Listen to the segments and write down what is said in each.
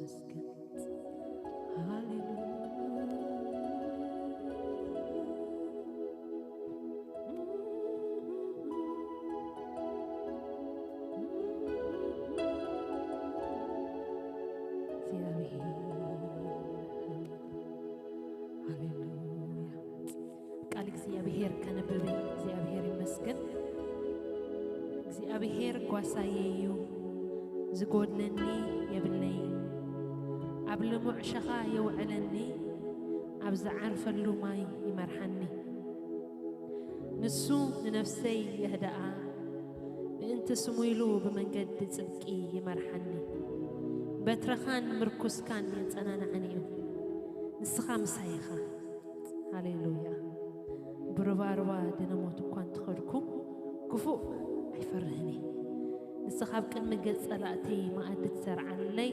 መስገን። ሃሌሉያ። እግዚኣብሔር። ሃሌሉያ። ቃል እግዚኣብሔር ከንብብ። እግዚኣብሔር ይመስገን። እግዚኣብሔር ጓሳየ እዩ፣ ዝጎድለኒ የብለይን። ኣብ ልሙዕ ሸኻ የውዕለኒ፣ ኣብ ዝዓርፈሉ ማይ ይመርሓኒ። ንሱ ንነፍሰይ የህድኣ፣ ምእንቲ ስሙ ኢሉ ብመንገዲ ጽድቂ ይመርሓኒ። በትርኻን ምርኩስካን የጸናንዓኒ እዩ፣ ንስኻ ምሳይ ኢኻ። ሃሌሉያ። ብሩባሩባ ደነ ሞት እኳ እንተኸድኩ፣ ክፉእ ኣይፈርህን እየ። ንስኻ ኣብ ቅድሚ ገጽ ጸላእተይ መኣዲ ትሰርዓለይ፣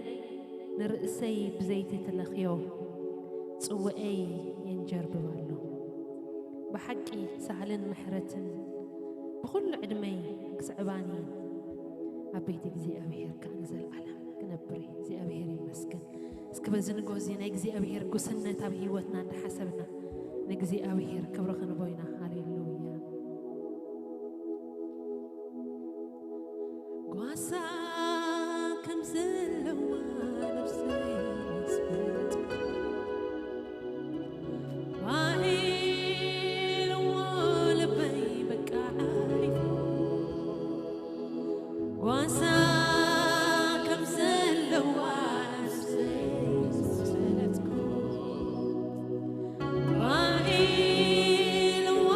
ንርእሰይ ብዘይቲ ትለኽዮ፣ ጽውኤይ የንጀርብብ ኣሎ። ብሓቂ ሳህልን ምሕረትን ብኹሉ ዕድመይ ክስዕባኒ እየን። ኣብ ቤት እግዚኣብሔር ከኣ ንዘለዓለም ክነብር እየ። እግዚኣብሔር ይመስገን። እስኪ በዚ ንግሆ እዚ ናይ እግዚኣብሔር ጉስነት ኣብ ህይወትና እንዳሓሰብና ንእግዚኣብሔር ክብሪ ክንቦ ኢና። ሃሌሉያ። ጓሳ ከም ዘለዋ ነፍሰይ ዝፈለጥኩ፣ ዋዒልዎ ልበይ በቃ ዓሪፉ። ጓሳ ከም ዘለዋ ነፍሰይ ዝፈለጥኩ፣ ዋዒልዎ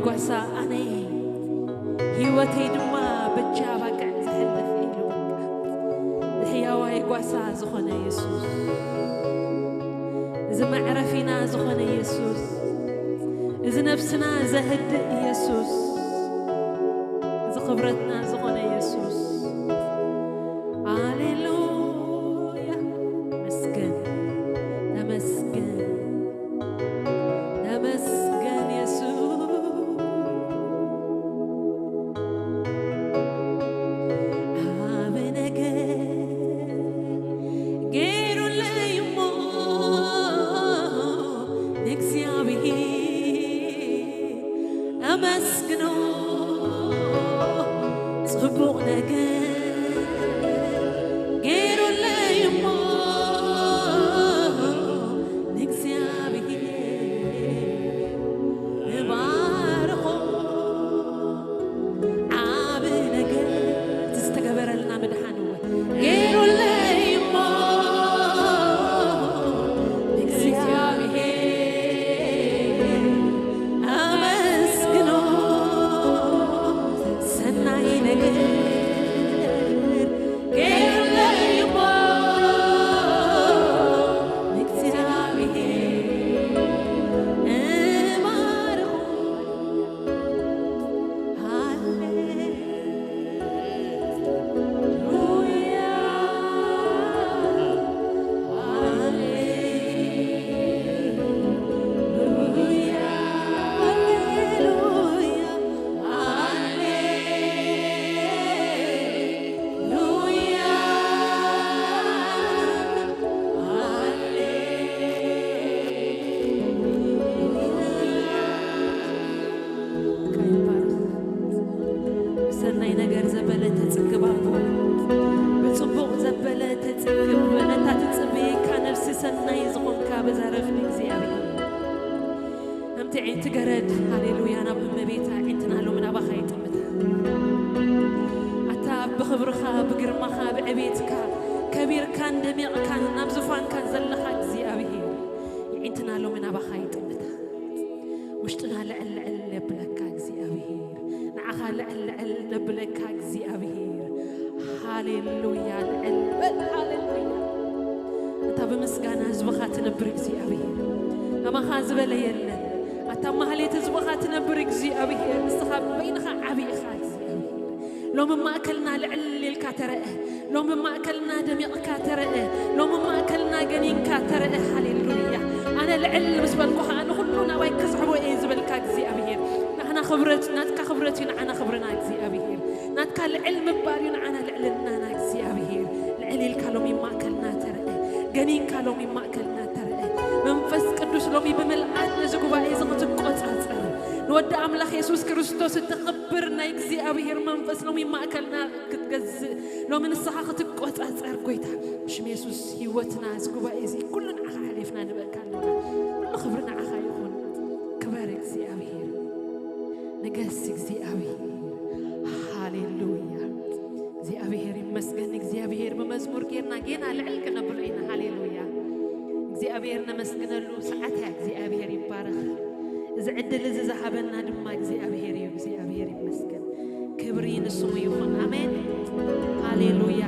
ጓሳ ኣነ እየ፣ ህይወተይ ድማ በጃ ባቅዕ ዘሕልፍ ኢሉ። እዚ ሕያዋይ ጓሳ ዝኾነ የሱስ፣ እዚ መዕረፊና ዝኾነ የሱስ፣ እዚ ነፍስና ዘህድእ የሱስ፣ እዚ ክብረትና ዝኾነ የሱስ። ሃሌሉያ። ተመስገን፣ ተመስገን፣ ተመስገን የሱስ። ዓቢ ነገር ገይሩለይ እሞ ንእግዚኣብሔር ኣመስግኖ። ጽቡቕ ነገር ገይሩለይ እሞ ንእግዚኣብሔር እባርኾ። ዓቢ ነገር ዝተገበረልና ምድሓን እወ ገይሩለይ እሞ ንእግዚኣብሔር ኣመስግኖ። ሰናይ ነገር ገይሩለይ እሞ ንእግዚኣብሔር እባርኾ። ሃሌሉያ፣ ሃሌሉያ፣ ሃሌሉያ፣ ሃሌሉያ፣ ሃሌሉያ። ብሰናይ ነገር ዘበለ ተጽግብ ኣቦ፣ ብጽቡቕ ዘበለ ተጽግብ። ነታ ትጽበየካ ነፍሲ ሰናይ ዝኾንካ በዛ ረፍዲ እግዚኣብሔር። ከምቲ ዒንቲ ገረድ፣ ሃሌሉያ፣ ናብ እመቤታ ዒንትና ሎሚ ናባኻ ይጥምታ። ኣታ ብኽብርኻ፣ ብግርማኻ፣ ብዕቤትካ ከቢርካን ደሚቕካን ናብ ዙፋንካን ዘለኻ እግዚኣብሔር፣ የዒንትና ሎሚ ናባኻ ይጥምታ። ውሽጥና ልዕል ልዕል የብለካ እግዚኣብሔር፣ ንዓኻ ልዕል ልዕል ነብለካ እግዚኣብሔር። ሃሌሉያ፣ ልዕል በል፣ ሃሌሉያ። ኣታ ብምስጋና ህዝብኻ ትነብር እግዚኣብሔር፣ ከማኻ ዝበለ የለን። ኣታ ማህሌት ህዝብኻ ትነብር እግዚኣብሔር፣ ንስኻ በይንኻ ዓቢ ኢኻ እግዚኣብሔር። ሎሚ ማእከልና ልዕል ኢልካ ተረአ፣ ሎሚ ማእከልና ደሚቕካ ተረአ፣ ሎሚ ማእከልና ገኒንካ ተረአ። ሃሌሉያ። ኣነ ልዕል ምስ በልኩ ኸኣ ንኹሉ ናባይ ክስሕቦ እየ ዝበልካ እግዚኣብሔር። ንዓና ክብረት፣ ናትካ ክብረት እዩ ንዓና ክብርና እግዚኣብሔር። ናትካ ልዕል ምባል እዩ ንዓና ልዕልናና እግዚኣብሔር። ልዕል ኢልካ ሎሚ ማእከልና ተረአ፣ ገኒንካ ሎሚ ማእከልና ተረአ። መንፈስ ቅዱስ ሎሚ ብምልኣት ነዚ ጉባኤ እዚ ክትቆጻጸር፣ ንወዲ ኣምላኽ የሱስ ክርስቶስ እተኽብር ናይ እግዚኣብሔር መንፈስ ሎሚ ማእከልና ክትገዝእ፣ ሎሚ ንስኻ ክትቆጻጸር ጎይታ፣ ብሽም የሱስ ህይወትና፣ እዚ ጉባኤ እዚ ኩሉ ንዓኻ ሓሊፍና ንበካ ኣለና። ኩሉ ክብሪ ንዓኻ ይኹን። ክበር እግዚኣብሔር፣ ንገስ እግዚኣብሔር። ሃሌሉያ። እግዚኣብሔር ይመስገን። እግዚኣብሔር ብመዝሙር ጌርና ጌና ልዕል ክነብሎ ኢና። ሃሌሉያ። እግዚኣብሔር ነመስግነሉ ሰዓት እያ። እግዚኣብሔር ይባረኽ። እዚ ዕድል እዚ ዝሃበና ድማ እግዚኣብሔር እዩ። እግዚኣብሔር ይመስገን። ክብሪ ንስሙ ይኹን። ኣሜን። ሃሌሉያ።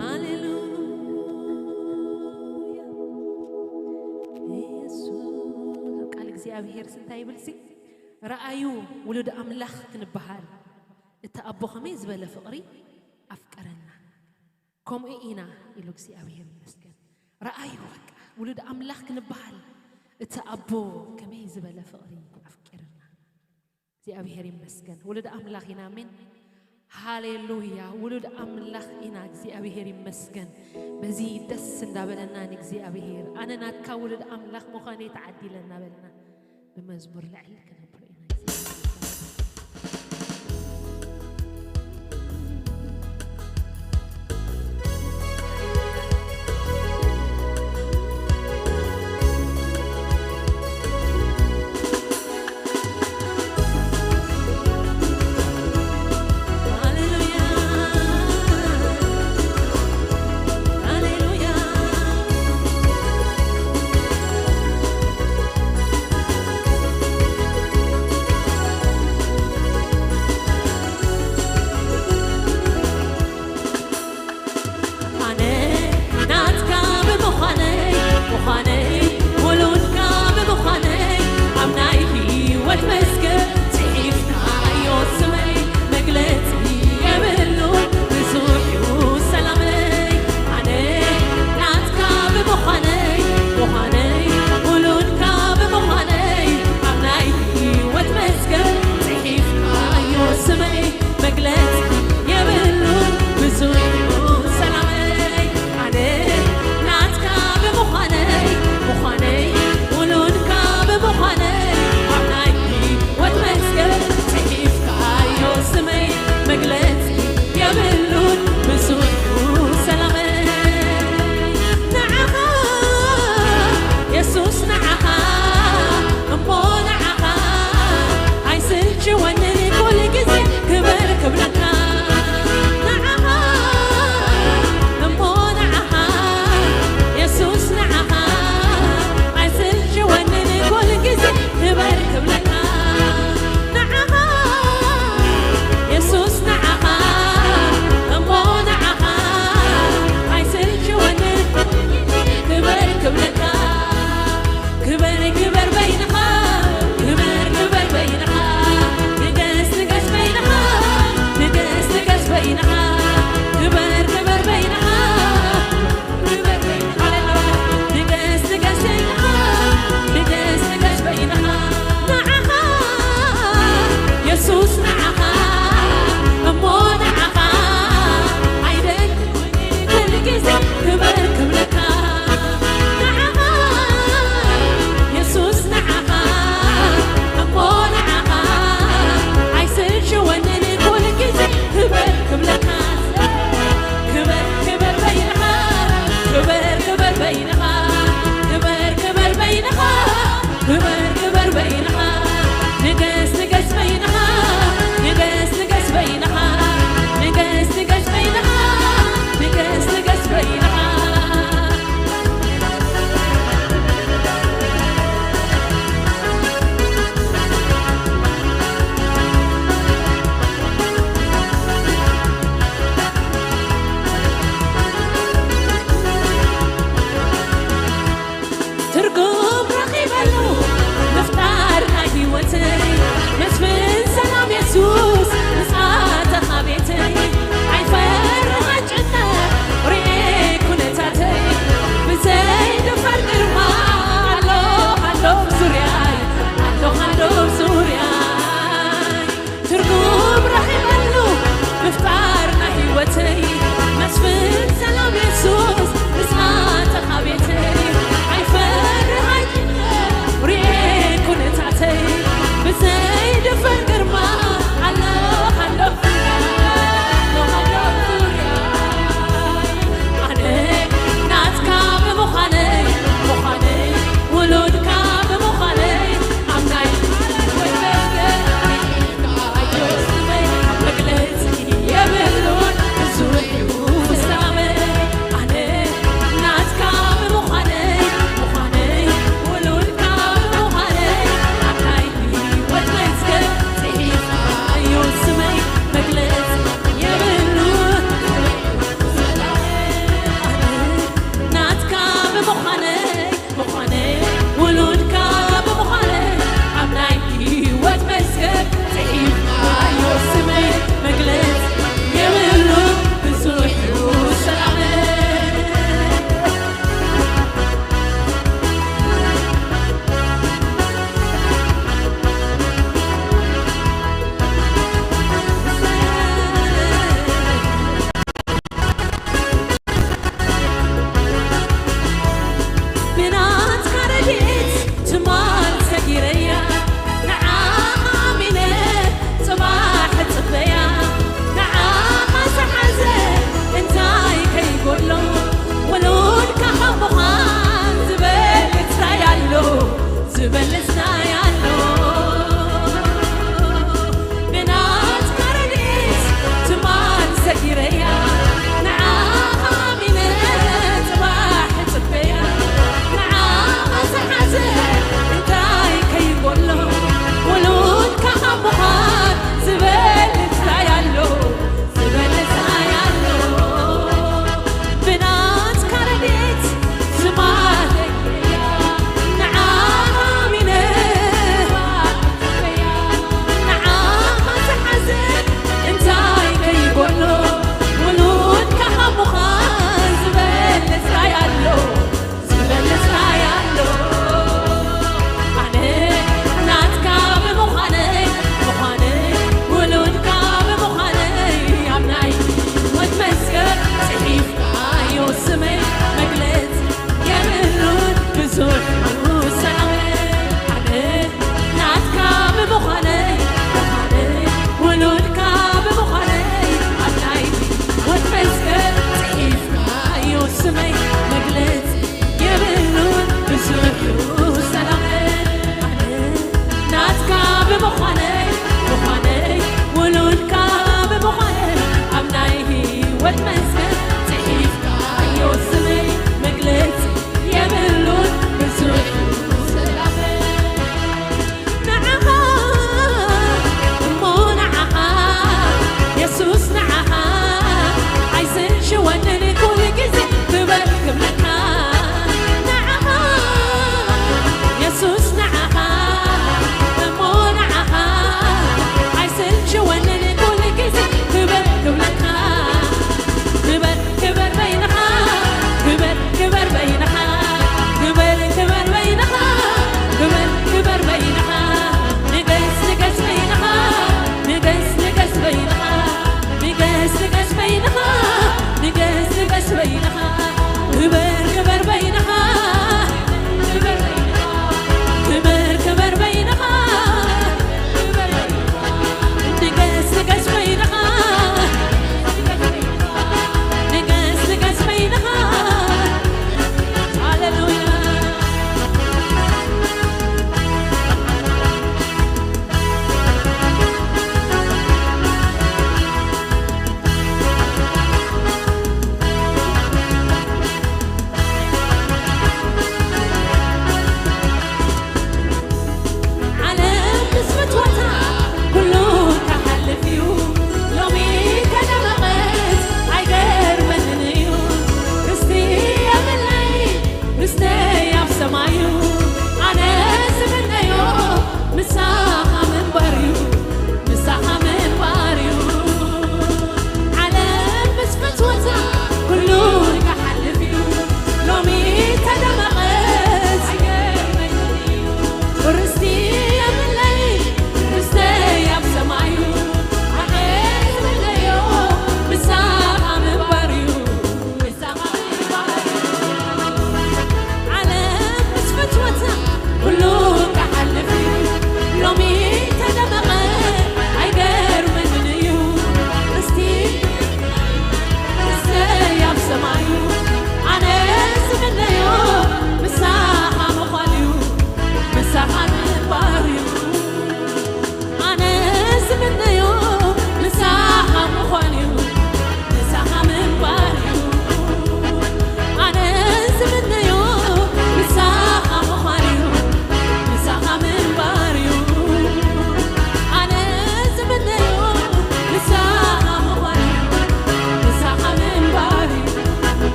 ሃሌሉያ። ኢየሱስ። ኣብ ቃል እግዚኣብሔር እንታይ ይብል ሲ? "ረኣዩ ውሉድ ኣምላኽ ክንበሃል፣ እቲ ኣቦ ከመይ ዝበለ ፍቕሪ ኣፍቀረና። ከምኡ ኢና" ኢሉ እግዚኣብሔር ይመስገን። ረኣዩ በቃ ውሉድ ኣምላኽ ክንበሃል፣ እቲ ኣቦ ከመይ ዝበለ ፍቕሪ ኣፍቂርና። እግዚኣብሔር ይመስገን። ውሉድ ኣምላኽ ኢና። ኣሜን። ሃሌሉያ። ውሉድ ኣምላኽ ኢና። እግዚኣብሔር ይመስገን። በዚ ደስ እንዳበለና ንእግዚኣብሔር፣ "ኣነ ናትካ ውሉድ ኣምላኽ ምዃነይ ተዓዲለ" እናበልና ብመዝሙር ልዕል ክነብሎ ኢና።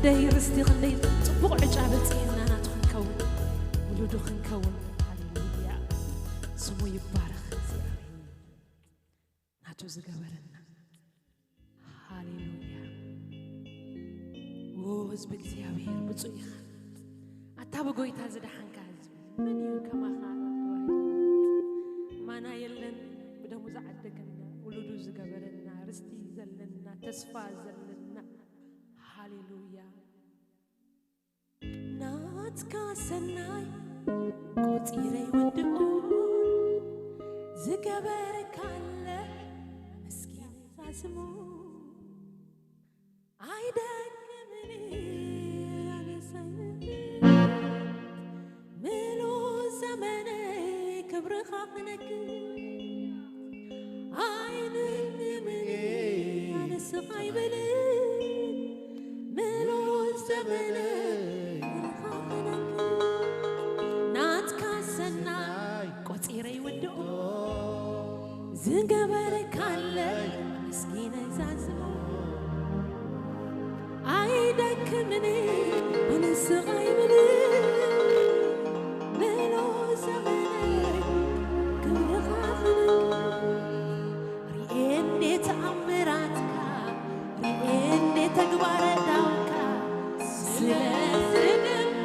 ደይ ርስቲ ክንደይ ጽቡቕ ዕጫ በጺሕና ናቱ ክንከውን ውሉዱ ክንከውን። ሃሌሉያ ስሙ ይባረኽ እግዚኣብሔር። ናቱ ዝገበረና። ሃሌሉያ። ዎ ህዝቢ እግዚኣብሔር ብፁዕ ኢኻ። ኣታ ብጎይታ ዝደሓንካ ህዝቢ መን እዩ ከማኻ? ማና የለን። ብደሙ ዝዓደገና ውሉዱ ዝገበረና ርስቲ ዘለና ተስፋ ዘለና። ሃሌሉያ። ናትካ ሰናይ ቆጺረ ይወድኦ ዝገበርካለ ምስኪን ዛዝሞ ኣይደክምን ኣነሳይ ምሎ ዘመነ ክብርኻ ክነግር ኣይንምን ኣነስኻ ይብል ምሎ ዘመነ ክብርኻ ክነግር ናትካ ሰናይ ቆጺረ ይወድኦ ዝገበርካለይ ምስኪነይ ዛዝሞ ኣይደክምን ኣነስኻ ይብል ምሎ ዘመነ ክብርኻ ክነግር ርኤ እንዴ ተኣምራትካ ርኤ እንዴ ተግባረ ዳውካ ስለዚ ድማ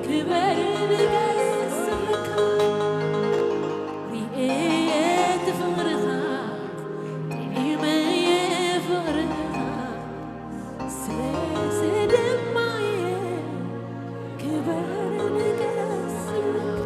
ክበር ንገስ ስምካ ርኤ እቲ ፍቕርኻ ጥዒመየ ፍቕርኻ ስለዚ ድማ ክበር ንገስ ስምካ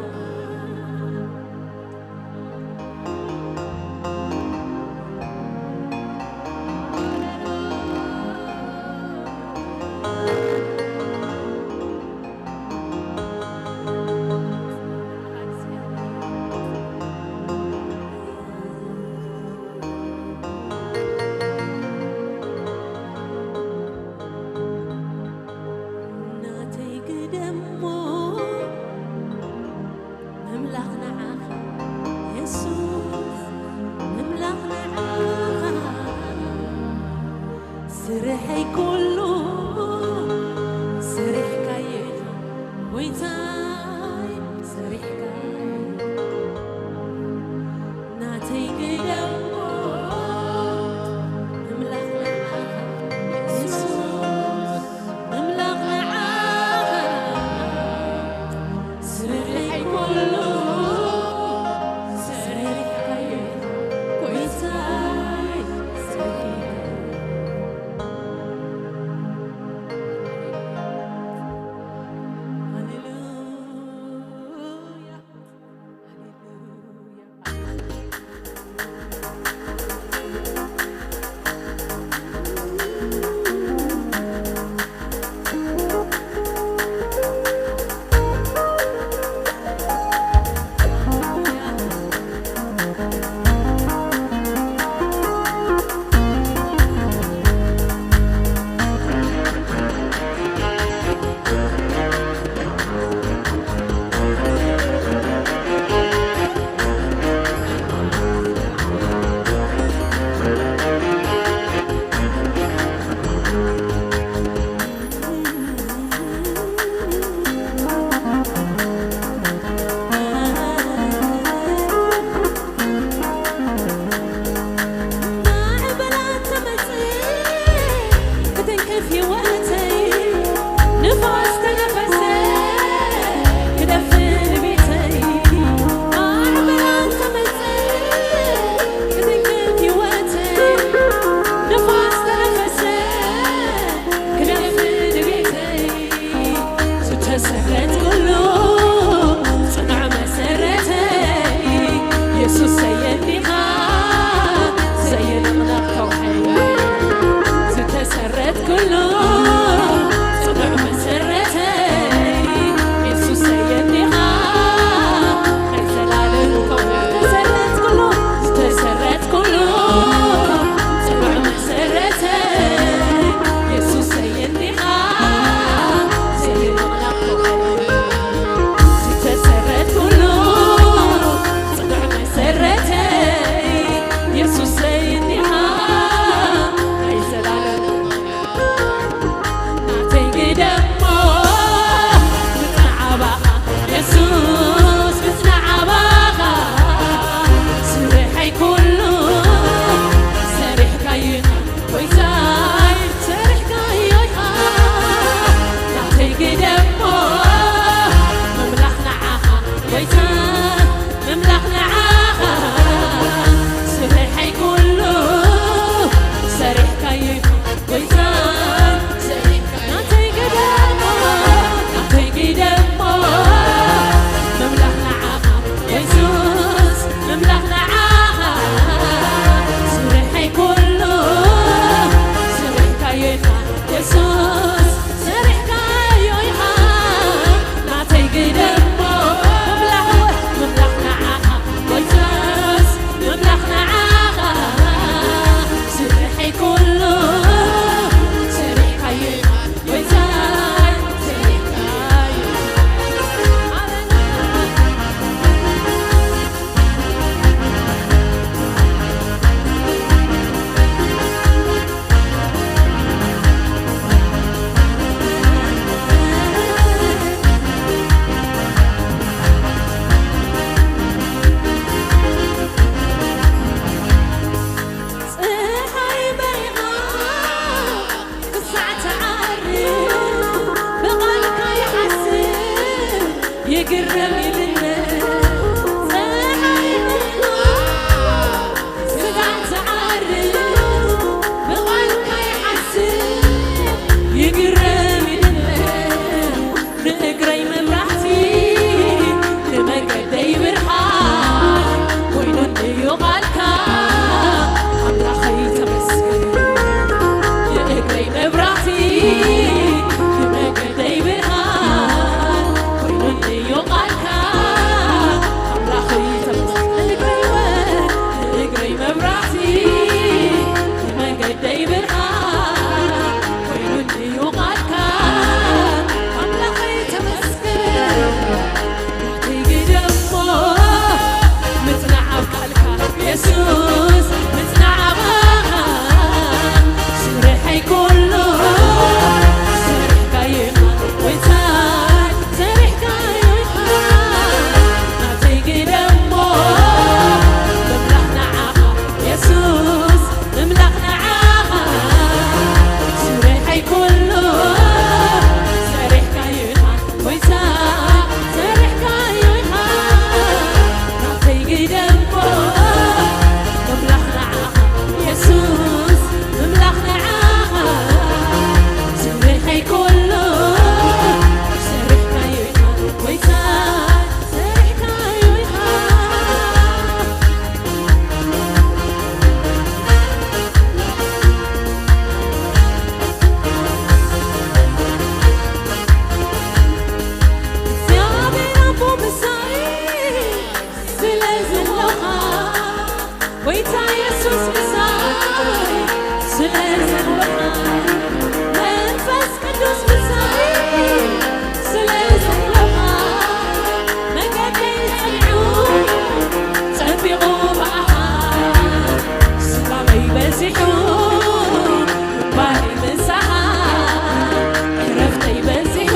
ግርም ይብለኒ ጸሓይ ምልኳ ስጋዕ ትዓርብ ብቓልካ ይሓስብ ይግርም ይብለኒ ንእግረይ መብራህቲ ንመንገደይ ብርሃን ኮይኑኒ እዩ ቓልካ ኣምላኸይ ተመስገን ንእግረይ መብራህቲ ንመንገደይ ብርሃን ኮይኑኒ እዩ ቓልካ ኣምላኸይ ተመስገን ንእግረይ መብራህቲ ንመንገደይ ብርሃን ኮይኑ ድዩ ቃልካ ኣምላኸይ ተመስገን ናተይ ግደ እሞ ምጽናዕ ኣብ ቃልካ የሱስ ምጽናዕ ኣባኻ ስርሐይ ኩሉ ሰሪሕካዮ ኢኻ ጎይታይ ሰሪሕካዮ ኢኻ ናተይ ግደ እሞ ምምላኽ ንዓኻ የሱስ ምምላኽ ንዓኻ ስርሐይ ኩሉ ሰሪሕካዮ ኢኻ ጎይታ ሰሪሕካዮ ኢኻ ናተይ ግደ እሞ ምምላኽ ንዓኻ የሱስ ምምላኽ ንዓኻ ስርሐይ ኩሉ ሰሪሕካዮ ኢኻ ጎይታ ሰሪሕካዮ ኢኻ እግዚኣብሔር ኣቦ ምሳይ ስለ ዘለኻ ጎይታ የሱስ ምሳይ ስለ ዘለኻ መንፈስ ቅዱስ ምሳይ ስለ ዘለኻ መንገደይ ጸኒዑ ጸቢቑ ብኣኻ ሰላመይ በዚሑ ምንባረይ ምሳኻ ዕረፍተይ በዚሑ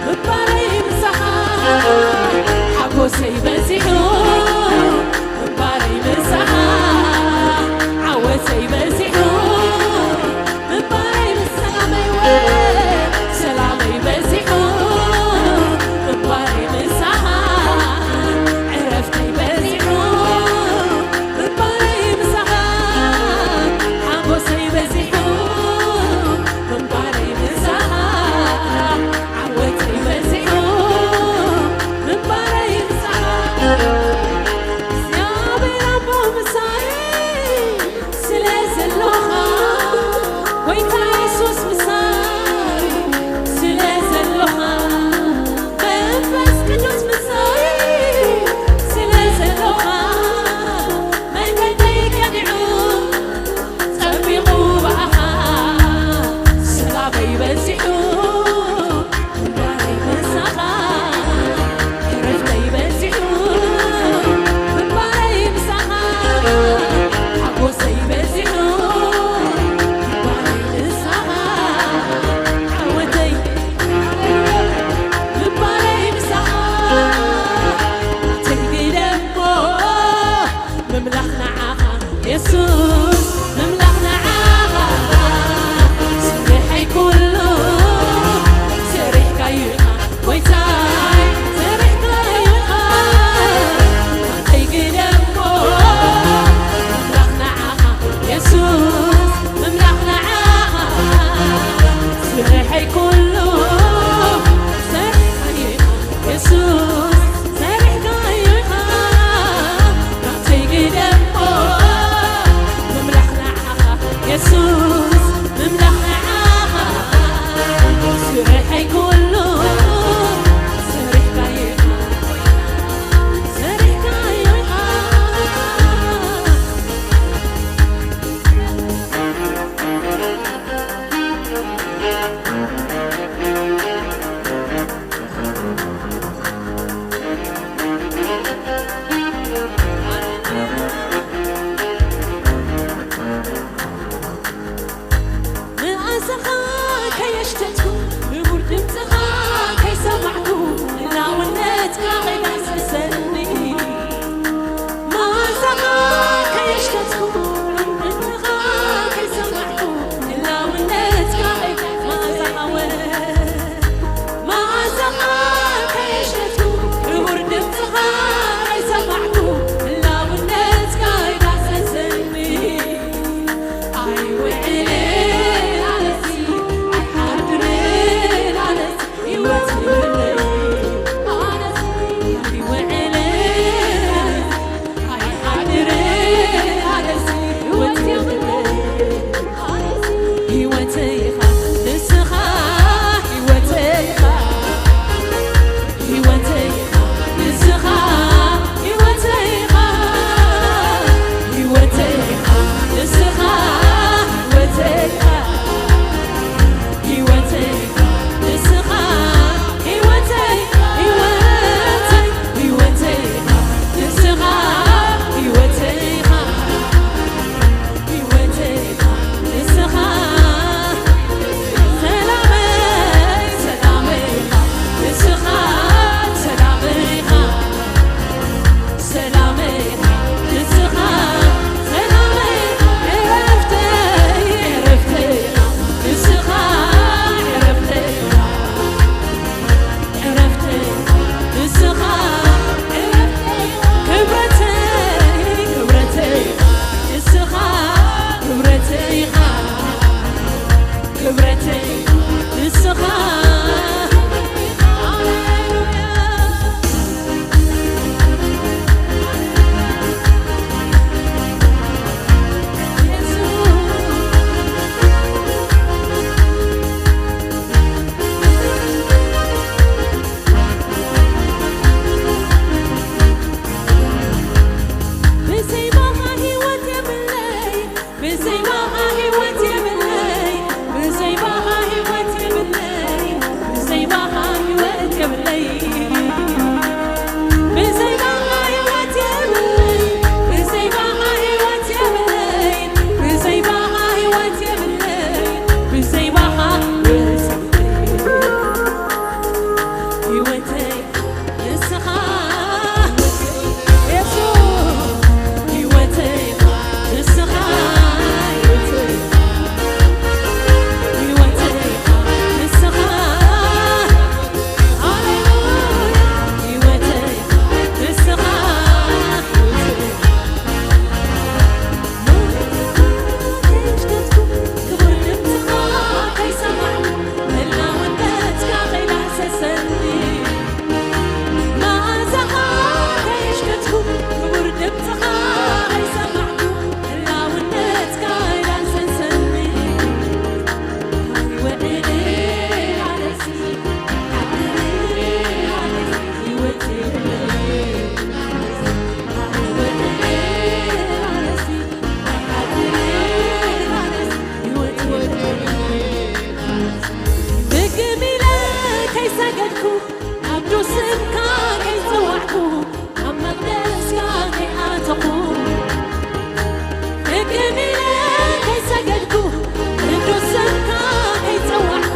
ምንባረይ ምሳኻ ሓጎሰይ በዚሑ ምንባረይ ምሳኻ ዓወተይ በዚሑ ምንባረይ ምስ ሰላመይ ወ ሰላመይ በዚሑ ምንባረይ ምሳኻ ዕረፍተይ በዚሑ ምንባረይ ምሳኻ ሓጎሰይ በዚሑ ምንባረይ ምሳኻ ዓወተይ በዚሑ ምንባረይ ምሳኻ እግዚኣብሔር ኣቦ ምሳይ ስለ ዘሎኻ ጎይታ የሱስ ምሳይ ስለ ዘሎኻ መንፈስ ቅዱስ ምሳይ ስለ ዘሎኻ መንገደይ ቀኒዑ ጸቢቑ ብኣኻ ሰላመይ በዚሑ ምንባረይ ምሳኻ ዕረፍተይ በዚሑ ምንባረይ ምሳኻ ሓጎሰይ በዚሑ ምንባረይ ምሳኻ ዓወተይ ምንባረይ ምሳኻ ናተይ ግደ እሞ ምምላኽ ንዓኻ የሱስ ምምላኽ ንዓኻ ስርሐይ ኩሉ ሰሪሕካዮ ኢኻ ጎይታይ ሰሪሕካዮ ኢኻ ናተይ ግደ እሞ ምምላኽ ንዓኻ የሱስ ምምላኽ ንዓኻ ስርሐይ ኩሉ ሰሪሕካዮ ኢኻ የሱስ ሰሪሕካዮ ኢኻ ናተይ ግደ እሞ ምምላኽ ንዓኻ የሱስ ምምላኽ ንዓኻ ስርሐይ ኩሉ ሰሪሕካዮ ኢኻ ሰሪሕካዮ ኢኻ መዓዛኻ ከየሽተትኩ ንቡር ድምፅኻ ከይሰማዕኩ ህላውነትካ ከይዳህሰሰኒ መዓዛኻ ከየሽተትኩ ንቡር ድምፅኻ ከይሰማዕኩ ህላውነትካ ከይዳ መዓዛኻ ወ መዓዛኻ ከየ ክብረተይ ንስኻ። ሃሌሉያ። ብዘይ ባኻ ህይወት የብለይ፣ ብዘይ ባኻ ህይወት የብለይ፣ ብዘይ ባኻ ህይወት የብለይ፣ ብዘይ ባኻ ህይወት የብለይ። ብዘይ ባኻ ህይወት የብለይ፣ ብዘይ ባኻ ህይወት የብለይ፣ ብዘይ ባኻ ህይወት የብለይ፣ ብዘይ ባኻ ህይወት የብለይ። ህይወተይ ንስኻ የሱስ፣ ህይወተይ ንስኻ፣ ህይወተይ ንስኻ፣ ሃሌሉያ፣ ህይወተይ ንስኻ። ክቡር ድምፅኻ ከይሰማዕኩ፣ ህላውነትካ ከይዳህሰሰኒ። መዓዛኻ ከየሽተትኩ፣ ክቡር ድምፅኻ ከይሰማዕኩ፣ ህላውነትካ ከይዳህሰሰኒ። ኣይወዕል ኣለሲ፣ ኣይወዕል ኣለሲ፣ ህይወት የብለይ። ድግም ኢለ ከይሰገድኩ፣ ናብ ቅዱስ ስምካ ከይጸዋዕኩ፣ ኣብ መቕደስካ ከይኣተኹ። ድግም ኢለ ከይሰገድኩ፣ ቅዱስ ስምካ ከይጸዋዕኩ፣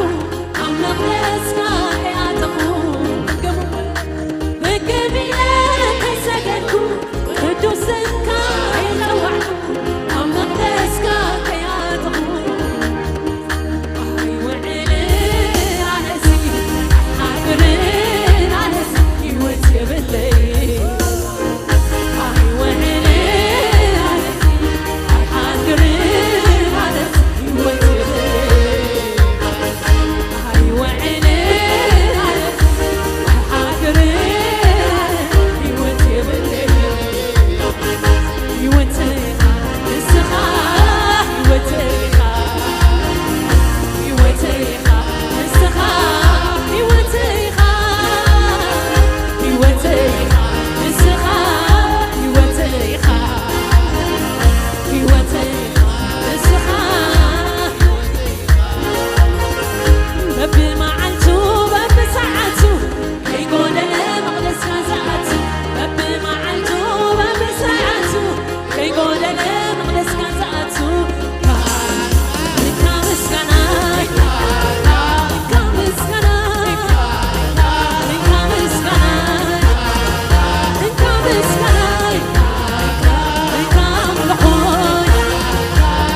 ኣብ መቕደስካ ከይኣተኹ። ድግም ድግም ኢለ ከይሰገድኩ፣ ቅዱስ ስምካ ከይጸዋዕኩ፣ ኣብ መቕደስካ ከይኣተኹ። ኣይውዕልን ኣነሲ፣ ኣይሓድርን ኣነሲ፣ ህይወት የብለይ። ኣይውዕልን ኣነሲ፣ ኣይሓድርን ኣነሲ፣ ህይወት የብለይ። በብመዓልቱ በብሰዓቱ ከይጎደለ መቕደስካ ዝኣቱ፣ በብመዓልቱ በብሰዓቱ ከይጎደለ መቕደስካ ዝኣቱ። እንካ ምስጋናይ፣ እንካ ምስጋናይ፣ እንካ ምስጋናይ፣ እንካ ምስጋናይ፣ እንካ ኣምልኾይ፣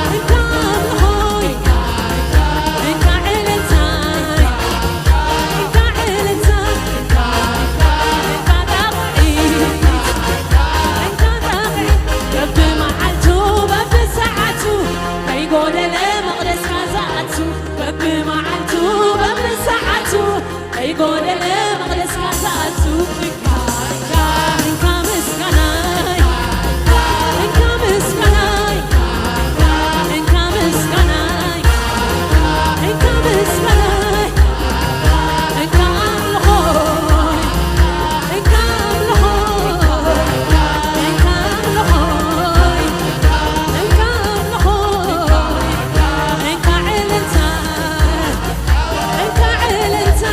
እንካ ኣምልኾይ፣ እንካ ዕልልታይ፣ እንካ ዕልልታ፣ እንካ ጣቕዒት፣ እንካ ጣቕዒት፣ በብመዓልቱ በብሰዓቱ ከይጎደለ መቕደስካ ዝኣቱ፣ በብመዓልቱ በብሰዓቱ ከይጎደለ መቕደስካ ዝኣቱ። እንካ፣ እንካ፣ እንካ ምስጋናይ፣ እንካ ምስጋናይ፣ እንካ ምስጋናይ፣ እንካ ምስጋናይ፣ እንካ ኣምልኾይ፣ እንካ ኣምልኾይ፣ እንካ ኣምልኾይ፣ እንካ ኣምልኾይ፣ እንካ ዕልልታ፣ እንካ ዕልልታ፣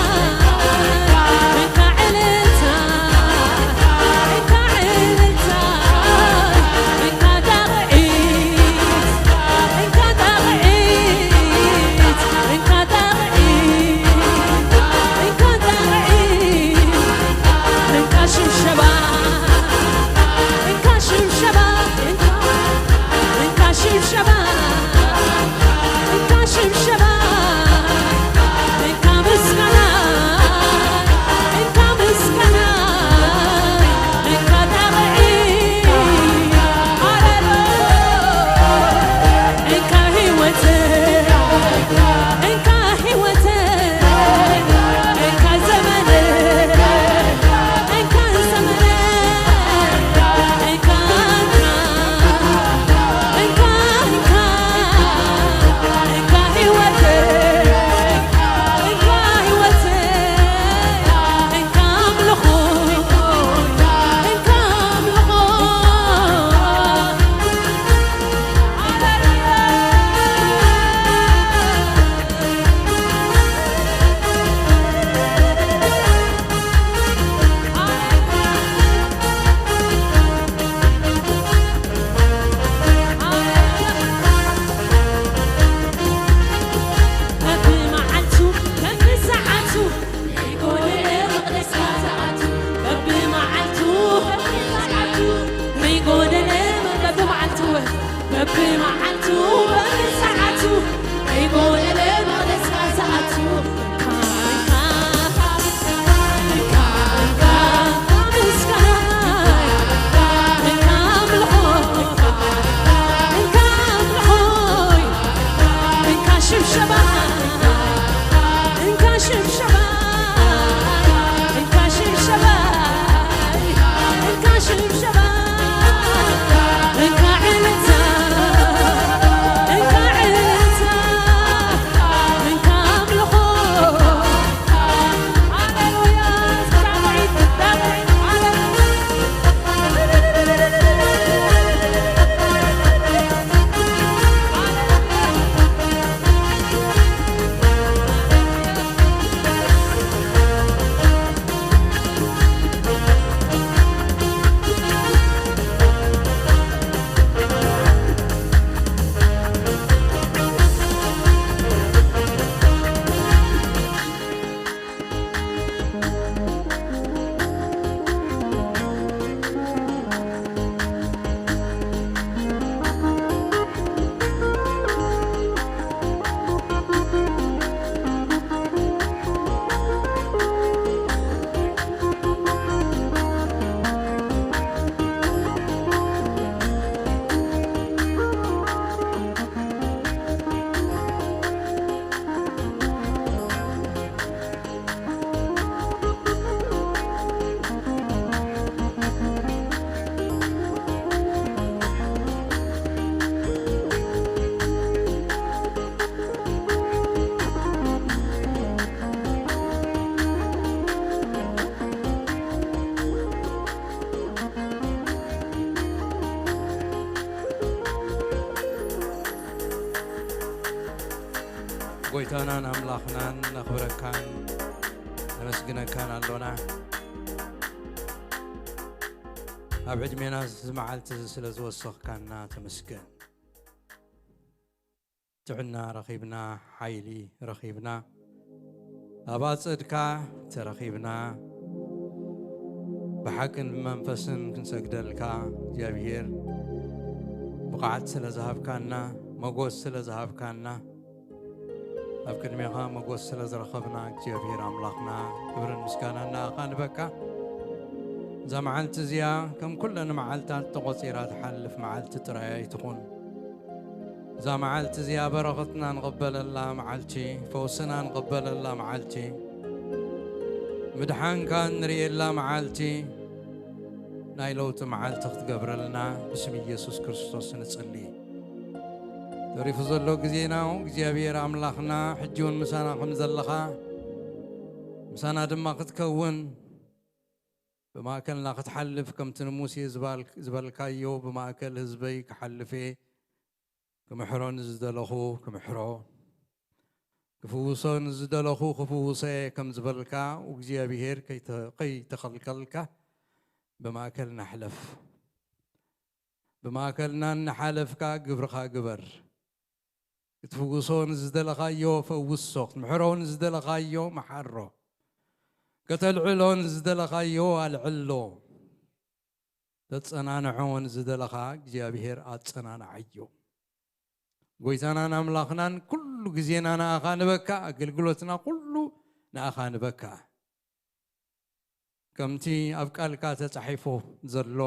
ጎይታናን ኣምላኽናን ነኽብረካን ነመስግነካን ኣሎና። ኣብ ዕድሜና እዚ መዓልቲ እዚ ስለ ዝወሰኽካና ተመስገን። ጥዕና ረኺብና፣ ሓይሊ ረኺብና፣ ኣብ ኣጸድካ ተረኺብና፣ ብሓቅን ብመንፈስን ክንሰግደልካ እግዚኣብሔር ብቕዓት ስለ ዝሃብካና፣ መጎስ ስለ ዝሃብካና፣ ኣብ ቅድሜኻ መጎስ ስለ ዝረኸብና እግዚኣብሔር ኣምላኽና ክብርን ምስጋናን ንኣኻ ንበካ። እዛ መዓልቲ እዚኣ ከም ኩለን መዓልታት ተቖጺራ ትሓልፍ መዓልቲ ጥራይ ኣይትኹን። እዛ መዓልቲ እዚኣ በረኸትና ንቕበለላ መዓልቲ፣ ፈውስና ንቕበለላ መዓልቲ፣ ምድሓንካ ንርእየላ መዓልቲ፣ ናይ ለውጢ መዓልቲ ክትገብረልና ብስም ኢየሱስ ክርስቶስ ንጽሊ። ተሪፉ ዘሎ ግዜና እግዚኣብሔር ኣምላኽና ሕጂ እውን ምሳና ከም ዘለኻ፣ ምሳና ድማ ክትከውን፣ ብማእከልና ክትሓልፍ፣ ከምቲ ንሙሴ ዝባል-፣ ዝበልካዮ፣ "ብማእከል ህዝበይ ክሓልፍ እየ፣ ክምሕሮ ንዝደለኹ ክምሕሮ፣ ክፍውሶ ንዝደለኹ ክፍውሶ እየ" ከም ዝበልካ፣ እግዚኣብሔር ከይተ-፣ ከይተኸልከልካ ብማእከልና ሕለፍ። ብማእከልና እናሓለፍካ ግብርኻ ግበር። ክትፍውሶ ንዝደለኻዮ ፈውሶ፣ ክትምሕሮ ንዝደለኻዮ መሓሮ፣ ከተልዕሎ ንዝደለኻዮ ኣልዕሎ፣ ተጸናንዖ ንዝደለኻ እግዚኣብሔር ኣጸናንዓዮ። ጎይታናን ኣምላኽናን ኩሉ ግዜና ንኣኻ ንበካ፣ ኣገልግሎትና ኩሉ ንኣኻ ንበካ። ከምቲ ኣብ ቃልካ ተጻሒፉ ዘሎ፣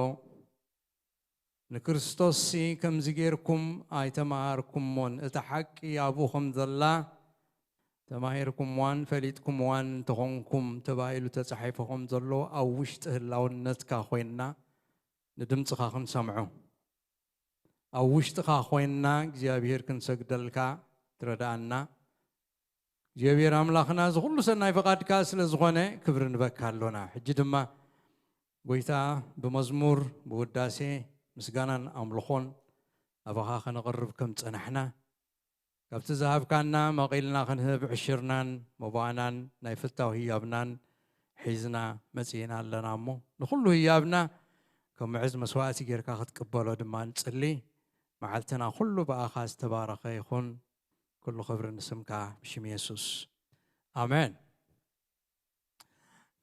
"ንክርስቶስሲ ከምዚ ጌርኩም ኣይተማሃርኩሞን፣ እታ ሓቂ ኣብኡ ከም ዘላ ተማሂርኩምዋን ፈሊጥኩምዋን እንተኾንኩም" ተባሂሉ ተጻሒፉ ከም ዘሎ፣ ኣብ ውሽጢ ህላውነትካ ኮይንና ንድምጽኻ ክንሰምዖ፣ ኣብ ውሽጥኻ ኮይንና እግዚኣብሔር ክንሰግደልካ ትረድኣና። እግዚኣብሔር ኣምላኽና፣ እዚ ኩሉ ሰናይ ፈቓድካ ስለ ዝኾነ ክብሪ ንበካ ኣሎና። ሕጂ ድማ ጎይታ፣ ብመዝሙር፣ ብውዳሴ፣ ምስጋናን ኣምልኾን ኣባኻ ከነቕርብ ከም ጸናሕና፣ ካብቲ ዝሃብካና መቒልና ክንህብ ዕሽርናን መባእናን ናይ ፍታው ህያብናን ሒዝና መጺእና ኣለና እሞ፣ ንኹሉ ህያብና ከም ምዕዝ መስዋእቲ ጌርካ ክትቅበሎ ድማ ንጽሊ። መዓልትና ኩሉ ብኣኻ ዝተባረኸ ይኹን። ኩሉ ክብሪ ንስምካ፣ ብሽም የሱስ፣ ኣሜን።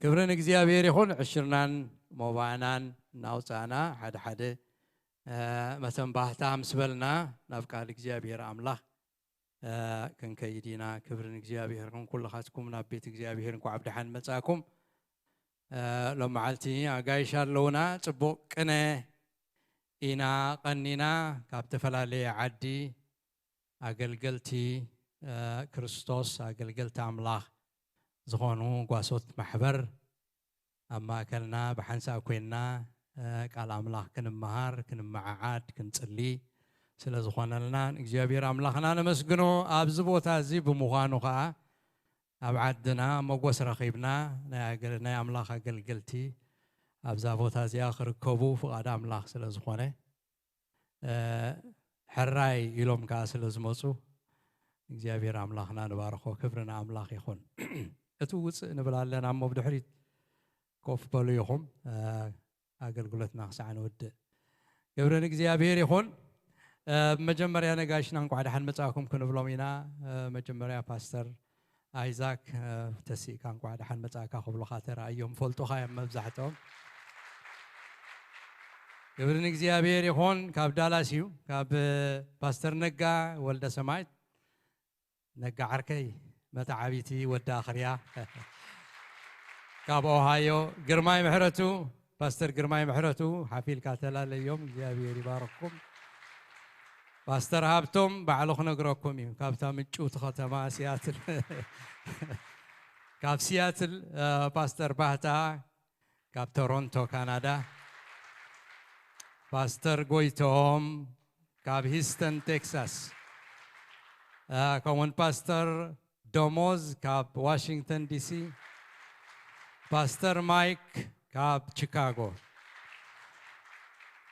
ክብሪ ንእግዚኣብሔር ይኹን። ዕሽርናን ሞባእናን እናውፃእና ሓደ ሓደ፣ እ፣ መተንባህታ ምስ በልና ናብ ቃል እግዚኣብሔር ኣምላኽ፣ እ፣ ክንከይድ ኢና። ክብሪ ንእግዚኣብሔር ይኹን። ኩልኻትኩም ናብ ቤት እግዚኣብሔር እንኳዕ ብደሓን መጻእኩም። እ፣ ሎም መዓልቲ ኣጋይሽ ኣለውና። ጽቡቕ ቅነ ኢና ቀኒና፣ ካብ ዝተፈላለየ ዓዲ ኣገልገልቲ፣ እ፣ ክርስቶስ፣ ኣገልገልቲ ኣምላኽ ዝኾኑ ጓሶት ማሕበር ኣብ ማእከልና ብሓንሳእ ኮይንና፣ እ፣ ቃል ኣምላኽ ክንመሃር፣ ክንመዓዓድ፣ ክንጽሊ ስለ ዝኾነልና ንእግዚኣብሔር ኣምላኽና ነመስግኖ። ኣብዚ ቦታ እዚ ብምዃኑ ኸኣ ኣብ ዓድና መጎስ ረኺብና፣ ናይ ኣገ-፣ ናይ ኣምላኽ ኣገልገልቲ ኣብዛ ቦታ እዚኣ ክርከቡ ፍቓድ ኣምላኽ ስለ ዝኾነ፣ እ፣ ሕራይ ኢሎም ከኣ ስለ ዝመጹ እግዚኣብሔር ኣምላኽና ንባርኾ። ክብሪ ንኣምላኽ ይኹን። እቲ ውጽእ ንብል ኣለና እሞ ብድሕሪት ኮፍ በሉ ኢኹም፣ እ፣ ኣገልግሎትና ክሳዕ ንውድእ። ክብሪ ንእግዚኣብሔር ይኹን። እ፣ ብመጀመርያ ነጋሽና እንኳዕ ደሓን መጻእኩም ክንብሎም ኢና። እ፣ መጀመርያ ፓስተር ኣይዛክ፣ እ፣ ተሲእካ እንኳዕ ደሓን መጻእካ ክብሉኻ ተራእዮም፣ ፈልጡኻ እዮም መብዛሕትኦም። ክብሪ ንእግዚኣብሔር ይኹን። ካብ ዳላስ እዩ፣ ካብ፣ እ፣ ፓስተር ነጋ ወልደ ሰማይ፣ ነጋ ዓርከይ፣ መተዓቢቲ ወዲ ኣኽርያ። ካብ ኦሃዮ ግርማይ ምሕረቱ፣ ፓስተር ግርማይ ምሕረቱ፣ ሓፊልካ ተላለዮም፣ እግዚኣብሔር ይባርክኩም። ፓስተር ሃብቶም ባዕሉ ክነግረኩም እዩ፣ ካብታ ምጭውቲ ከተማ ሲያትል። ካብ ሲያትል፣ እ፣ ፓስተር ባህታ፣ ካብ ቶሮንቶ ካናዳ፣ ፓስተር ጎይቶም ካብ ሂስተን ቴክሳስ፣ እ፣ ከምኡውን ፓስተር ደሞዝ ካብ ዋሽንግተን ዲሲ፣ ፓስተር ማይክ ካብ ቺካጎ፣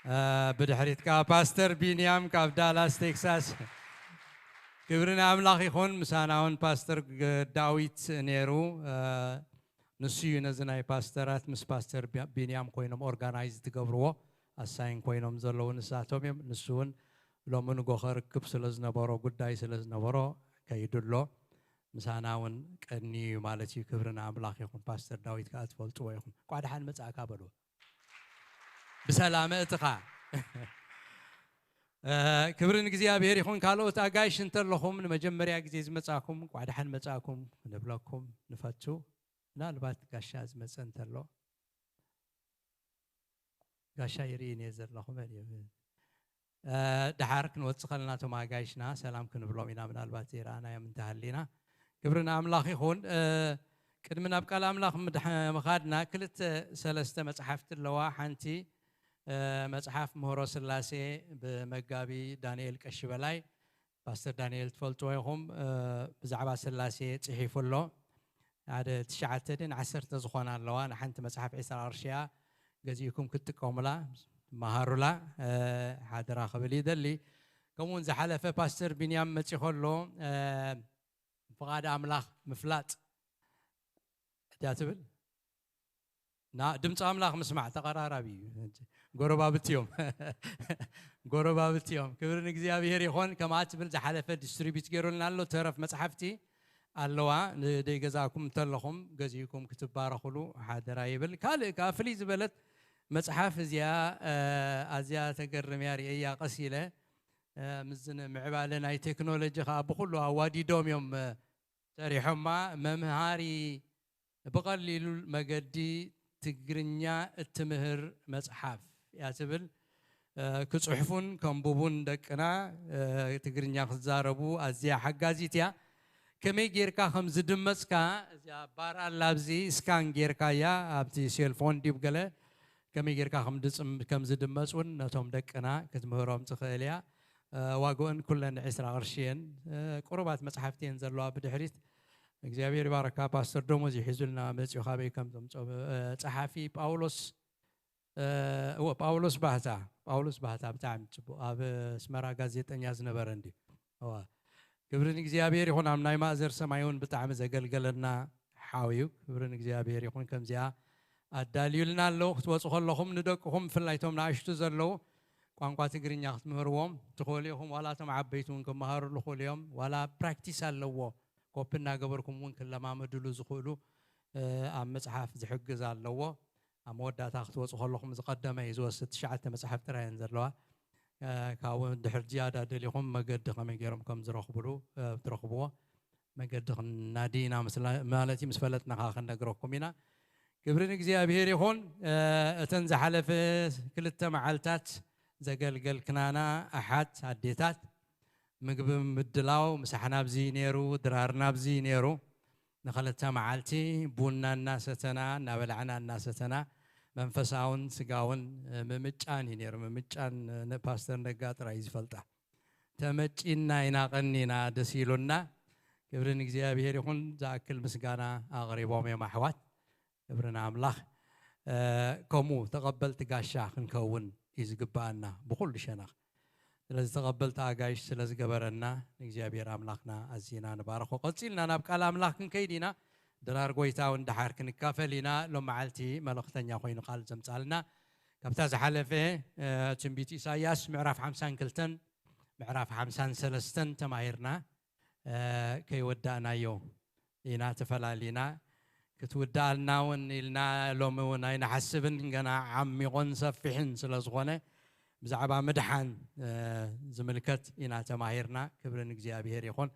እ፣ ብድሕሪት ከኣ ፓስተር ቢንያም ካብ ዳላስ ቴክሳስ። ክብሪ ንኣምላኽ ይኹን። ምሳና እውን ፓስተር ግ- ዳዊት ነይሩ። እ፣ ንሱ እዩ ነዚ ናይ ፓስተራት ምስ ፓስተር ቢ- ቢንያም ኮይኖም ኦርጋናይዝ ትገብርዎ፣ ኣሳይን ኮይኖም ዘለዉ ንሳቶም እዮም። ንሱ እውን ሎሚ ንጎ ከርክብ ስለ ዝነበሮ፣ ጉዳይ ስለ ዝነበሮ ከይዱ ኣሎ። ምሳና እውን ቀንዩ እዩ ማለት እዩ። ክብሪ ንኣምላኽ ይኹን። ፓስተር ዳዊት ከዓ ትፈልጥዎ ይኹን። እንኳዕ ደሓን መጻእካ በልዎ። ብሰላም እትኻ። እ፣ ክብሪ ንእግዚኣብሔር ይኹን። ካልኦት ኣጋይሽ እንተለኹም፣ ንመጀመርያ ግዜ ዝመጻእኩም እንኳዕ ደሓን መጻእኩም ክንብለኩም ንፈቱ። ምናልባት ጋሻ ዝመጸ እንተሎ፣ ጋሻ ይርኢ እየ ዘለኹ፣ መን እዩ? እ፣ ደሓር ክንወጽእ ከለና እቶም ኣጋይሽና ሰላም ክንብሎም ኢና፣ ምናልባት ዘይረኣናዮም እንተሃሊና። ክብሪ ንኣምላኽ ይኹን። እ፣ ቅድሚ ናብ ቃል ኣምላኽ ምድሕ- ምኻድና፣ ክልተ ሰለስተ መጽሓፍቲ ኣለዋ። ሓንቲ፣ እ፣ መጽሓፍ ምህሮ ስላሴ ብመጋቢ ዳንኤል ቀሺ በላይ፣ ፓስተር ዳንኤል ትፈልጥዎ ኢኹም፣ እ፣ ብዛዕባ ስላሴ ጽሒፉ ኣሎ። ሓደ ትሽዓተ ድን ዓሰርተ ዝኾና ኣለዋ። ንሓንቲ መጽሓፍ ዒስራ ቅርሺ እያ፣ ገዚእኩም ክትጥቀሙላ፣ ትመሃሩላ፣ እ፣ ሓደራ ክብል ይደሊ። ከምኡውን ዝሓለፈ ፓስተር ቢንያም መጺ ከሎ፣ እ፣ ፍቓድ ኣምላኽ ምፍላጥ እያ ትብል። ና ድምፂ ኣምላኽ ምስማዕ ተቐራራቢ እዩ። ጎረባብቲ እዮም። ጎረባብቲ እዮም። ክብሪ ንእግዚኣብሔር ይኾን። ከምኣ ትብል ዝሓለፈ ዲስትሪቢዩት ገይሩልና ኣሎ። ተረፍ መጽሓፍቲ ኣለዋ። ንደይ ገዛእኩም እንተለኹም ገዚእኩም ክትባረኹሉ ሓደራ ይብል። ካልእ ከዓ ፍልይ ዝበለት መጽሓፍ እዚኣ፣ እ፣ ኣዝያ ተገርም እያ። ርእያ ቀስ ኢለ፣ እ፣ ምስዚ ምዕባለ ናይ ቴክኖሎጂ ከዓ ብኹሉ ኣዋዲዶም እዮም፣ እ፣ ሰሪሖማ። መምሃሪ ብቐሊሉ መገዲ ትግርኛ እትምህር መጽሓፍ እያ ትብል። እ፣ ክጽሕፉን ከንብቡን ደቅና፣ እ፣ ትግርኛ ክዛረቡ ኣዝያ ሓጋዚት እያ። ከመይ ጌርካ ከም ዝድመጽካ፣ እዚኣ ባር ኣላ ኣብዚ ስካን ጌርካ እያ፣ ኣብቲ ሴልፎን ዲብ ገለ ከመይ ጌርካ ከም ድጽም-፣ ከም ዝድመጽ እውን ነቶም ደቅና ክትምህሮም ትኽእል እያ። እ፣ ዋግኦን ኩለን ዕስራ ቅርሺ እየን። እ፣ ቁሩባት መጽሓፍቲ እየን ዘለዋ ብድሕሪት። እግዚኣብሔር ይባረካ ፓስተር ደሞዝ ይሒዙልና መፅኡ ካበይ ከም ዘምፅኦ፣ እ፣ ጸሓፊ ጳውሎስ፣ እ፣ እወ፣ ጳውሎስ ባህታ፣ ጳውሎስ ባህታ ብጣዕሚ ጽቡቕ፣ ኣብ ኣስመራ ጋዜጠኛ ዝነበረ እንዲ። እዋ፣ ክብሪ ንእግዚኣብሔር ይኹን። ኣብ ናይ ማእዘር ሰማይ እውን ብጣዕሚ ዘገልገለና ሓው እዩ። ክብሪ ንእግዚኣብሔር ይኹን። ከምዚኣ ኣዳልዩልና ኣለዉ። ክትወፁ ከለኹም ንደቅኹም፣ ብፍላይ እቶም ንኣሽቱ ዘለዉ፣ ቋንቋ ትግርኛ ክትምህርዎም ትኽእሉ ኢኹም። ዋላ እቶም ዓበይቲ እውን ክመሃሩሉ ይኽእሉ እዮም። ዋላ ፕራክቲስ ኣለዎ፣ ኮፒ እናገበርኩም እውን ክለማመዱሉ ዝኽእሉ፣ እ፣ ኣብ መጽሓፍ ዝሕግዝ ኣለዎ። ኣብ መወዳእታ ክትወፁ ከለኹም ዝቐደመ እዩ ዝወስድ። ትሽዓተ መጽሓፍ ጥራይ እየን ዘለዋ። እ፣ ካብኡ ድሕር ዝያዳ ደሊኹም መገዲ ከመይ ገይሮም ከም ዝረኽብሉ፣ እ፣ ትረኽብዎ መገዲ ክንናዲ ኢና ምስላ-፣ ማለት እዩ። ምስ ፈለጥና ከዓ ክንነግረኩም ኢና። ክብሪ ንእግዚኣብሔር ይኹን። እ፣ እተን ዝሓለፈ ክልተ መዓልታት ዘገልገልክናና ኣሓት ኣዴታት፣ ምግቢ ምድላው ምሳሕና ኣብዚ ነይሩ፣ ድራርና ኣብዚ ነይሩ። ንኽልተ መዓልቲ ቡና እናሰተና፣ እናበላዕና እናሰተና፣ መንፈሳውን ስጋውን ምምጫን እዩ ነይሩ። ምምጫን ንፓስተር ነጋ ጥራይ እዩ ዝፈልጣ። ተመጪና ኢና፣ ቀኒና፣ ደስ ኢሉና። ክብሪ ንእግዚኣብሔር ይኹን። ዝኣክል ምስጋና ኣቕሪቦም እዮም ኣሕዋት። ክብሪ ንኣምላኽ። እ፣ ከምኡ ተቐበልቲ ጋሻ ክንከውን እዩ ዝግብኣና ብኹሉ ሸነኽ። ስለዚ ተቐበልቲ ኣጋይሽ ስለ ዝገበረና ንእግዚኣብሔር ኣምላኽና ኣዚና ንባርኾ። ቀጺልና ናብ ቃል ኣምላኽ ክንከይድ ኢና። ድራር ጎይታ እውን ደሓር ክንካፈል ኢና። ሎም መዓልቲ መልእኽተኛ ኮይኑ ቃል ዘምጻልና ካብታ ዝሓለፈ፣ እ፣ ትንቢት ኢሳይያስ ምዕራፍ ሓምሳን ክልተን ምዕራፍ ሓምሳን ሰለስተን ተማሂርና፣ እ፣ ከይወዳእናዮ ኢና ተፈላሊና። ክትውዳኣልና እውን ኢልና ሎሚ እውን ኣይንሓስብን፣ ገና ዓሚቑን ሰፊሕን ስለ ዝኾነ ብዛዕባ ምድሓን፣ እ፣ ዝምልከት ኢና ተማሂርና። ክብሪ ንእግዚኣብሔር ይኹን።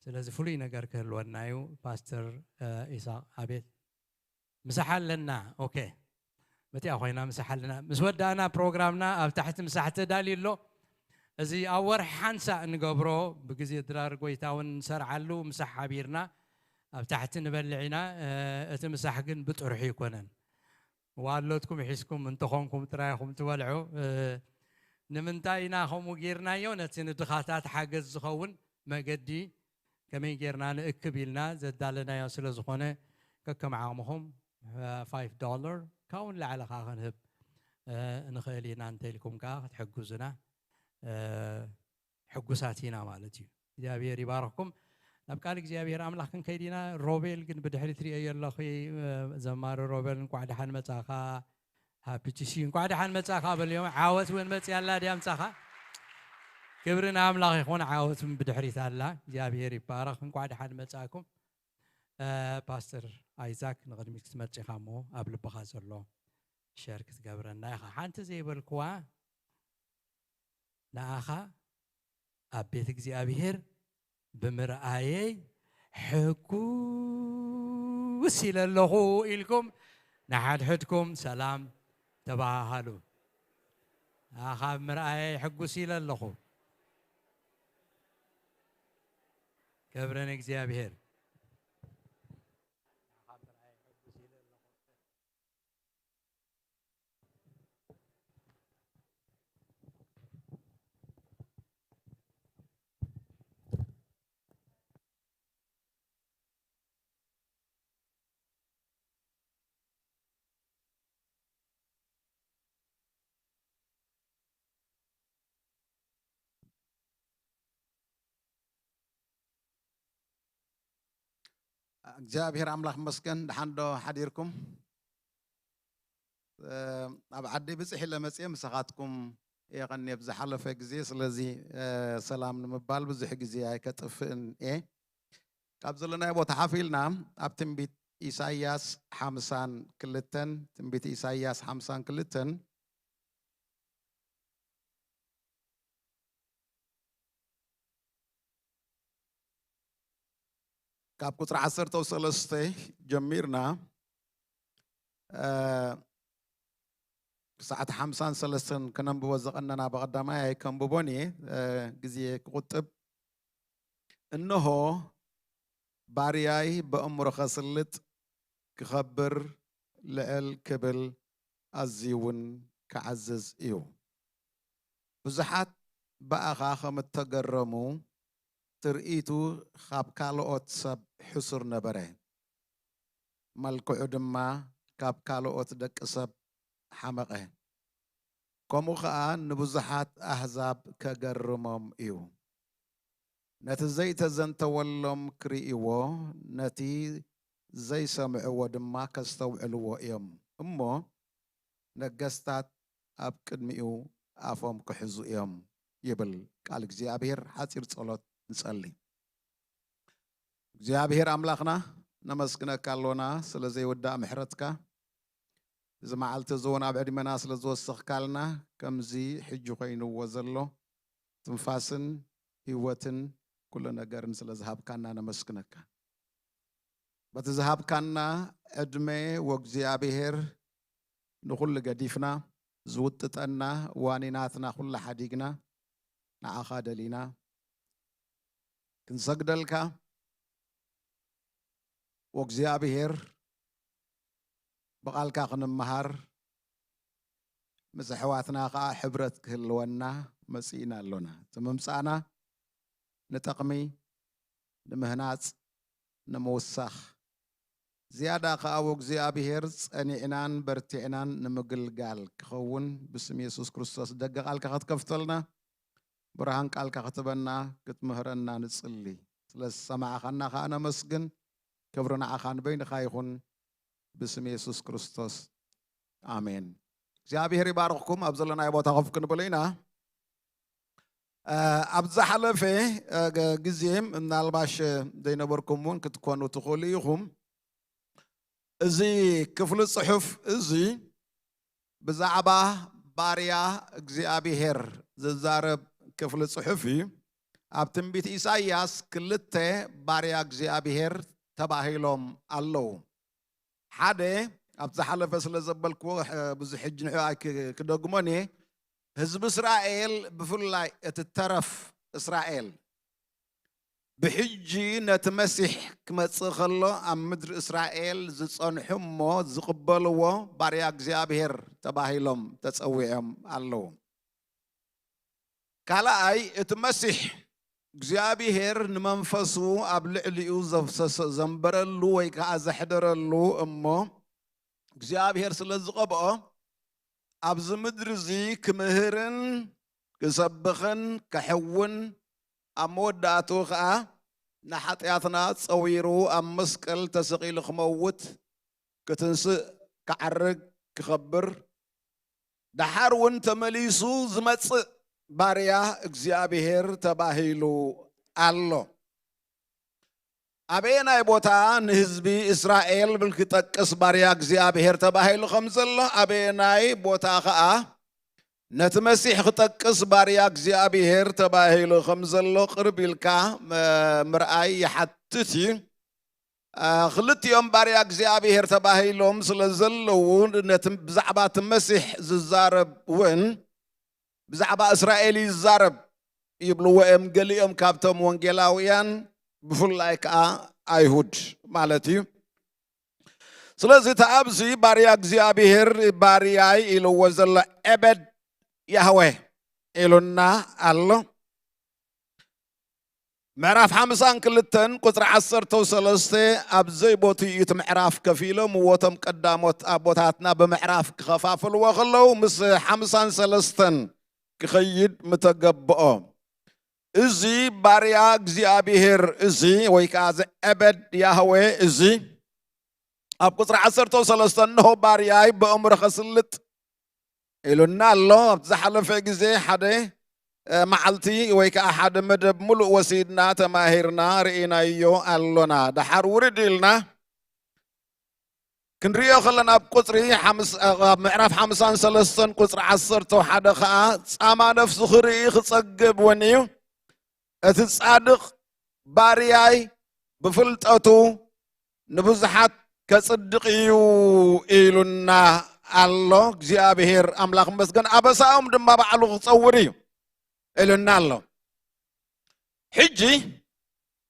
ስለዚ ፍሉይ ነገር ክህልወና እዩ። ፓስተር፣ እ፣ ኢሳቕ፣ ኣቤት። ምሳሕ ኣለና። ኦኬ። መቲኣ ኮይና ምሳሕ ኣለና። ምስ ወዳእና ፕሮግራምና ኣብ ታሕቲ ምሳሕ ተዳልዩ ኣሎ። እዚ ኣብ ወርሒ ሓንሳእ እንገብሮ ብግዜ ድራር ጎይታ እውን ንሰርዓሉ ምሳሕ ሓቢርና ኣብ ታሕቲ ንበልዕ ኢና። እ፣ እቲ ምሳሕ ግን ብጥርሑ ኣይኮነን። ዋሎትኩም ሒዝኩም እንተኾንኩም ጥራይ ኢኹም ትበልዑ። እ፣ ንምንታይ ኢና ከምኡ ጌርናዮ? ነቲ ንድኻታት ሓገዝ ዝኸውን መገዲ ከመይ ጌርና ንእክብ ኢልና ዘዳለናዮ ስለ ዝኾነ፣ ከከም ዓቕምኹም፣ እ፣ ፋይቭ ዶላር ካብኡ ንላዕሊ ከኣ ክንህብ፣ እ፣ ንኽእል ኢና። እንተ ኢልኩም ከኣ ክትሕግዙና፣ እ፣ ሕጉሳት ኢና ማለት እዩ። እግዚኣብሔር ይባርኽኩም። ናብ ቃል እግዚኣብሔር ኣምላኽ ክንከይድ ኢና። ሮቤል ግን ብድሕሪት ርእየዮ ኣለኹ። ዘማሪ ሮቤል፣ እንቋዕ ደሓን መጻኻ። ሃፒ ቺሲ፣ እንቋዕ ደሓን መጻኻ በልዮም። ዓወት እውን መጽያ ኣላ ድያ ምጻኻ? ክብሪ ንኣምላኽ ይኹን። ዓወት እውን ብድሕሪት ኣላ። እግዚኣብሔር ይባረኽ። እንቋዕ ደሓን መጻእኩም። እ፣ ፓስተር ኣይዛክ፣ ንቕድሚት ክትመጽእ ኢኻ እሞ ኣብ ልብኻ ዘሎ ሸር ክትገብረና ኢኻ። ሓንቲ ዘይበልክዋ፣ ንኣኻ ኣብ ቤት እግዚኣብሔር ብምርኣየይ ሕጉስ ኢለ ኣለኹ ኢልኩም ንሓድሕድኩም ሰላም ተበሃሃሉ። ንኣኻ ብምርኣየይ ሕጉስ ኢለ ኣለኹ። ክብሪ ንእግዚኣብሔር። እግዚኣብሔር ኣምላኽ መስገን። ደሓን ዶ ሓዲርኩም? እ፣ ኣብ ዓዲ ብጽሕ ኢለ መጽየ ምሳኻትኩም እየ ቀንየ ብዝሓለፈ ግዜ። ስለዚ፣ እ፣ ሰላም ንምባል ብዙሕ ግዜ ኣይከጥፍእን እየ። ካብ ዘለናዮ ቦታ ሓፍ ኢልና ኣብ ትንቢት ኢሳይያስ ሓምሳን ክልተን፣ ትንቢት ኢሳይያስ ሓምሳን ክልተን፣ ካብ ቁጽሪ ዓሰርተ ሰለስተ ጀሚርና፣ እ፣ ክሳዕ ሓምሳን ሰለስተን ከነንብቦ ዝቐነና ብቐዳማይ ኣይከንብቦን እየ፣ እ፣ ግዜ ክቑጥብ። እንሆ፣ ባርያይ በእምሮ ኸስልጥ፣ ክኸብር፣ ልዕል ክብል፣ ኣዝዩ እውን ክዓዝዝ እዩ። ብዙሓት ብኣኻ ከም እተገረሙ፣ ትርኢቱ ኻብ ካልኦት ሰብ ሕሱር ነበረ። መልክዑ ድማ ካብ ካልኦት ደቂ ሰብ ሓመቐ። ከምኡ ኸኣ ንብዙሓት ኣህዛብ ከገርሞም እዩ። ነቲ ዘይተዘንተወሎም ክርእይዎ፣ ነቲ ዘይሰምዕዎ ድማ ከስተውዕልዎ እዮም እሞ፣ ነገስታት ኣብ ቅድሚኡ ኣፎም ክሕዙ እዮም ይብል ቃል እግዚኣብሔር። ሓጺር ጸሎት ንጸሊ። እግዚኣብሔር ኣምላኽና፣ ነመስግነካ ኣሎና ስለ ዘይውዳእ ምሕረትካ፣ እዚ መዓልቲ እዚ እውን ኣብ ዕድመና ስለ ዝወሰኽካልና፣ ከምዚ ሕጂ ኮይንዎ ዘሎ ትንፋስን ህይወትን ኩሉ ነገርን ስለ ዝሃብካና ነመስግነካ። በቲ ዝሃብካና ዕድመ ወእግዚኣብሔር ንኹሉ ገዲፍና፣ ዝውጥጠና ዋኒናትና ኩሉ ሓዲግና ንዓኻ ደሊና ክንሰግደልካ፣ ወእግዚኣብሔር ብቓልካ ክንመሃር፣ ምስ ኣሕዋትና ኸኣ ሕብረት ክህልወና መጺእና ኣሎና። እቲ ምምጻእና ንጠቕሚ፣ ንምህናጽ፣ ንምውሳኽ፣ ዝያዳ ኸኣ ወእግዚኣብሔር ጸኒዕናን በርቲዕናን ንምግልጋል ክኸውን ብስም የሱስ ክርስቶስ ደገ ቃልካ ክትከፍተልና፣ ብርሃን ቃልካ ክትበና፣ ክትምህረና ንጽሊ። ስለ ዝሰማዕኻና ኸኣ ነመስግን። ክብሪ ንዓኻ ንበይንኻ ይኹን፣ ብስም የሱስ ክርስቶስ፣ ኣሜን። እግዚኣብሔር ይባርኽኩም። ኣብ ዘለናዮ ቦታ ኮፍ ክንብል ኢና። እ፣ ኣብ ዝሓለፈ፣ እ፣ ገ-፣ ግዜ ምናልባሽ ዘይነበርኩም እውን ክትኮኑ ትኽእሉ ኢኹም። እዚ ክፍሊ ጽሑፍ እዚ ብዛዕባ ባርያ እግዚኣብሔር ዝዛረብ ክፍሊ ጽሑፍ እዩ። ኣብ ትንቢት ኢሳይያስ ክልተ ባርያ እግዚኣብሔር ተባሂሎም ኣለዉ። ሓደ፣ ኣብ ዝሓለፈ ስለ ዘበልክዎ፣ እ፣ ብዙሕ ሕጂ ንዕኡ ኣይክ-፣ ክደግሞን እየ። ህዝቢ እስራኤል፣ ብፍላይ እቲ ተረፍ እስራኤል፣ ብሕጂ ነቲ መሲሕ ክመጽእ ከሎ ኣብ ምድሪ እስራኤል ዝጸንሑ እሞ ዝቕበልዎ ባርያ እግዚኣብሔር ተባሂሎም ተጸዊዖም ኣለዉ። ካልኣይ፣ እቲ መሲሕ እግዚኣብሔር ንመንፈሱ ኣብ ልዕሊኡ ዘፍሰሰ-፣ ዘንበረሉ ወይ ከኣ ዘሕደረሉ እሞ እግዚኣብሔር ስለ ዝቐብኦ ኣብዚ ምድሪ እዚ ክምህርን ክሰብኽን ከሕውን ኣብ መወዳእቱ ኸኣ ንሓጢኣትና ጸዊሩ ኣብ መስቀል ተሰቒሉ ክመውት፣ ክትንስእ፣ ክዓርግ፣ ክኸብር፣ ደሓር እውን ተመሊሱ ዝመጽእ ባርያ እግዚኣብሔር ተባሂሉ ኣሎ። ኣበየናይ ቦታ ንህዝቢ እስራኤል ክጠቅስ ባርያ እግዚኣብሔር ተባሂሉ ከም ዘሎ፣ ኣበየናይ ቦታ ኸኣ ነቲ መሲሕ ክጠቅስ ባርያ እግዚኣብሔር ተባሂሉ ከም ዘሎ ቅርብ ኢልካ መ-፣ ምርኣይ ይሓትት እዩ። አ፣ ክልቲኦም ባርያ እግዚኣብሔር ተባሂሎም ስለ ዘለዉ፣ ነቲ ብዛዕባ እቲ መሲሕ ዝዛረብ እውን ብዛዕባ እስራኤል ይዛረብ ይብልዎ እዮም፣ ገሊኦም ካብቶም ወንጌላውያን፣ ብፍላይ ከኣ ኣይሁድ ማለት እዩ። ስለዚ እቲ ኣብዚ ባርያ እግዚኣብሔር፣ ባርያይ ኢልዎ ዘሎ፣ ዔበድ ያህዌ ኢሉና ኣሎ። ምዕራፍ ሓምሳን ክልተን ቁጽሪ ዓሰርተ ሰለስተ ኣብ ዘይቦትኡ እዩ እቲ ምዕራፍ ከፊሎምዎ። እቶም ቀዳሞት ኣቦታትና ብምዕራፍ ክኸፋፍልዎ ከለዉ፣ ምስ ሓምሳን ሰለስተን ክኸይድ ምተገብኦ። እዚ ባርያ እግዚኣብሔር እዚ፣ ወይ ከኣ እዚ ዔበድ ያህዌ እዚ፣ ኣብ ቁጽሪ ዓሰርተ ሰለስተ፣ "እንሆ ባርያይ ብእምሮ ከስልጥ" ኢሉና ኣሎ። ኣብቲ ዝሓለፈ ግዜ ሓደ፣ እ፣ መዓልቲ ወይ ከኣ ሓደ መደብ ምሉእ ወሲድና፣ ተማሂርና፣ ርኢናዮ ኣሎና። ደሓር ውርድ ኢልና ክንሪኦ ከለና፣ ኣብ ቁጽሪ ሓምስ-፣ ኣብ ምዕራፍ ሓምሳን ሰለስተን ቁጽሪ ዓሰርተ ሓደ ከኣ፣ "ጻማ ነፍሱ ክርኢ ክጸግብ እውን እዩ፣ እቲ ጻድቕ ባርያይ ብፍልጠቱ ንብዙሓት ከጽድቕ እዩ" ኢሉና ኣሎ። እግዚኣብሔር ኣምላኽ መስገን፣ "ኣበሳኦም ድማ ባዕሉ ክጸውር እዩ" ኢሉና ኣሎ። ሕጂ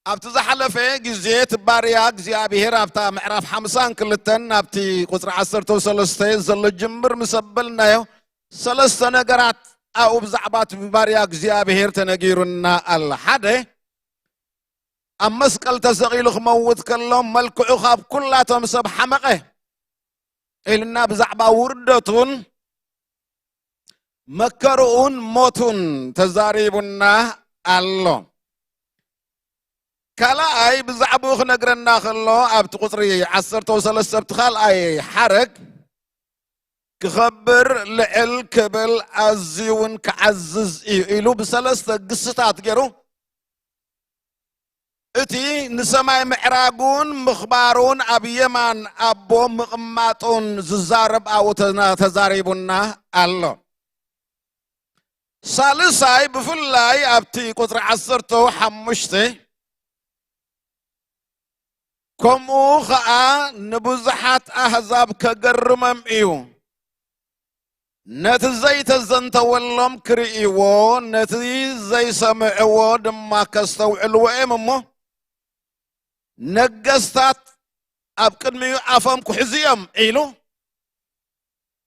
ኣብቲ ዝሓለፈ ግዜ እቲ ባርያ እግዚኣብሔር ኣብታ ምዕራፍ ሓምሳን ክልተን ናብቲ ቁጽሪ ዓሰርተ ሰለስተ ዘሎ ጅምር ምስ ኣበልናዮ፣ ሰለስተ ነገራት ኣብኡ ብዛዕባ እቲ ባርያ እግዚኣብሔር ተነጊሩና ኣላ። ሓደ፣ ኣብ መስቀል ተሰቒሉ ክመውት ከሎ፣ መልክዑ ካብ ኩላቶም ሰብ ሓመቐ ኢልና ብዛዕባ ውርደቱን መከርኡን ሞቱን ተዛሪቡና ኣሎ። ካልኣይ፣ ብዛዕባኡ ክነግረና ከሎ፣ ኣብቲ ቁጽሪ ዓሰርተ ሰለስተ ኣብቲ ካልኣይ ሓረግ፣ "ክኸብር፣ ልዕል ክብል፣ ኣዝዩ እውን ክዓዝዝ እዩ" ኢሉ ብሰለስተ ግስታት ገይሩ፣ እቲ ንሰማይ ምዕራጉን ምኽባሩን ኣብ የማን ኣቦ ምቕማጡን ዝዛረብ ኣብኡ ተና-፣ ተዛሪቡና ኣሎ። ሳልሳይ፣ ብፍላይ ኣብቲ ቁጽሪ ዓሰርተ ሓሙሽተ፣ "ከምኡ ኸኣ ንብዙሓት ኣህዛብ ከገርሞም እዩ፣ ነቲ ዘይተዘንተወሎም ክርእይዎ፣ ነቲ ዘይሰምዕዎ ድማ ከስተውዕልዎ እዮም እሞ፣ ነገስታት ኣብ ቅድሚኡ ኣፎም ክሕዙ እዮም" ኢሉ፣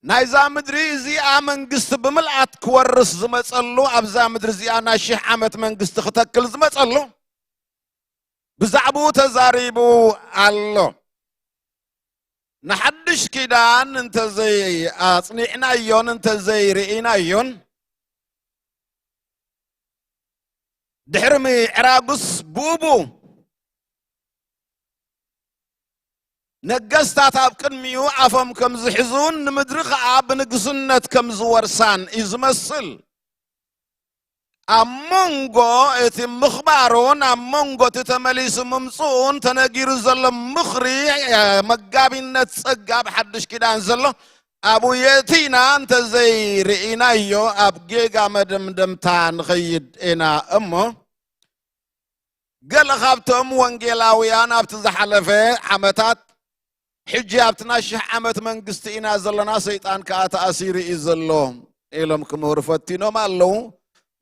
ናይዛ ምድሪ እዚኣ መንግስቲ ብምልኣት ክወርስ ዝመጸሉ፣ ኣብዛ ምድሪ እዚኣ ናይ ሽሕ ዓመት መንግስቲ ክተክል ዝመጸሉ፣ ብዛዕባኡ ተዛሪቡ ኣሎ። ንሓድሽ ኪዳን እንተዘይ ኣጽኒዕናዮን እንተዘይ ርኢናዮን፣ ድሕሪ ምዕራጉስ ብኡቡ ነገስታት ኣብ ቅድሚኡ ኣፎም ከም ዝሕዙን ንምድሪ ኸኣ ብንግስነት ከም ዝወርሳን እዩ ዝመስል። ኣብ መንጎ እቲ ምኽባሩን ኣብ መንጎ እቲ ተመሊሱ ምምጽኡን ተነጊሩ ዘሎ ምኽሪ፣ እ፣ መጋቢነት ጸጋ ኣብ ሓድሽ ኪዳን ዘሎ ኣብኡ የእቲና እንተዘይርኢናዮ ኣብ ጌጋ መደምደምታ ንኸይድ ኢና እሞ፣ ገለ ካብቶም ወንጌላውያን ኣብቲ ዝሓለፈ ዓመታት፣ "ሕጂ ኣብቲ ናይ ሽሕ ዓመት መንግስቲ ኢና ዘለና፣ ሰይጣን ከኣ ተኣሲሩ እዩ ዘሎ" ኢሎም ክምህሩ ፈቲኖም ኣለዉ።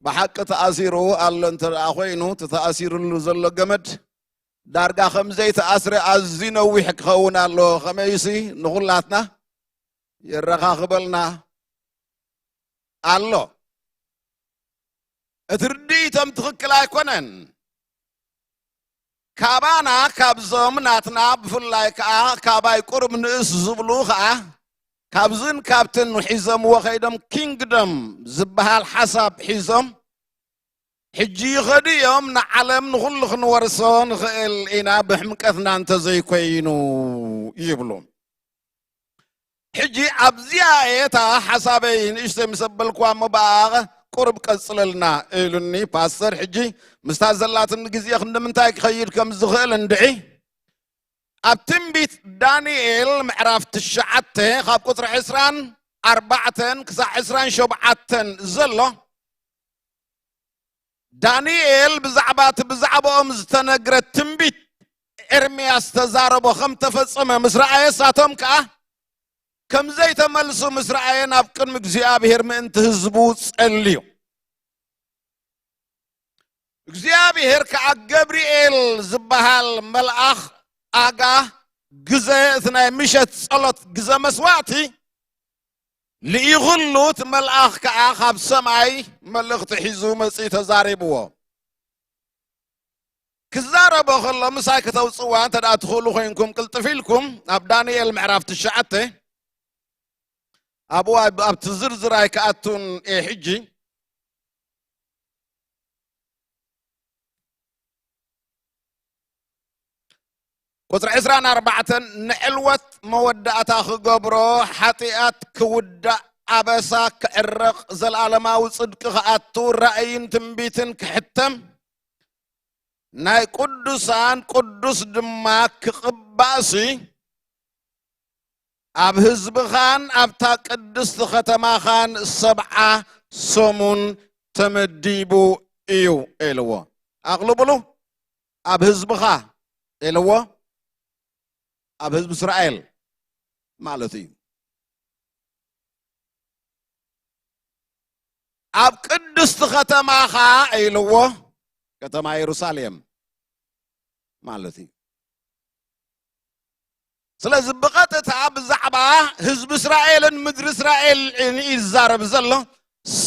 ብሓቂ ተኣሲሩ ኣሎ እንተ ደኣ ኮይኑ፣ እቲ ተኣሲሩሉ ዘሎ ገመድ ዳርጋ ከም ዘይተኣስረ ኣዝዩ ነዊሕ ክኸውን ኣለዎ። ከመይሲ ንኹላትና የረኻኽበልና ኣሎ። እቲ ርድኢቶም ትኽክል ኣይኮነን። ካባና፣ ካብዞም ናትና፣ ብፍላይ ከኣ ካባይ ቁሩብ ንእስ ዝብሉ ከኣ፣ ካብዝን ካብትን ሒዞምዎ ከይዶም፣ ኪንግደም ዝበሃል ሓሳብ ሒዞም፣ ሕጂ ይኸዱ እዮም፣ ንዓለም ንኹሉ ክንወርሶ ንኽእል ኢና፣ ብሕምቀትና እንተዘይኮይኑ ይብሉ። ሕጂ ኣብዚኣ እየ እታ ሓሳበይ ንእሽተይ ምስ ኣበልክዋ እሞ ብኣኣ ቁሩብ ቀጽለልና ኢሉኒ ፓስተር። ሕጂ ምስታ ዘላትኒ ግዜ ክንዲ ምንታይ ክኸይድ ከም ዝኽእል እንድዒ። ኣብ ትንቢት ዳንኤል ምዕራፍ ትሽዓተ ካብ ቁጽሪ ዕስራን ኣርባዕተን ክሳዕ ዕስራን ሸውዓተን ዘሎ፣ ዳንኤል ብዛዕባ እቲ ብዛዕባኦም ዝተነግረ ትንቢት ኤርምያስ ዝተዛረቦ ከም ተፈጸመ ምስ ረኣየ፣ ንሳቶም ከኣ ከም ዘይተመልሱ ምስ ረኣየ ናብ ቅድሚ እግዚኣብሔር ምእንቲ ህዝቡ ጸልዩ። እግዚኣብሔር ከኣ ገብርኤል ዝበሃል መልኣኽ ኣጋ ግዘ እቲ ናይ ምሸት ጸሎት ግዘ መስዋዕቲ ልኢኹሉ፣ እቲ መልኣኽ ከኣ ካብ ሰማይ መልእኽቲ ሒዙ መጺኡ ተዛሪብዎ። ክዛረቦ ከሎ ምሳይ ከተውጽዋ እንተ ደኣ ትኽእሉ ኮይንኩም ቅልጥፍ ኢልኩም ኣብ ዳንኤል ምዕራፍ ትሽዓተ፣ ኣብኡ ኣብ-፣ ኣብቲ ዝርዝር ኣይከኣቱን እየ ሕጂ። ቁጽሪ ዕስራን ኣርባዕተን፣ ንዕልወት መወዳእታ ክገብሮ፣ ሓጢኣት ክውዳእ፣ ኣበሳ ክዕረቕ፣ ዘለኣለማዊ ጽድቂ ክኣቱ፣ ራእይን ትንቢትን ክሕተም፣ ናይ ቅዱሳን ቅዱስ ድማ ክቕባእሲ፣ ኣብ ህዝብኻን ኣብታ ቅድስቲ ከተማኻን ሰብዓ ሰሙን ተመዲቡ እዩ ኢልዎ። ኣቕልብሉ፣ ኣብ ህዝብኻ ኢልዎ፣ ኣብ ህዝቢ እስራኤል ማለት እዩ። ኣብ ቅድስቲ ከተማኻ ኢልዎ፣ ከተማ የሩሳሌም ማለት እዩ። ስለዚ ብቐጥታ ብዛዕባ ህዝቢ እስራኤልን ምድሪ እስራኤልን እዩ ዝዛረብ ዘሎ።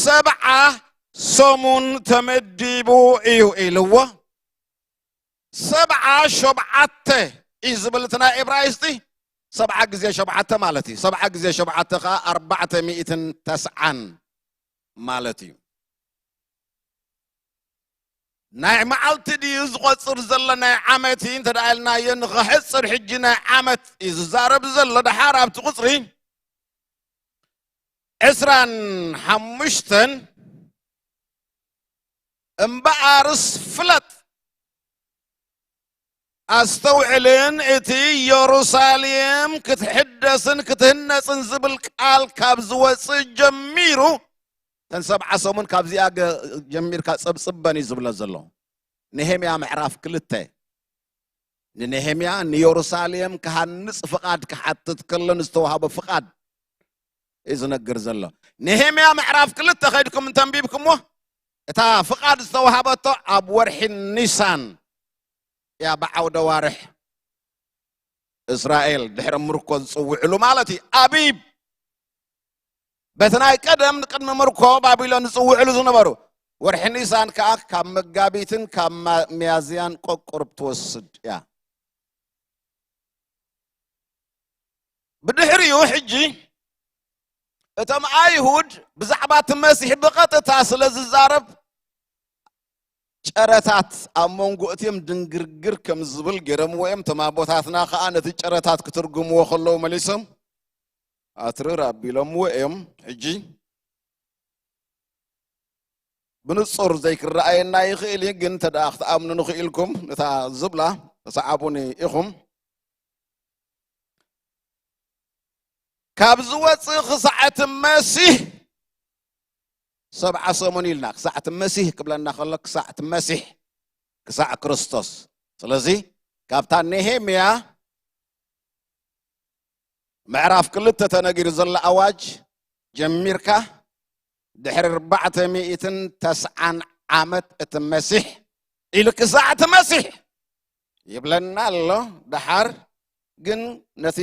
ሰብዓ ሰሙን ተመዲቡ እዩ ኢልዎ። ሰብዓ ሸብዓተ እዩ ዝብል እቲ ናይ ኤብራይስጢ። ሰብዓ ግዜ ሸብዓተ ማለት እዩ። ሰብዓ ግዜ ሸብዓተ ኸዓ ኣርባዕተ ሚእትን ተስዓን ማለት እዩ። ናይ መዓልቲ ድዩ ዝቆጽር ዘሎ ናይ ዓመት እንተ ደኣ ኢልናዮ፣ ንኸሕጽር ሕጂ ናይ ዓመት እዩ ዝዛረብ ዘሎ። ደሓር ኣብቲ ቁጽሪ ዕስራን ሓሙሽተን፣ እምበኣርስ ፍለጥ፣ ኣስተውዕልን፣ እቲ የሩሳሌም ክትሕደስን ክትህነጽን ዝብል ቃል ካብ ዝወጽእ ጀሚሩ፣ እተን ሰብዓ ሰሙን ካብዚኣ ገ-፣ ጀሚርካ ጸብጽበን እዩ ዝብሎ ዘሎ። ነሄምያ ምዕራፍ ክልተ፣ ንነሄምያ ንየሩሳሌም ክሃንጽ ፍቓድ ክሓትት ከሎ ንዝተዋህቦ ፍቓድ እዩ ዝነግር ዘሎ። ነሄምያ ምዕራፍ ክልተ ከይድኩም እንተንቢብኩምዎ፣ እታ ፍቓድ ዝተዋህበቶ ኣብ ወርሒ ኒሳን እያ፣ ብዓውደ ዋርሕ እስራኤል ድሕሪ ምርኮ ዝጽውዕሉ ማለት እዩ። ኣቢብ፣ በቲ ናይ ቀደም ንቅድሚ ምርኮ ባቢሎን ዝጽውዕሉ ዝነበሩ፣ ወርሒ ኒሳን ከኣ ካብ መጋቢትን ካብ ማ-፣ ሚያዝያን ቆቁርብ ትወስድ እያ። ብድሕሪኡ ሕጂ እቶም ኣይሁድ ብዛዕባ እቲ መሲሕ ብቐጥታ ስለ ዝዛረብ፣ ጨረታት ኣብ መንጎ እቲኦም ድንግርግር ከም ዝብል ገይሮምዎ እዮም። እቶም ኣቦታትና ከኣ ነቲ ጨረታት ክትርጉምዎ ከለዉ መሊሶም ኣትርር ኣቢሎምዎ እዮም። ሕጂ ብንጹር ዘይክረኣየና ይኽእል እዩ፣ ግን እንተ ደኣ ክትኣምኑኒ ክኢልኩም ነታ ዝብላ ተሰዓቡኒ ኢኹም። ካብ ዝወጽእ ክሳዕ እቲ መሲህ ሰብዓ ሰሙን ኢልና፣ ክሳዕ እቲ መሲህ ክብለና ከሎ ክሳዕ እቲ መሲሕ፣ ክሳዕ ክርስቶስ። ስለዚ ካብታ ነሄምያ ምዕራፍ ክልተ ተነጊሩ ዘሎ ኣዋጅ ጀሚርካ ድሕሪ ኣርባዕተ ሚእትን ተስዓን ዓመት እቲ መሲሕ ኢሉ ክሳዕ እቲ መሲሕ ይብለና ኣሎ። ደሓር ግን ነቲ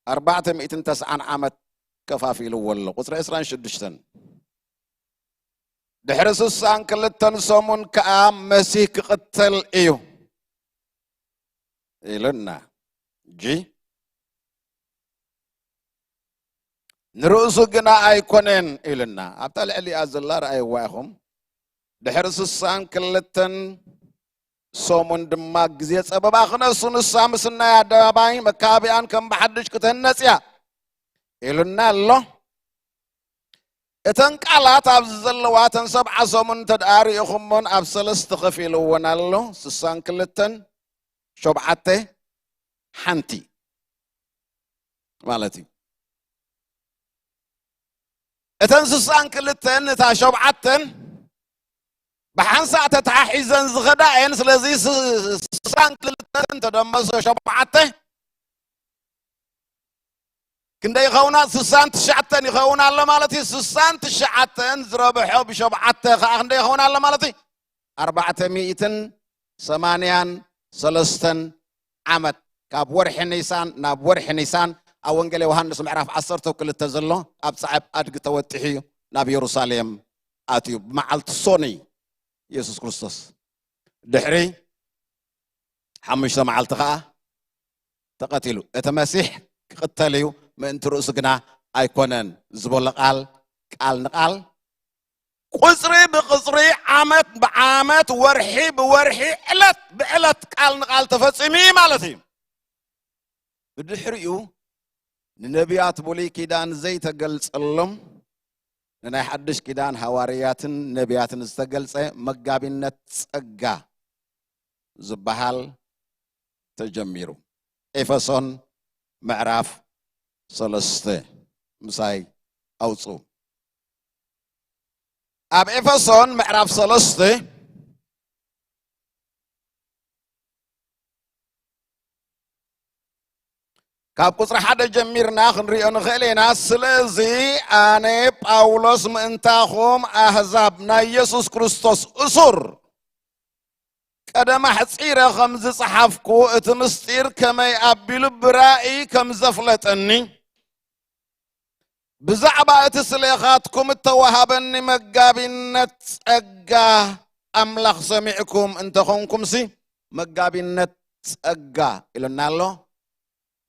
ኣርባዕተ ሚእትን ተስዓን ዓመት ከፋፊልዎ ኣሎ። ቁጽሪ ዕስራን ሽዱሽተን፣ ድሕሪ ስሳን ክልተን ሰሙን ከኣ መሲህ ክቕተል እዩ ኢሉና። እጂ ንርእሱ ግና ኣይኮነን ኢሉና። ኣብታ ልዕሊኣ ዘላ ረኣይዋ ኢኹም። ድሕሪ ስሳን ክልተን ሰሙን ድማ ግዜ ጸበባ ክነሱ፣ ንሳ ምስናይ ኣደባባይ መካቢኣን ከም ብሓድሽ ክትህነጽ እያ ኢሉና ኣሎ። እተን ቃላት ኣብዚ ዘለዋ፣ እተን ሰብዓ ሰሙን እንተ ደኣ ርኢኹሞን፣ ኣብ ሰለስተ ከፊልወን ኣሎ። ስሳን ክልተን፣ ሸውዓተ፣ ሓንቲ ማለት እዩ። እተን ስሳን ክልተን፣ እታ ሸውዓተን ብሓንሳእ ተተሓሒዘን ዝኸዳ እየን። ስለዚ ስ-፣ ስሳን ክልተን ተደመሶ ሸውዓተ ክንደይ ይኸውና? ስሳን ትሽዓተን ይኸውን ኣሎ ማለት እዩ። ስሳን ትሽዓተን ዝረብሖ ብሸውዓተ ኸዓ ክንደይ ይኸውን ኣሎ ማለት እዩ? ኣርባዕተ ሚእትን ሰማንያን ሰለስተን ዓመት፣ ካብ ወርሒ ኒሳን ናብ ወርሒ ኒሳን፣ ኣብ ወንጌል ዮሃንስ ምዕራፍ ዓሰርተ ክልተ ዘሎ፣ ኣብ ጻዕብ ኣድጊ ተወጢሑ እዩ፣ ናብ የሩሳሌም ኣትዩ። ብመዓልቲ ሶኒ ኢየሱስ ክርስቶስ ድሕሪ ሓሙሽተ መዓልቲ ኸዓ ተቐቲሉ። እቲ መሲሕ ክቕተል እዩ፣ ምእንቲ ርእሱ ግና ኣይኮነን ዝበሎ ቃል፣ ቃል ንቃል፣ ቁጽሪ ብቁጽሪ፣ ዓመት ብዓመት፣ ወርሒ ብወርሒ፣ ዕለት ብዕለት ቃል ንቃል ተፈጺሙ እዩ ማለት እዩ። ብድሕሪኡ ንነቢያት ብሉይ ኪዳን ዘይተገልጸሎም፣ ንናይ ሓድሽ ኪዳን ሃዋርያትን ነቢያትን ዝተገልጸ መጋቢነት ጸጋ ዝበሃል ተጀሚሩ። ኤፌሶን ምዕራፍ ሰለስተ ምሳይ ኣውጹ። ኣብ ኤፌሶን ምዕራፍ ሰለስተ ካብ ቁጽሪ ሓደ ጀሚርና ክንሪኦ ንኽእል ኢና። ስለዚ ኣነ ጳውሎስ ምእንታኹም ኣህዛብ ናይ የሱስ ክርስቶስ እሱር፣ ቀደም ኣሕጺረ ከም ዝጸሓፍኩ፣ እቲ ምስጢር ከመይ ኣቢሉ ብራእይ ከም ዘፍለጠኒ፣ ብዛዕባ እቲ ስሌኻትኩም እተዋሃበኒ መጋቢነት ጸጋ ኣምላኽ ሰሚዕኩም እንተኾንኩምሲ፣ መጋቢነት ጸጋ ኢሉና ኣሎ።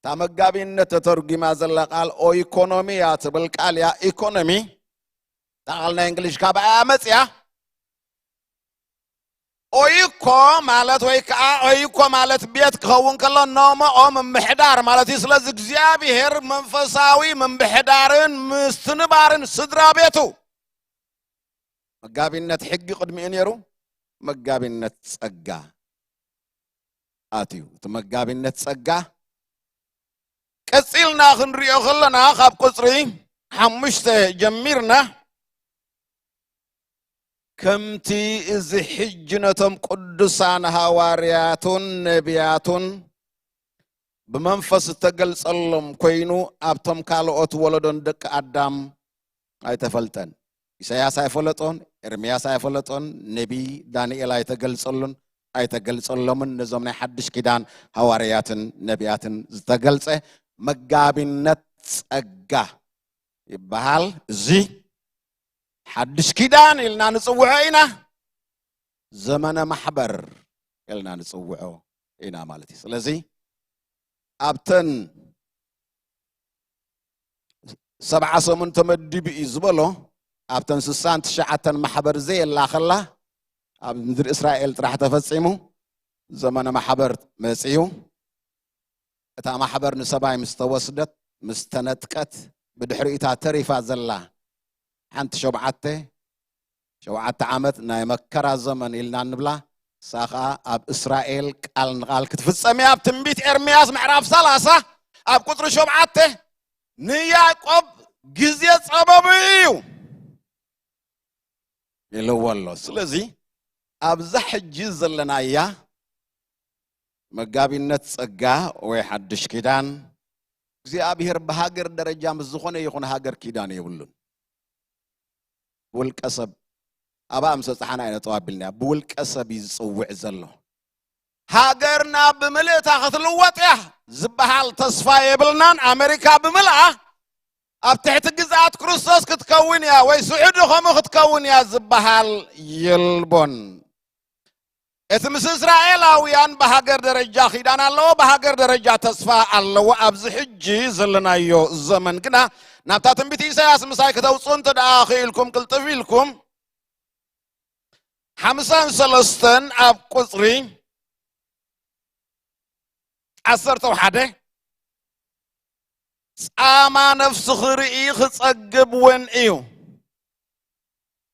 እታ መጋቢነት ተተርጒማ ዘላ ቃል ኦይኮኖሚ እያ ትብል ቃል እያ። ኢኮኖሚ፣ እታ ቃል ናይ እንግሊሽ ካበኣ እያ መጽያ። ኦይኮ ማለት ወይ ከዓ ኦይኮ ማለት ቤት ክኸውን ከሎ፣ ኖሞኦ ምምሕዳር ማለት እዩ። ስለዚ እግዚኣብሔር መንፈሳዊ ምምሕዳርን ምስትንባርን ስድራ ቤቱ። መጋቢነት ሕጊ ቅድሚኡ ነይሩ፣ መጋቢነት ጸጋ ኣትዩ። እቲ መጋቢነት ጸጋ ቀጺልና ክንሪኦ ከለና፣ ካብ ቁጽሪ ሓሙሽተ ጀሚርና፣ ከምቲ እዚ ሕጂ ነቶም ቅዱሳን ሃዋርያቱን ነቢያቱን ብመንፈስ እተገልጸሎም ኮይኑ፣ ኣብቶም ካልኦት ወለዶን ደቂ ኣዳም ኣይተፈልጠን። ኢሳያስ ኣይፈለጦን፣ ኤርምያስ ኣይፈለጦን፣ ነቢይ ዳንኤል ኣይተገልጸሉን፣ ኣይተገልጸሎምን፣ ነዞም ናይ ሓድሽ ኪዳን ሃዋርያትን ነቢያትን ዝተገልጸ መጋቢነት ጸጋ ይበሃል። እዚ ሓድሽ ኪዳን ኢልና ንጽውዖ ኢና። ዘመነ ማሕበር ኢልና ንጽውዖ ኢና ማለት እዩ። ስለዚ ኣብተን ሰብዓ ሰሙን ተመዲቡ እዩ ዝበሎ፣ ኣብተን ስሳን ትሽዓተን ማሕበር ዘየላ ከላ፣ ኣብ ምድሪ እስራኤል ጥራሕ ተፈጺሙ፣ ዘመነ ማሕበር መጺኡ። እታ ማሕበር ንሰማይ ምስ ተወስደት፣ ምስ ተነጥቀት፣ ብድሕሪኡ እታ ተሪፋ ዘላ ሓንቲ ሸውዓተ፣ ሸውዓተ ዓመት ናይ መከራ ዘመን ኢልና እንብላ፣ ንሳ ኸኣ ኣብ እስራኤል ቃል ንቓል ክትፍጸም እያ። ኣብ ትንቢት ኤርምያስ ምዕራፍ ሰላሳ ኣብ ቁጽሪ ሸውዓተ፣ ንያዕቆብ ግዜ ጸበቡ እዩ ኢልዎ ኣሎ። ስለዚ ኣብዛ ሕጂ ዘለናያ መጋቢነት ጸጋ ወይ ሓድሽ ኪዳን፣ እግዚኣብሔር ብሃገር ደረጃ ምስ ዝኾነ ይኹን ሃገር ኪዳን የብሉን። ብውልቀ ሰብ፣ ኣብኣ ምስ በጻሕና ኢና ጠው ኣቢልናያ። ብውልቀ ሰብ እዩ ዝጽውዕ ዘሎ። ሃገርና ብምልእታ ክትልወጥ እያ ዝበሃል ተስፋ የብልናን። ኣመሪካ ብምልኣ ኣብ ትሕቲ ግዝኣት ክርስቶስ ክትከውን እያ፣ ወይ ስዑዲ ከምኡ ክትከውን እያ ዝበሃል የልቦን። እቲ ምስ እስራኤላውያን ብሃገር ደረጃ ኪዳን ኣለዎ፣ ብሃገር ደረጃ ተስፋ ኣለዎ። ኣብዚ ሕጂ ዘለናዮ ዘመን ግና ናብታ ትንቢት ኢሳያስ ምሳይ ክተውጽኡ እንተ ደኣ ክኢልኩም፣ ቅልጥፍ ኢልኩም፣ ሓምሳን ሰለስተን ኣብ ቁፅሪ ዓሰርተው ሓደ፣ ጻማ ነፍሲ ክርኢ ክጸግብ እውን እዩ።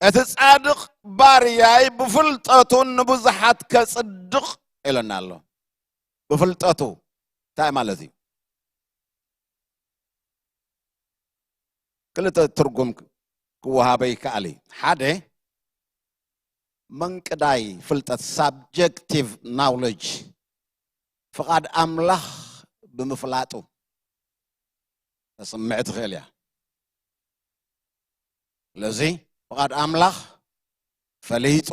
እቲ ጻድቕ ባርያይ ብፍልጠቱ ንብዙሓት ከጽድቕ ኢለና ኣሎ። ብፍልጠቱ እንታይ ማለት እዩ? ክልተ ትርጉም ክወሃበ ይከኣል እዩ። ሓደ፣ መንቅዳይ ፍልጠት፣ ሳብጀክቲቭ ናውለጅ፣ ፍቓድ ኣምላኽ ብምፍላጡ ተስምዕ ትኽእል እያ። ስለዚ ፍቓድ ኣምላኽ ፈሊጡ፣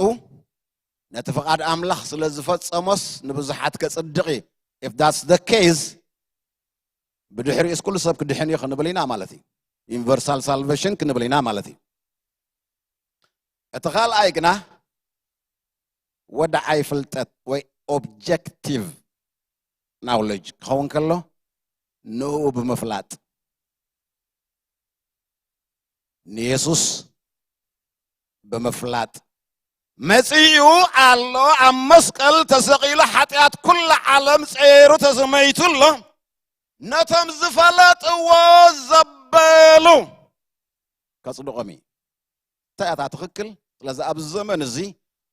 ነቲ ፍቓድ ኣምላኽ ስለ ዝፈጸሞስ ንብዙሓት ከጽድቕ እዩ። If that's the case፣ ብድሕሪኡስ ኩሉ ሰብ ክድሕን እዩ ክንብል ኢና ማለት እዩ። ዩኒቨርሳል ሳልቬሽን ክንብል ኢና ማለት እዩ። እቲ ካልኣይ ግና ወድዓይ ፍልጠት ወይ ኦብጀክቲቭ ናውለጅ ክኸውን ከሎ፣ ንኡ ብምፍላጥ፣ ንየሱስ ብምፍላጥ፣ መጺኡ ኣሎ፣ ኣብ መስቀል ተሰቒሉ ሓጢኣት ኩላ ዓለም ጸይሩ ተዘመይቱ ኣሎ። ነቶም ዝፈለጥዎ ዘበሉ ከጽድቖም እዩ። እንታይ እያ እታ ትኽክል? ስለዚ ኣብዚ ዘመን እዚ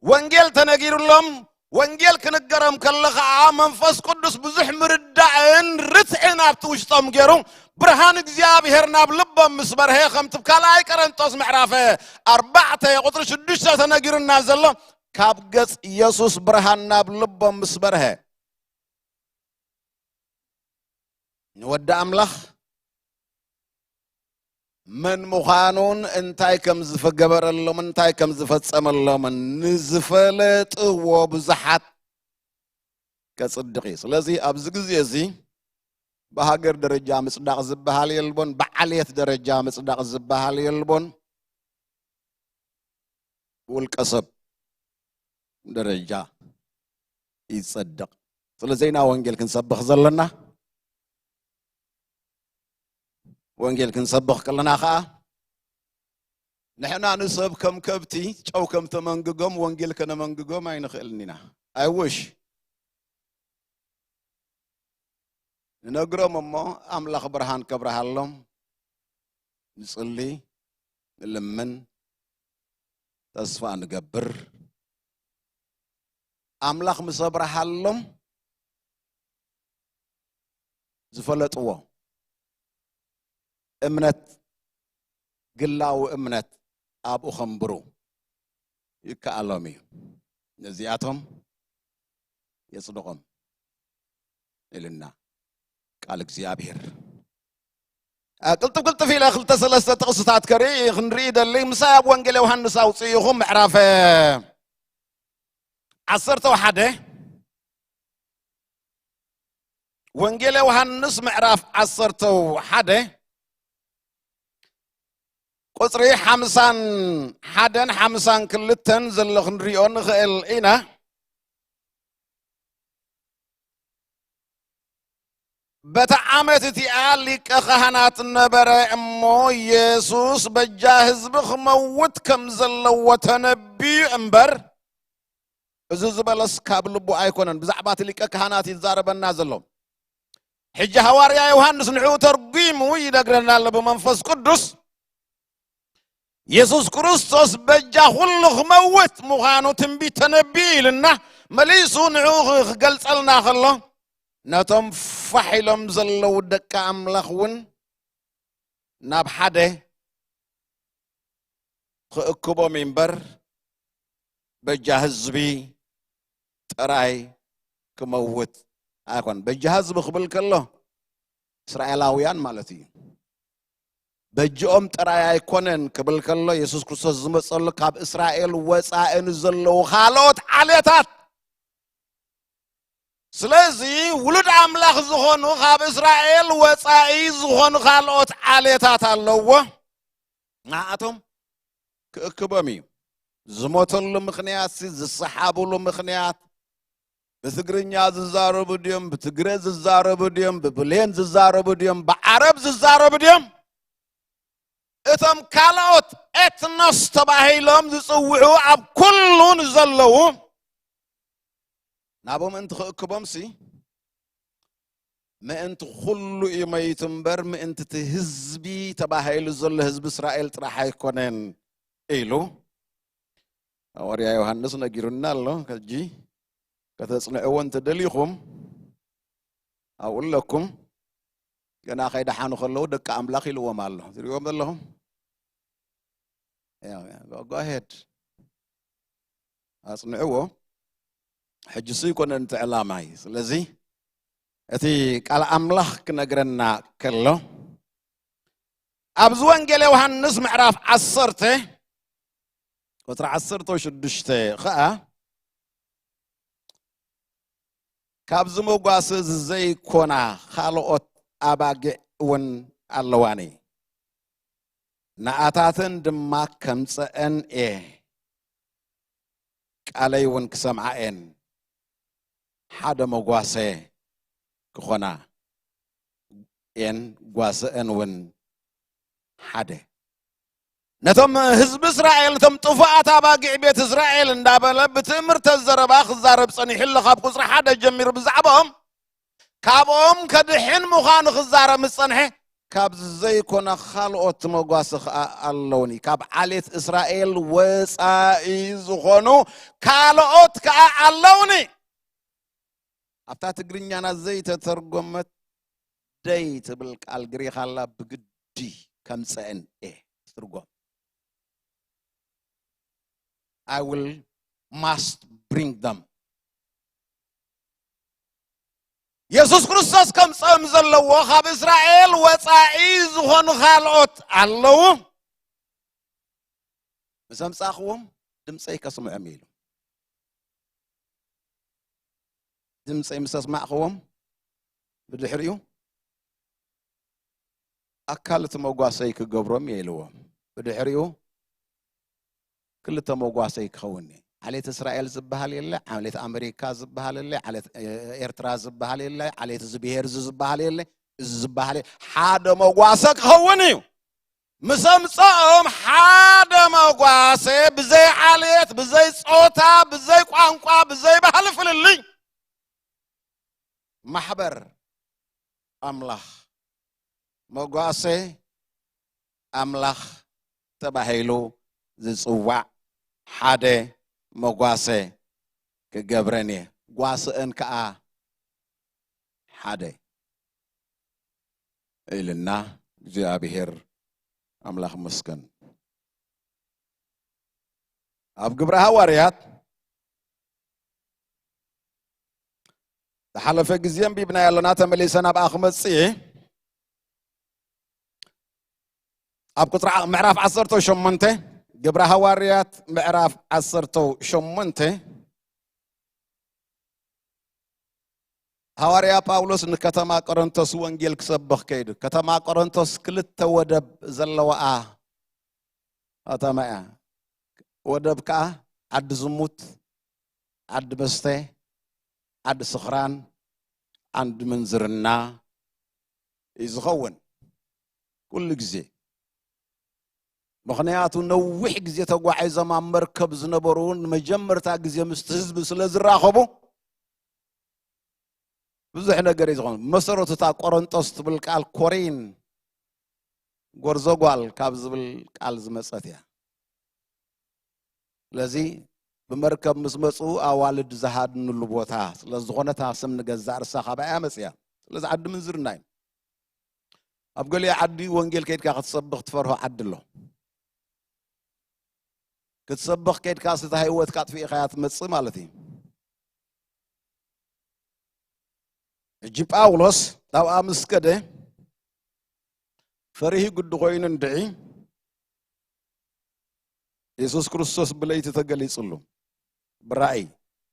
ወንጌል ተነጊሩሎም፣ ወንጌል ክንገሮም ከሎ ኸዓ መንፈስ ቅዱስ ብዙሕ ምርዳእን ርትዕን ኣብቲ ውሽጦም ገይሩ፣ ብርሃን እግዚኣብሔር ናብ ልቦም ምስ በርሀ፣ ከምቲ ካልኣይ ቀረንጦስ ምዕራፍ ኣርባዕተ ቁፅሪ ሽዱሽተ ተነጊሩና ዘሎ፣ ካብ ገጽ የሱስ ብርሃን ናብ ልቦም ምስ በርሀ፣ ንወዲ ኣምላኽ መን ምዃኑን እንታይ ከም ዝገበረሎምን እንታይ ከም ዝፈጸመሎምን ንዝፈለጥዎ ብዙሓት ከጽድቕ እዩ። ስለዚ ኣብዚ ግዜ እዚ ብሃገር ደረጃ ምጽዳቕ ዝበሃል የልቦን፣ ብዓሌት ደረጃ ምጽዳቕ ዝበሃል የልቦን፣ ብውልቀ ሰብ ደረጃ ይጸድቕ። ስለ ዜና ወንጌል ክንሰብኽ ዘለና፣ ወንጌል ክንሰብኽ ከለና ኸዓ ንሕና ንሰብ ከም ከብቲ ጨው ከም ተመንግጎም ወንጌል ከነመንግጎም ኣይንኽእልን ኢና። ኣይውሽ ንነግሮም እሞ ኣምላኽ ብርሃን ከብርሃሎም ንጽሊ፣ ንልምን፣ ተስፋ ንገብር። ኣምላኽ ምስ ኣብርሃሎም ዝፈለጥዎ እምነት፣ ግላዊ እምነት ኣብኡ ኸንብሩ ይከኣሎም እዩ። ነዚኣቶም የጽድቖም ኢልና ቃል እግዚኣብሔር። አ፣ ቅልጥፍ ቅልጥፍ ኢለ ክልተ ሰለስተ ጥቕስታት ከርኢ ክንርኢ ይደሊ። ምሳይ ኣብ ወንጌል ዮሃንስ ኣውፅእኹም ምዕራፍ ዓሰርተ ሓደ፣ ወንጌል ዮሃንስ ምዕራፍ ዓሰርተ ሓደ ቁፅሪ ሓምሳን ሓደን ሓምሳን ክልተን ዘሎ ክንሪኦ ንኽእል ኢና። በታ ዓመት እቲኣ ሊቀ ካህናት ነበረ እሞ፣ የሱስ በጃ ህዝቢ ክመውት ከም ዘለዎ ተነብዩ እምበር፣ እዚ ዝበለስ ካብ ልቡ ኣይኮነን። ብዛዕባ እቲ ሊቀ ካህናት እዩ ዝዛረበና ዘሎ። ሕጂ ሃዋርያ ዮሃንስ ንዕኡ ተርጒሙ ይነግረና ኣሎ ብመንፈስ ቅዱስ። የሱስ ክርስቶስ በጃ ኩሉ ክመውት ምዃኑ ትንቢት ተነብዩ ኢልና መሊሱ ንዕኡ ክገልጸልና ከሎ፣ ነቶም ፋሕ ኢሎም ዘለዉ ደቂ ኣምላኽ እውን ናብ ሓደ ክእክቦም እምበር፣ በጃ ህዝቢ ጥራይ ክመውት ኣይኮን። በጃ ህዝቢ ክብል ከሎ እስራኤላውያን ማለት እዩ። በጅኦም ጥራይ ኣይኮነን ክብል ከሎ፣ የሱስ ክርስቶስ ዝመጸሉ ካብ እስራኤል ወጻኢ ንዘለዉ ካልኦት ዓሌታት። ስለዚ ውሉድ ኣምላኽ ዝኾኑ ካብ እስራኤል ወጻኢ ዝኾኑ ካልኦት ዓሌታት ኣለዎ። ንኣቶም ክእክቦም እዩ። ዝሞተሉ ምኽንያት ሲ፣ ዝሰሓብሉ ምኽንያት፣ ብትግርኛ ዝዛረቡ ድዮም፣ ብትግረ ዝዛረቡ ድዮም፣ ብብሌን ዝዛረቡ ድዮም፣ ብዓረብ ዝዛረቡ ድዮም፣ እቶም ካልኦት ኤትኖስ ተባሂሎም ዝጽውዑ ኣብ ኩሉ ንዘለዉ ናብኦም ምእንቲ ክእክቦምሲ፣ ምእንቲ ኩሉ እዩ መይቱ እምበር፣ ምእንቲ እቲ ህዝቢ ተባሂሉ ዘሎ ህዝቢ እስራኤል ጥራሕ ኣይኮነን ኢሉ ሃዋርያ ዮሃንስ ነጊሩና ኣሎ። ሕጂ ከተጽንዕዎ እንተደሊኹም ኣብኡ ኣለኩም። ገና ከይደሓኑ ከለዉ ደቂ ኣምላኽ ኢልዎም ኣሎ። ትሪእዎም ዘለኹም? ያው፣ ያው፣ go ahead። ኣጽንዕዎ። ሕጂ እሱ ይኮነን እቲ ዕላማይ። ስለዚ እቲ ቃል ኣምላኽ ክነግረና ከሎ፣ ኣብዚ ወንጌል ዮሃንስ ምዕራፍ ዓሰርተ ቁጽሪ ዓሰርተ ሽዱሽተ ኸኣ፣ ካብዚ መጓሰ ዘይኮና ካልኦት ኣባጊዕ እውን ኣለዋኒ፣ ንኣታተን ድማ ከምጸአን እየ፣ ቃለይ እውን ክሰምዓ እየን፣ ሓደ መጓሰ ክኾና እየን፣ ጓሰአን እውን ሓደ። ነቶም ህዝቢ እስራኤል፣ ነቶም ጥፉኣት ኣባጊዕ ቤት እስራኤል እንዳበለ ብትእምርተ ዘረባ ክዛረብ ጸኒሑ ኣሎ። ካብ ቁጽሪ ሓደ ጀሚሩ ብዛዕባኦም፣ ካብኦም ከድሕን ምዃኑ ክዛረብ ምስ ጸንሐ፣ ካብዚ ዘይኮነ ካልኦት መጓሲ ከኣ ኣለውኒ። ካብ ዓሌት እስራኤል ወጻኢ ዝኾኑ ካልኦት ከኣ ኣለውኒ። ኣብታ ትግርኛና ዘይተተርጎመት ደይ ትብል ቃል ግሪኽ ኣላ፣ ብግዲ ከምጸአን እየ ትትርጎም። I will must bring them። የሱስ ክርስቶስ ከምጸኦም ዘለዎ ካብ እስራኤል ወጻኢ ዝኾኑ ካልኦት ኣለዉ። ምስ ኣምጻእኽዎም ድምጸይ ከስምዖም ኢሉ። ድምጸይ ምስ ኣስማዕኽዎም ብድሕሪኡ ኣካል እቲ መጓሰይ ክገብሮም እየ ኢልዎም። ብድሕሪኡ ክልተ መጓሰይ ክኸውን እየ። ዓሌት እስራኤል ዝበሃል የለ፣ ዓሌት ኣመሪካ ዝበሃል የለ፣ ዓሌት ኤርትራ ዝበሃል የለ፣ ዓሌት እዚ ብሄር እዚ ዝበሃል የለ፣ እዚ ዝበሃል የለ። ሓደ መጓሰ ክኸውን እዩ። ምስ ኣምፀኦም ሓደ መጓሰ ብዘይ ዓሌት፣ ብዘይ ፆታ፣ ብዘይ ቋንቋ፣ ብዘይ ባህሊ ፍልልይ ማሕበር ኣምላኽ መጓሰ ኣምላኽ ተባሂሉ ዝጽዋዕ ሓደ መጓሰ ክገብረን እየ፣ ጓስአን ከኣ ሓደ ኢልና እግዚኣብሔር ኣምላኽ መስገን። ኣብ ግብረ ሃዋርያት ዝሓለፈ ግዜ ኣንቢብናዮ ኣለና፣ ተመሊሰ ናብኣ ክመጽእ እየ። ኣብ ቁጽሪ ዓ-፣ ምዕራፍ ዓሰርተ ሸሞንተ፣ ግብረ ሃዋርያት ምዕራፍ ዓሰርተ ሸሞንተ፣ ሃዋርያ ጳውሎስ ንከተማ ቆሮንቶስ ወንጌል ክሰብኽ ከይዱ። ከተማ ቆሮንቶስ ክልተ ወደብ ዘለዋኣ ከተማ እያ። ወደብ ከኣ ዓዲ ዝሙት፣ ዓዲ መስተ፣ ዓዲ ስኽራን፣ ዓዲ ምንዝርና እዩ ዝኸውን ኩሉ ግዜ። ምኽንያቱ ነዊሕ ግዜ ተጓዒዞም ኣብ መርከብ ዝነበሩ ንመጀመርታ ግዜ ምስቲ ህዝቢ ስለ ዝራኸቡ ብዙሕ ነገር እዩ ዝኾኑ። መሰረቱ እታ ቆሮንጦስ ትብል ቃል ኮሪን፣ ጎርዞ ጓል ካብ ዝብል ቃል ዝመጸት እያ። ስለዚ ብመርከብ ምስ መጹ ኣዋልድ ዝሃድንሉ ቦታ ስለ ዝኾነ እታ ስም ንገዛእ ርሳ ካባኣ እያ መጽያ። ስለዚ ዓዲ ምንዝርና እዩ። ኣብ ገሊኡ ዓዲ ወንጌል ከይድካ ክትሰብኽ ትፈርሆ ዓዲ ኣሎ። ክትሰብኽ ከይድካ ስታ ህይወትካ ኣጥፊእኻያ ትመጽእ ማለት እዩ። ሕጂ ጳውሎስ ናብኣ ምስ ከደ ፈሪሂ ግዲ ኮይኑ እንድዒ የሱስ ክርስቶስ ብለይቲ ተገሊጽሉ። ብራእይ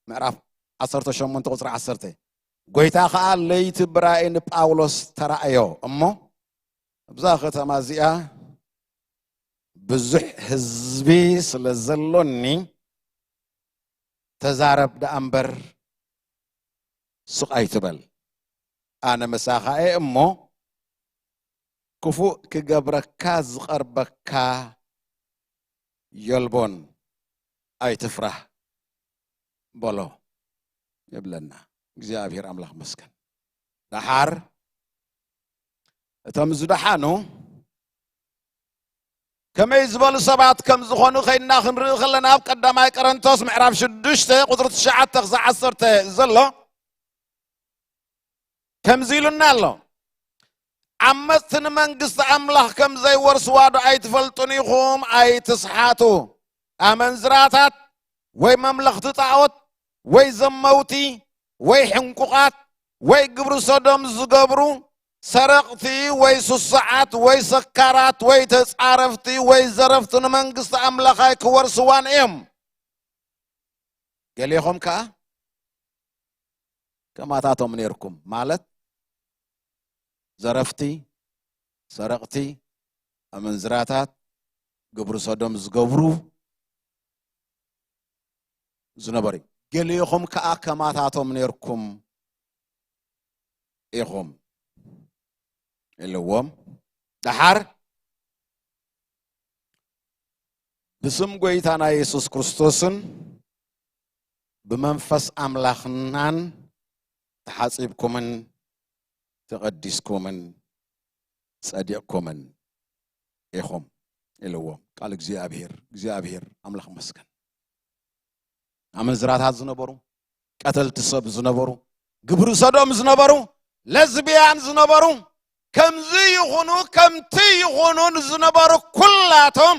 ምዕራፍ ዓሰርተ ሸሞንተ ቁጽሪ ዓሰርተ፣ ጎይታ ኸኣ ለይቲ ብራእይ ንጳውሎስ ተራእዮ እሞ፣ ኣብዛ ከተማ እዚኣ ብዙሕ ህዝቢ ስለ ዘሎኒ ተዛረብ ደኣ እምበር ሱቕ ኣይትበል። ኣነ ምሳኻ እየ እሞ ክፉእ ክገብረካ ዝቐርበካ የልቦን፣ ኣይትፍራህ በሎ ይብለና እግዚኣብሔር ኣምላኽ መስገን። ደሓር እቶም ዝደሓኑ ከመይ ዝበሉ ሰባት ከም ዝኾኑ ከይድና ክንርኢ ከለና፣ ኣብ ቀዳማይ ቆሮንቶስ ምዕራፍ ሽዱሽተ ቁፅሪ ትሽዓተ ክሳዕ ዓሰርተ ዘሎ ከምዚ ኢሉና ኣሎ። ዓመፅቲ ንመንግስቲ ኣምላኽ ከም ዘይወርስዋ ዶ ኣይትፈልጡን ኢኹም? ኣይትስሓቱ። ኣመንዝራታት ወይ መምለኽቲ ጣዖት ወይ ዘመውቲ ወይ ሕንቁቓት ወይ ግብሪ ሰዶም ዝገብሩ፣ ሰረቕቲ ወይ ስሱዓት ወይ ሰካራት ወይ ተጻረፍቲ ወይ ዘረፍቲ ንመንግስቲ ኣምላኽ ኣይክወርስዋን እዮም። ገሌኹም ከኣ ከማታቶም ኔርኩም፣ ማለት ዘረፍቲ፣ ሰረቕቲ፣ ኣመንዝራታት፣ ግብሪ ሰዶም ዝገብሩ ዝነበሩ እዩ። ገሊኹም ከኣ ከማታቶም ኔርኩም ኢኹም ኢልዎም። ደሓር ብስም ጎይታና የሱስ ክርስቶስን ብመንፈስ ኣምላኽናን ተሓጺብኩምን ተቐዲስኩምን ጸዲቕኩምን ኢኹም ኢልዎም። ቃል እግዚኣብሔር፣ እግዚኣብሔር ኣምላኽ መስገን። ኣመንዝራታት ዝነበሩ፣ ቀተልቲ ሰብ ዝነበሩ፣ ግብሪ ሰዶም ዝነበሩ፣ ለዝብያን ዝነበሩ፣ ከምዚ ይኹኑ ከምቲ ይኹኑ ዝነበሩ ኩላቶም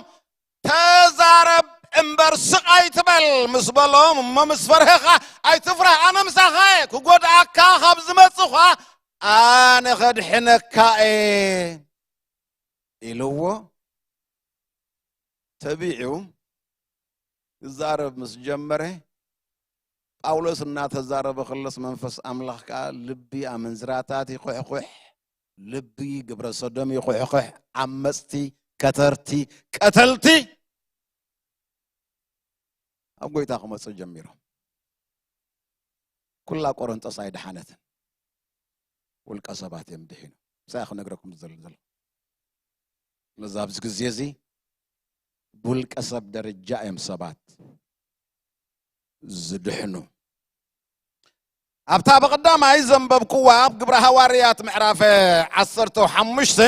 ተዛረብ እምበር ስቕ ኣይትበል ምስ በሎም፣ እሞ ምስ ፈርህኻ ኣይትፍራህ፣ ኣነ ምሳኻ እየ፣ ክጎድኣካ ካብ ዝመጽእ ኸኣ ኣነ ኸድሕነካ እየ ኢልዎ። ተቢዑ ክዛረብ ምስ ጀመረ፣ ጳውሎስ እናተዛረበ ከሎስ መንፈስ ኣምላኽ ከኣ ልቢ ኣመንዝራታት ይኹሕኹሕ፣ ልቢ ግብረ ሰዶም ይኹሕኹሕ፣ ዓመጽቲ፣ ከተርቲ፣ ቀተልቲ ኣብ ጎይታ ክመጹ ጀሚሮም። ኩላ ቆሮንጦስ ኣይደሓነትን። ውልቀ ሰባት እዮም ድሒኑ። ምሳይ ክነግረኩም ዝደሊ ዘሎ። ስለዚ ኣብዚ ግዜ እዚ ብውልቀ ሰብ ደረጃ እዮም ሰባት ዝድሕኑ። ኣብታ ብቐዳማይ ዘንበብኩዋ ኣብ ግብረ ሃዋርያት ምዕራፍ ዓሰርተ ሓሙሽተ፣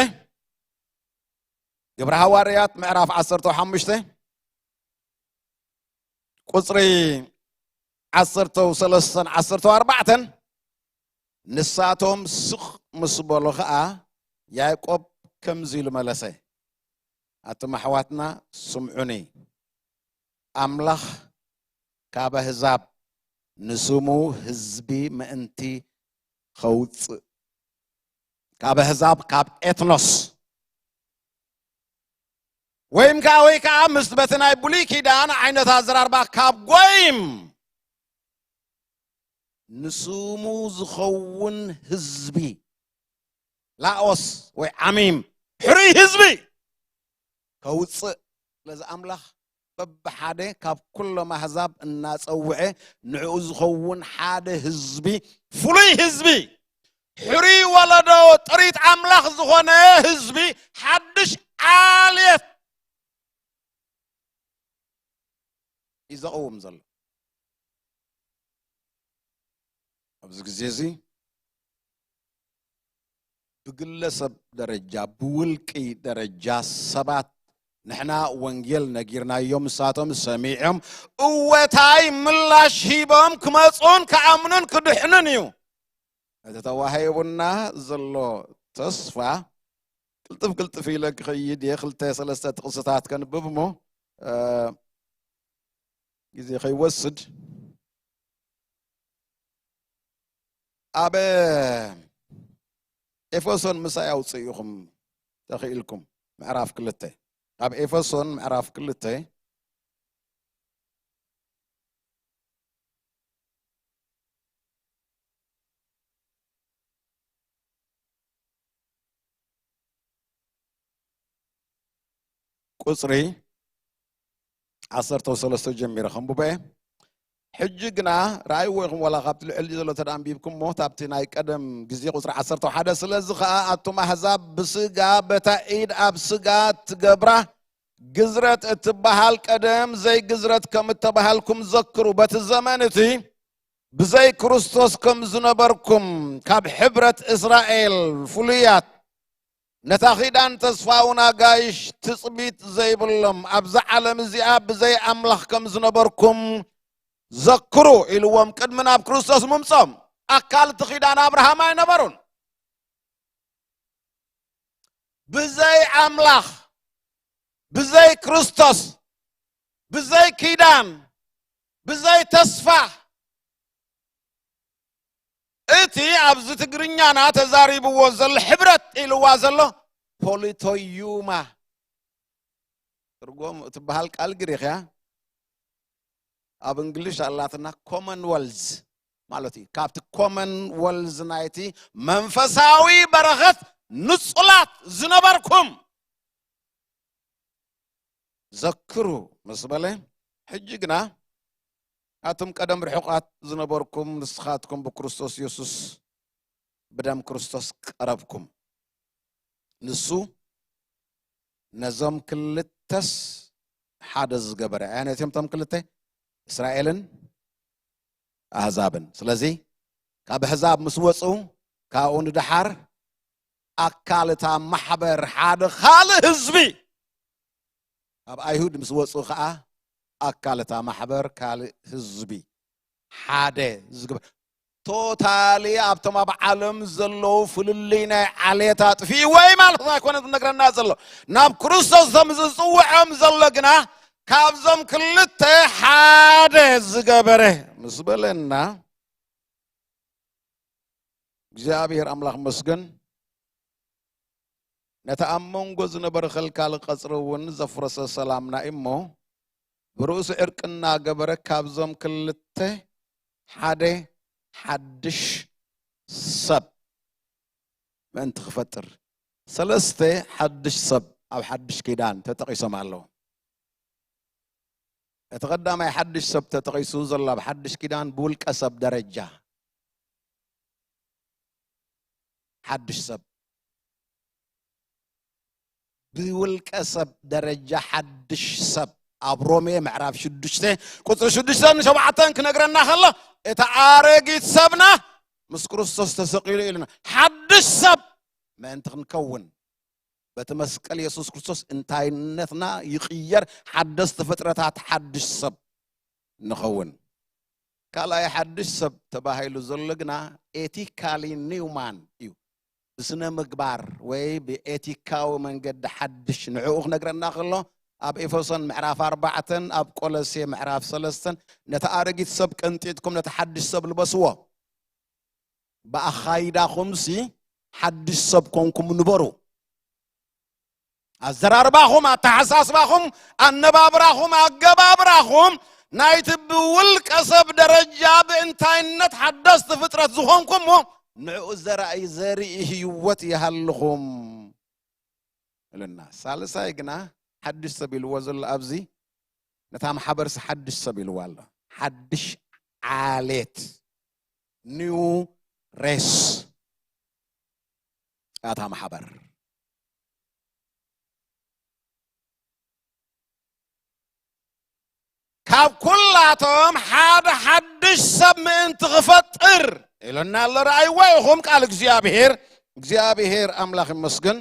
ግብረ ሃዋርያት ምዕራፍ ዓሰርተ ሓሙሽተ ቁጽሪ ዓሰርተ ሰለስተን ዓሰርተ ኣርባዕተን፣ ንሳቶም ስቕ ምስ በሉ ኸኣ ያዕቆብ ከምዚ ኢሉ መለሰ፣ ኣቱም ኣሕዋትና ስምዑኒ፣ ኣምላኽ ካብ ኣህዛብ ንስሙ ህዝቢ ምእንቲ ኸውጽእ፣ ካብ ኣህዛብ፣ ካብ ኤትኖስ፣ ወይም ከኣ፣ ወይ ከኣ ምስ በቲ ናይ ብሉይ ኪዳን ዓይነት ኣዘራርባ ካብ ጎይም ንስሙ ዝኸውን ህዝቢ፣ ላኦስ ወይ ዓሚም፣ ሕሩይ ህዝቢ ከውጽእ። ስለዚ ኣምላኽ በብሓደ ካብ ኩሎም ኣህዛብ እናጸውዐ ንዕኡ ዝኸውን ሓደ ህዝቢ፣ ፍሉይ ህዝቢ፣ ሕሩይ ወለዶ፣ ጥሪት ኣምላኽ ዝኾነ ህዝቢ፣ ሓድሽ ዓሌት እዩ ዘቕውም ዘሎ። ኣብዚ ግዜ እዚ ብግለሰብ ደረጃ፣ ብውልቂ ደረጃ ሰባት ንሕና ወንጌል ነጊርናዮም፣ ንሳቶም ሰሚዖም፣ እወ እንታይ ምላሽ ሂቦም ክመጹን ክኣምኑን ክድሕኑን እዩ። እቲ ተዋሂቡና ዘሎ ተስፋ፣ ቅልጥፍ ቅልጥፍ ኢለ ክኸይድ እየ። ክልተ ሰለስተ ጥቕስታት ከንብብ እሞ፣ እ፣ ግዜ ከይወስድ። ኣብ ኤፌሶን ምሳይ ኣውፅእ ኢኹም ተኽኢልኩም፣ ምዕራፍ ክልተ። ኣብ ኤፌሶን ምዕራፍ ክልተ ቁጽሪ ዓሰርተ ሰለስተ ጀሚረ ከንብቦ እየ። ሕጂ ግና ረኣይዎ ኢኹም፣ ዋላ ካብቲ ልዕሊ ዘሎ ተደኣ ኣንቢብኩሞ፣ ካብቲ ናይ ቀደም ግዜ ቁጽሪ ዓሰርተ ሓደ፣ ስለዚ ኸኣ ኣቱም ኣህዛብ ብስጋ በታ ኢድ ኣብ ስጋ ትገብራ ግዝረት እትበሃል ቀደም ዘይግዝረት ከም እተባሃልኩም ዘክሩ። በቲ ዘመን እቲ ብዘይ ክርስቶስ ከም ዝነበርኩም፣ ካብ ሕብረት እስራኤል ፍሉያት፣ ነታ ኪዳን ተስፋውን ኣጋይሽ ትጽቢት ዘይብሎም፣ ኣብዛ ዓለም እዚኣ ብዘይ ኣምላኽ ከም ዝነበርኩም ዘክሩ ኢልዎም ቅድሚ ናብ ክርስቶስ ምምጾም። ኣካል እቲ ኪዳን ኣብርሃም ኣይነበሩን። ብዘይ ኣምላኽ፣ ብዘይ ክርስቶስ፣ ብዘይ ኪዳን፣ ብዘይ ተስፋ፣ እቲ ኣብዚ ትግርኛና ተዛሪብዎ ዘሎ ሕብረት ኢልዋ ዘሎ ፖሊቶዩማ ትርጉም እትበሃል ቃል ግሪኽ እያ። ኣብ እንግሊሽ ኣላትና ኮመንወልዝ ማለት እዩ። ካብቲ ኮመንወልዝ ናይቲ መንፈሳዊ በረኸት ንጹላት ዝነበርኩም ዘክሩ ምስ በለ፣ ሕጂ ግና ኣቱም ቀደም ርሑቓት ዝነበርኩም ንስኻትኩም ብክርስቶስ የሱስ፣ ብደም ክርስቶስ ቀረብኩም። ንሱ ነዞም ክልተስ ሓደ ዝገበረ። ኣየነትዮም እቶም ክልተ? እስራኤልን ኣህዛብን። ስለዚ ካብ ኣህዛብ ምስ ወፁ፣ ካብኡ ንደሓር ኣካል እታ ማሕበር ሓደ ካልእ ህዝቢ፣ ካብ ኣይሁድ ምስ ወፁ ከዓ ኣካል እታ ማሕበር ካልእ ህዝቢ ሓደ ዝግበር። ቶታሊ ኣብቶም ኣብ ዓለም ዘለዉ ፍልልይ ናይ ዓሌት ኣጥፊእዎ እዩ ማለት ኣይኮነ ዝነግረና ዘሎ። ናብ ክርስቶስ ቶም ዝፅውዖም ዘሎ ግና ካብዞም ክልተ ሓደ ዝገበረ ምስ በለና፣ እግዚኣብሔር ኣምላኽ መስገን። ነቲ ኣብ መንጎ ዝነበረ ከልካሊ ቀጽሪ እውን ዘፍረሰ ሰላምና እሞ፣ ብርእሱ ዕርቂ እናገበረ ካብዞም ክልተ ሓደ ሓድሽ ሰብ ምእንቲ ክፈጥር። ሰለስተ ሓድሽ ሰብ ኣብ ሓድሽ ኪዳን ተጠቒሶም ኣለዉ። እቲ ቀዳማይ ሓድሽ ሰብ ተጠቒሱ ዘሎ ኣብ ሓድሽ ኪዳን ብውልቀ ሰብ ደረጃ ሓድሽ ሰብ፣ ብውልቀ ሰብ ደረጃ ሓድሽ ሰብ ኣብ ሮሜ ምዕራፍ ሽዱሽተ ቁጽሪ ሽዱሽተ ንሸውዓተን ክነግረና ከሎ፣ እቲ ኣረጊት ሰብና ምስ ክርስቶስ ተሰቒሉ ኢሉና። ሓድሽ ሰብ ምእንቲ ክንከውን በቲ መስቀል የሱስ ክርስቶስ እንታይነትና ይቕየር፣ ሓደስቲ ፍጥረታት፣ ሓድሽ ሰብ ንኸውን። ካልኣይ ሓድሽ ሰብ ተባሂሉ ዘሎ ግና ኤቲካሊ ኒውማን እዩ። ብስነ ምግባር ወይ ብኤቲካዊ መንገዲ ሓድሽ ንዕኡ ክነግረና ከሎ፣ ኣብ ኤፌሶን ምዕራፍ ኣርባዕተን ኣብ ቆሎሴ ምዕራፍ ሰለስተን፣ ነቲ ኣረጊት ሰብ ቀንጢጥኩም ነቲ ሓድሽ ሰብ ልበስዎ። ብኣኻይዳኹምሲ ሓድሽ ሰብ ኮንኩም ንበሩ። ኣዘራርባኹም፣ ኣተሓሳስባኹም፣ ኣነባብራኹም፣ ኣገባብራኹም ናይቲ ብውልቀ ሰብ ደረጃ ብእንታይነት ሓደስቲ ፍጥረት ዝኾንኩሞ ንዕኡ ዘራእይ ዘርኢ ህይወት ይሃልኹም። እልና። ሳልሳይ ግና ሓድሽ ሰብ ኢልዎ ዘሎ ኣብዚ፣ ነታ ማሕበርሲ ሓድሽ ሰብ ኢልዋ ኣሎ። ሓድሽ ዓሌት፣ ኒው ሬስ፣ እታ ማሕበር። ካብ ኩላቶም ሓደ ሓድሽ ሰብ ምእንቲ ክፈጥር ኢሎና ኣሎ። ረኣይዎ ኢኹም ቃል እግዚኣብሔር። እግዚኣብሔር ኣምላኽ ይመስገን።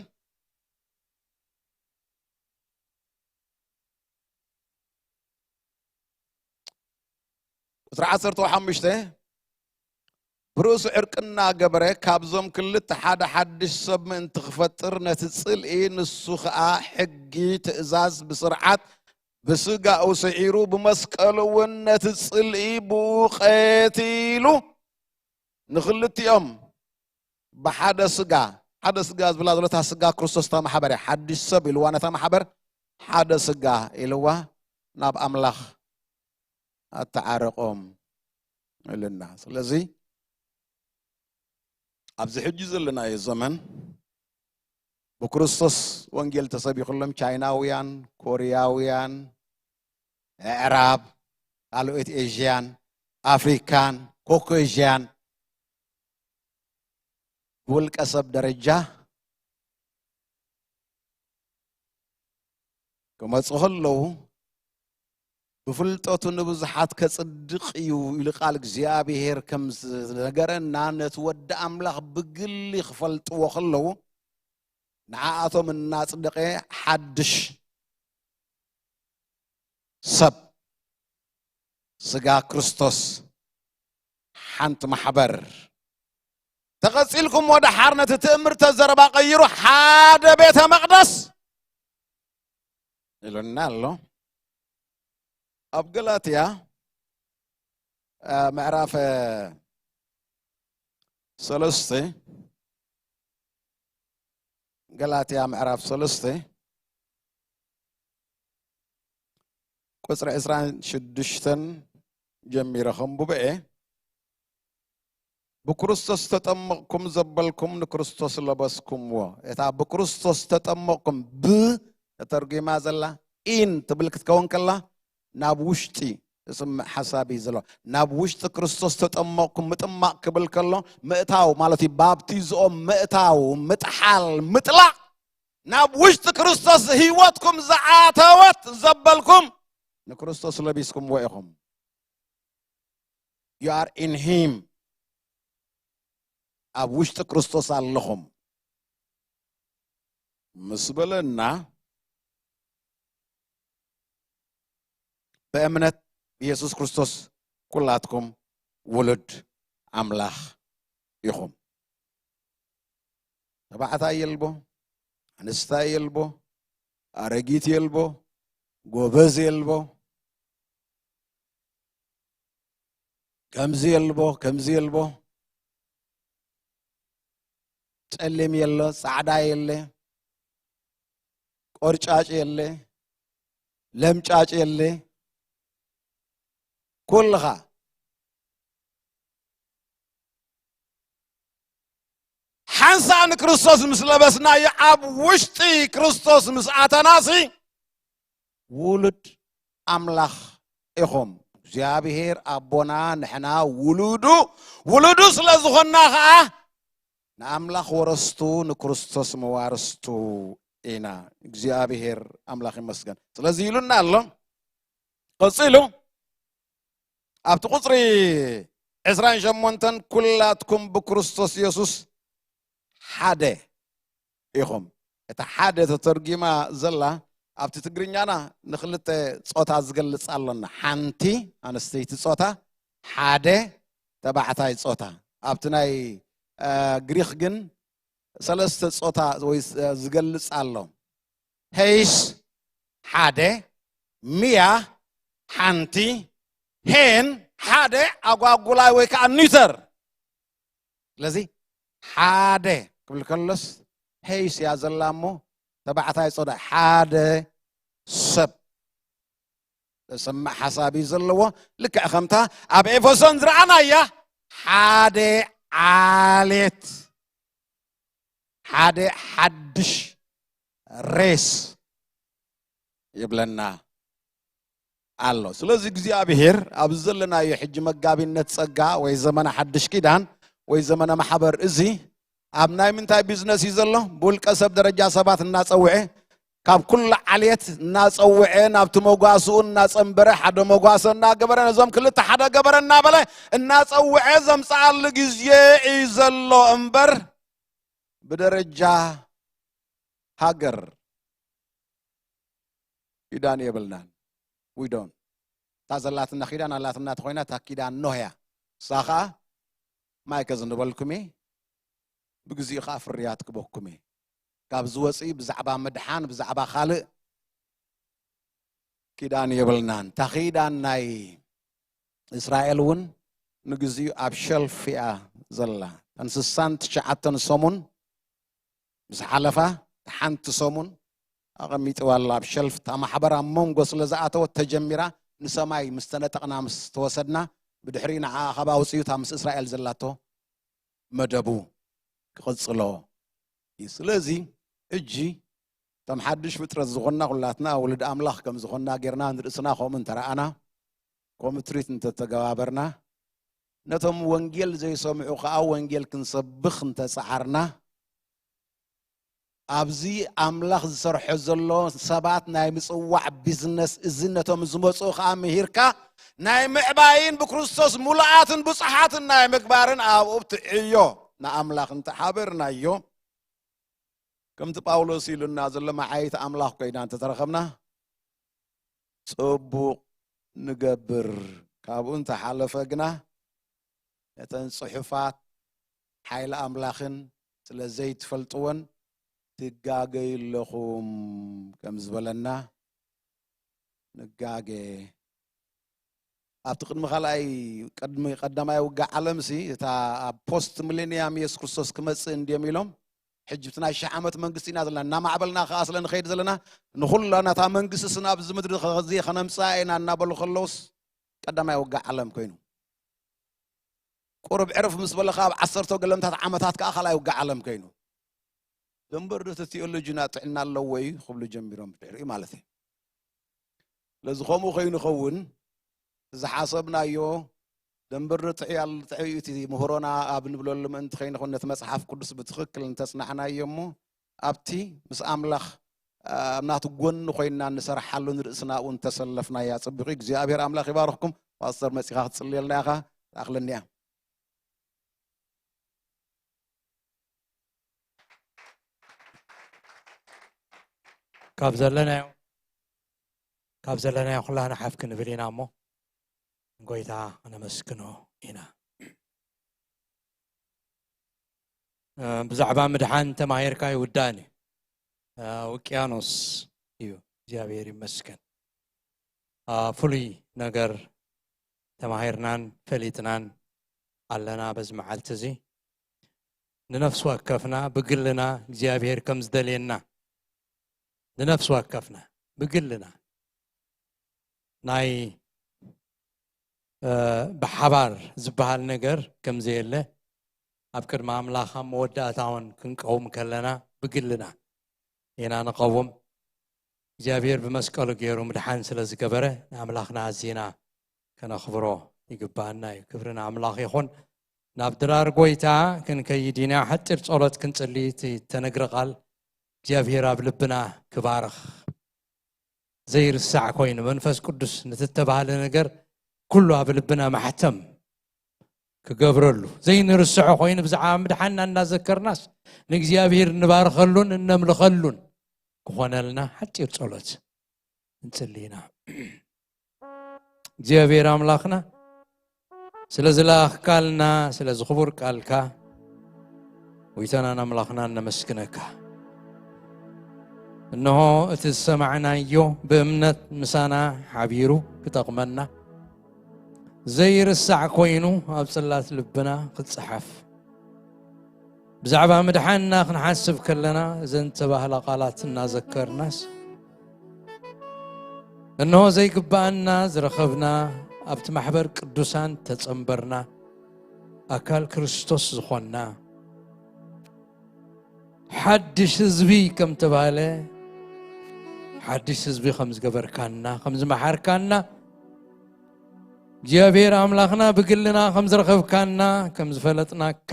ቁጽሪ ዓሰርተ ሓሙሽተ፣ ብርእሱ ዕርቂ እናገበረ ካብዞም ክልተ ሓደ ሓድሽ ሰብ ምእንቲ ክፈጥር ነቲ ጽልኢ፣ ንሱ ኸኣ ሕጊ፣ ትእዛዝ፣ ብስርዓት ብስጋኡ ስዒሩ፣ ብመስቀሉ እውን ነቲ ጽልኢ ብኡ ቀቲሉ፣ ንኽልቲኦም ብሓደ ስጋ፣ ሓደ ስጋ ዝብላ ዘሎ እታ ስጋ ክርስቶስ እታ ማሕበር እያ። ሓድሽ ሰብ ኢልዋ ነታ ማሕበር፣ ሓደ ስጋ ኢልዋ ናብ ኣምላኽ ኣተዓረቖም ኢልና። ስለዚ ኣብዚ ሕጂ ዘለናዮ ዘመን ብክርስቶስ ወንጌል ተሰቢኹሎም ቻይናውያን፣ ኮርያውያን፣ ኣዕራብ፣ ካልኦት ኤዥያን፣ ኣፍሪካን ኮኮዥያን ብውልቀ ሰብ ደረጃ ክመፁ ከለዉ ብፍልጠቱ ንብዙሓት ከፅድቕ እዩ ኢሉ ቃል እግዚኣብሔር ከም ዝነገረና ነቲ ወዲ ኣምላኽ ብግሊ ክፈልጥዎ ከለዉ ንዓኣቶም እናፅደቐ ሓድሽ ሰብ ስጋ ክርስቶስ ሓንቲ ማሕበር ተቐጺልኩም ወደ ሓርነት ትእምርተ ዘረባ ቀይሩ ሓደ ቤተ መቕደስ ኢሉና ኣሎ ኣብ ገላትያ ምዕራፍ ሰለስተ ገላትያ ምዕራፍ ሰለስተ ቁፅሪ ዕስራን ሽዱሽተን ጀሚረ ከንብቦ እየ። ብክርስቶስ ተጠመቕኩም ዘበልኩም ንክርስቶስ ለበስኩምዎ። እታ ብክርስቶስ ተጠመቕኩም ብ ተተርጒማ ዘላ ኢን ትብል ክትከውን ከላ ናብ ውሽጢ ዝስምዕ ሓሳብ እዩ ዘሎ። ናብ ውሽጢ ክርስቶስ ተጠመቕኩም ምጥማቕ ክብል ከሎ ምእታው ማለት እዩ። ባብቲዝኦም ምእታው፣ ምጥሓል፣ ምጥላቕ ናብ ውሽጢ ክርስቶስ ህይወትኩም ዝኣተወት ዘበልኩም ንክርስቶስ ለቢስኩምዎ ኢኹም። You are in him. ኣብ ውሽጢ ክርስቶስ ኣለኹም ምስ በለና ብእምነት ብየሱስ ክርስቶስ ኩላትኩም ውሉድ ኣምላኽ ኢኹም። ተባዕታይ የልቦ፣ ኣንስታይ የልቦ፣ ኣረጊት የልቦ፣ ጎበዝ የልቦ፣ ከምዚ የልቦ፣ ከምዚ የልቦ፣ ጸሊም የሎ፣ ጻዕዳ የለ፣ ቆርጫጭ የለ፣ ለምጫጭ የለ፣ ኩልኻ ሓንሳእ ንክርስቶስ ምስ ለበስናዮ ኣብ ውሽጢ ክርስቶስ ምስ ኣተናሲ ውሉድ ኣምላኽ ኢኹም። እግዚኣብሔር ኣቦና ንሕና ውሉዱ ውሉዱ ስለ ዝኾንና ኸዓ ንኣምላኽ ወረስቱ ንክርስቶስ መዋርስቱ ኢና። እግዚኣብሔር ኣምላኽ ይመስገን። ስለዚ ኢሉና ኣሎ። ቀጺሉ ኣብቲ ቁፅሪ ዕስራን ሸሞንተን ኩላትኩም ብክርስቶስ የሱስ ሓደ ኢኹም። እታ ሓደ ተተርጊማ ዘላ ኣብቲ ትግርኛና ንክልተ ጾታ ዝገልጽ ኣሎና። ሓንቲ ኣንስተይቲ ጾታ፣ ሓደ ተባዕታይ ጾታ። ኣብቲ ናይ ግሪክ ግን ሰለስተ ጾታ ወይ ዝገልጽ ኣሎ። ሄይስ ሓደ፣ ሚያ ሓንቲ፣ ሄን ሓደ ኣጓጉላይ ወይ ከዓ ኒተር። ስለዚ ሓደ ክብል ከሎስ ሄይስ እያ ዘላ እሞ ተባዕታይ ጾታ ሓደ ሰብ ዘሰምዕ ሓሳብ እዩ ዘለዎ። ልክዕ ከምታ ኣብ ኤፌሶን ዝረኣናያ ሓደ ዓሌት ሓደ ሓድሽ ሬስ ይብለና ኣሎ። ስለዚ እግዚኣብሔር ኣብዚ ዘለናዮ ሕጂ መጋቢነት ጸጋ ወይ ዘመነ ሓድሽ ኪዳን ወይ ዘመነ ማሕበር እዚ ኣብ ናይ ምንታይ ቢዝነስ እዩ ዘሎ? ብውልቀ ሰብ ደረጃ ሰባት እናጸውዐ ካብ ኩሉ ዓልየት እናጸውዐ ናብቲ መጓስኡ እናጸንበረ ሓደ መጓሰ እናገበረ ነዞም ክልተ ሓደ ገበረ እናበለ እናጸውዐ ዘምጽኣሉ ግዜ እዩ ዘሎ እምበር ብደረጃ ሃገር ኪዳን የብልናን። ዊዶን እታ ዘላትና ኪዳን ኣላትና ተኮይና እታ ኪዳን ኖህ እያ። እሳ ከዓ ማይ ከዝንበልኩም እየ፣ ብግዚኡ ከዓ ፍርያት ክበኩም እየ። ካብ ዝወፅእ ብዛዕባ ምድሓን ብዛዕባ ካልእ ኪዳን የብልናን። እታ ኪዳን ናይ እስራኤል እውን ንግዚኡ ኣብ ሸልፍ እያ ዘላ። ተን ስሳን ትሽዓተን ሰሙን ምስ ሓለፋ ሓንቲ ሰሙን ኣቐሚጥዋ ኣሎ ኣብ ሸልፍ። እታ ማሕበር ኣብ መንጎ ስለ ዝኣተወት ተጀሚራ ንሰማይ ምስ ተነጠቕና ምስ ተወሰድና ብድሕሪ ንዓ ካብ ኣውፅኡ እታ ምስ እስራኤል ዘላቶ መደቡ ክቕፅሎ እዩ። ስለዚ እጂ እቶም ሓድሽ ፍጥረት ዝኾንና ኩላትና ውሉድ ኣምላኽ ከም ዝኾንና ጌርና ንርእስና ከምኡ እንተረኣና ከምኡ ትሪት እንተተገባበርና ነቶም ወንጌል ዘይሰምዑ ከኣ ወንጌል ክንሰብኽ እንተጸዓርና፣ ኣብዚ ኣምላኽ ዝሰርሖ ዘሎ ሰባት ናይ ምጽዋዕ ቢዝነስ፣ እዚ ነቶም ዝመጹ ከኣ ምሂርካ ናይ ምዕባይን ብክርስቶስ ሙሉኣትን ብጹሓትን ናይ ምግባርን ኣብኡ ትዕዮ ንኣምላኽ እንተሓበርናዮ፣ ከምቲ ጳውሎስ ኢሉና ዘሎ መዓይት ኣምላኽ ኮይና እንተተረኸብና ጽቡቕ ንገብር። ካብኡ እንተሓለፈ ግና ነተን ጽሑፋት ሓይሊ ኣምላኽን ስለ ዘይትፈልጥወን ትጋገዩ ኣለኹም ከም ዝበለና ንጋገ። ኣብቲ ቅድሚ ካልኣይ ቅድሚ ቀዳማይ ውግእ ዓለም ሲ እታ ኣብ ፖስት ሚሌኒያም የሱስ ክርስቶስ ክመጽእ እንድዮም ኢሎም ሕጂ እቲ ናይ ሽሕ ዓመት መንግስቲ ኢና ዘለና እናማዕበልና ከኣ ስለ ንኸይድ ዘለና ንኹላ ናታ መንግስቲ ስን ኣብዚ ምድሪ ከዚ ከነምጽኣ ኢና እናበሉ ከለውስ ቀዳማይ ውግእ ዓለም ኮይኑ ቁሩብ ዕርፍ ምስ በለኻ ኣብ ዓሰርተ ገለምታት ዓመታት ከኣ ካልኣይ ውግእ ዓለም ኮይኑ ደንበር ዶ እቲ ቴዎሎጂና ጥዕና ኣለዎ እዩ ክብሉ ጀሚሮም ብድሕሪኡ ማለት እዩ። ስለዚ ከምኡ ኮይኑ ኸውን ዝሓሰብናዮ ደንበር ጥዑይ ኣል ጥዑይ እቲ ምህሮና ኣብ ንብለሉ ምእንቲ ከይንኹን ነቲ መጽሓፍ ቅዱስ ብትኽክል እንተጽናሕናዮ እሞ ኣብቲ ምስ ኣምላኽ ኣብ ናቱ ጎኒ ኮይንና እንሰርሓሉ ንርእስና ኣብኡ እንተሰለፍናያ ጽቡቕ እዩ። እግዚኣብሔር ኣምላኽ ይባርኽኩም። ፓስተር መጺኻ ክትጽልየልና ኢኻ ትኣኽለኒ እያ። ካብ ዘለናዮ ካብ ዘለናዮ ኩላህና ሓፍ ክንብል ኢና እሞ ንጎይታ ከነመስግኖ ኢና። ብዛዕባ ምድሓን ተማሂርካ ይውዳእን እዩ። ውቅያኖስ እዩ። እግዚኣብሔር ይመስገን። ፍሉይ ነገር ተማሂርናን ፈሊጥናን ኣለና በዚ መዓልቲ እዚ። ንነፍሲ ወከፍና ብግልና እግዚኣብሔር ከም ዝደልየና ንነፍሲ ወከፍና ብግልና ናይ ብሓባር ዝበሃል ነገር ከም ዘየለ ኣብ ቅድሚ ኣምላኽ ኣብ መወዳእታ እውን ክንቀውም ከለና ብግልና ኢና ንቐውም። እግዚኣብሔር ብመስቀሉ ገይሩ ምድሓን ስለ ዝገበረ ንኣምላኽና ኣዚና ከነኽብሮ ይግባኣና እዩ። ክብሪ ንኣምላኽ ይኹን። ናብ ድራር ጎይታ ክንከይድ ኢና። ሓጢር ጸሎት ክንጽሊ እቲ ተነግረ ቃል እግዚኣብሔር ኣብ ልብና ክባርኽ ዘይርሳዕ ኮይኑ መንፈስ ቅዱስ ንትተባህለ ነገር ኩሉ ኣብ ልብና ማሕተም ክገብረሉ ዘይንርስዖ ኮይኑ ብዛዕባ ምድሓንና እናዘከርናስ ንእግዚኣብሔር እንባርኸሉን እነምልኸሉን ክኾነልና ሓፂር ጸሎት እንጽሊ ኢና። እግዚኣብሔር ኣምላኽና ስለ ዝለኣኽካልና ስለዚ ክቡር ቃልካ ጎይታናን ኣምላኽናን ነመስግነካ። እነሆ እቲ ዝሰማዕናዮ ብእምነት ምሳና ሓቢሩ ክጠቕመና ዘይርሳዕ ኮይኑ ኣብ ጽላት ልብና ክጸሓፍ ብዛዕባ ምድሓንና ክንሓስብ ከለና እዘን ተባህላ ቃላት እናዘከርናስ እንሆ ዘይግባኣና ዝረኸብና ኣብቲ ማሕበር ቅዱሳን ተጸንበርና ኣካል ክርስቶስ ዝኾንና ሓድሽ ህዝቢ ከም ተባህለ ሓድሽ ህዝቢ ከም ዝገበርካና ከም ዝመሓርካና እግዚኣብሔር ኣምላኽና ብግልና ከም ዝረኸብካና ከም ዝፈለጥናካ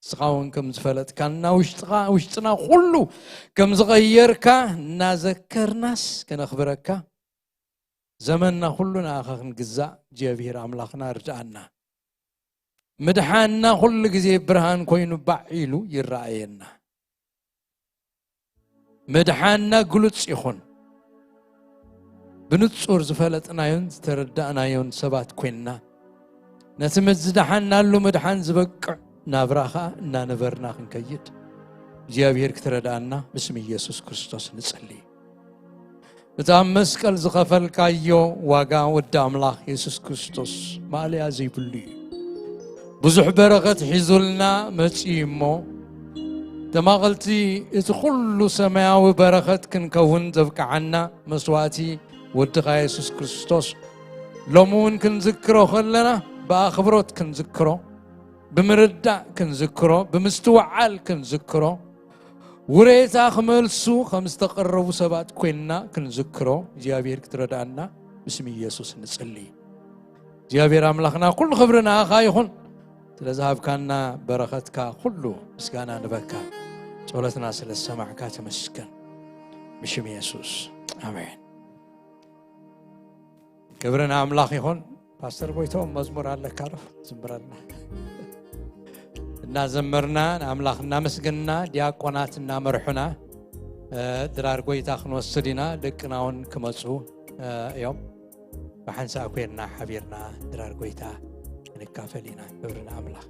ንስኻ እውን ከም ዝፈለጥካና ውሽጥኻ ውሽጥና ኩሉ ከም ዝቐየርካ እናዘከርናስ ከነኽብረካ ዘመንና ኩሉ ንኣኻ ክንግዛእ እግዚኣብሔር ኣምላኽና ርድኣና። ምድሓንና ኩሉ ግዜ ብርሃን ኮይኑ ባዕ ኢሉ ይረኣየና። ምድሓንና ግሉጽ ይኹን። ብንጹር ዝፈለጥናዮን ዝተረዳእናዮን ሰባት ኮይንና ነቲ ምዝድሓንናሉ ምድሓን ዝበቅዕ ናብራ ኸኣ እናነበርና ክንከይድ እግዚኣብሔር ክትረድኣና ብስም ኢየሱስ ክርስቶስ ንጽሊ። እቲ ኣብ መስቀል ዝኸፈልካዮ ዋጋ ወዲ ኣምላኽ የሱስ ክርስቶስ ማእለያ ዘይብሉ እዩ። ብዙሕ በረኸት ሒዙልና መጺኡ እሞ ተማቐልቲ እቲ ኩሉ ሰማያዊ በረኸት ክንከውን ዘብቅዓና መስዋእቲ ወድኻ የሱስ ክርስቶስ ሎሚ እውን ክንዝክሮ ከለና ብኣኽብሮት ክንዝክሮ ብምርዳእ ክንዝክሮ ብምስትውዓል ክንዝክሮ ውሬታ ክመልሱ ከም ዝተቐረቡ ሰባት ኮይንና ክንዝክሮ እግዚኣብሔር ክትረድኣና ብስም ኢየሱስ ንጽሊ። እግዚኣብሔር ኣምላኽና፣ ኩሉ ክብሪ ንኣኻ ይኹን። ስለ ዝሃብካና በረኸትካ ኩሉ ምስጋና ንበካ። ጸሎትና ስለ ዝሰማዕካ ተመስገን። ብሽም የሱስ፣ ኣሜን። ክብሪ ንኣምላኽ ይኹን። ፓስተር ጎይቶም፣ መዝሙር ኣለካ ዶ? ዝምረልና። እናዘመርና ንኣምላኽ እናመስገንና፣ ዲያቆናት እናመርሑና፣ እ፣ ድራር ጎይታ ክንወስድ ኢና። ደቅና እውን ክመጹ፣ እ፣ እዮም። ብሓንሳእ ኮይንና ሓቢርና ድራር ጎይታ ክንካፈል ኢና። ክብሪ ንኣምላኽ።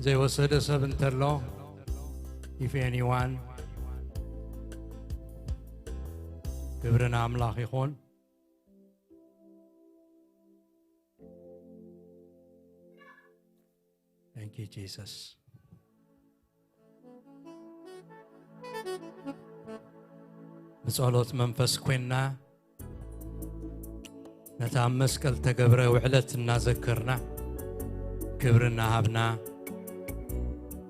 ዘይወሰደ ሰብ እንተሎ፣ if anyone፣ ክብሪ ንኣምላኽ ይኹን። Thank you, Jesus. ብጸሎት መንፈስ ኮይንና ነታ ኣብ መስቀል ተገብረ ውዕለት እናዘከርና ክብሪ እናሃብና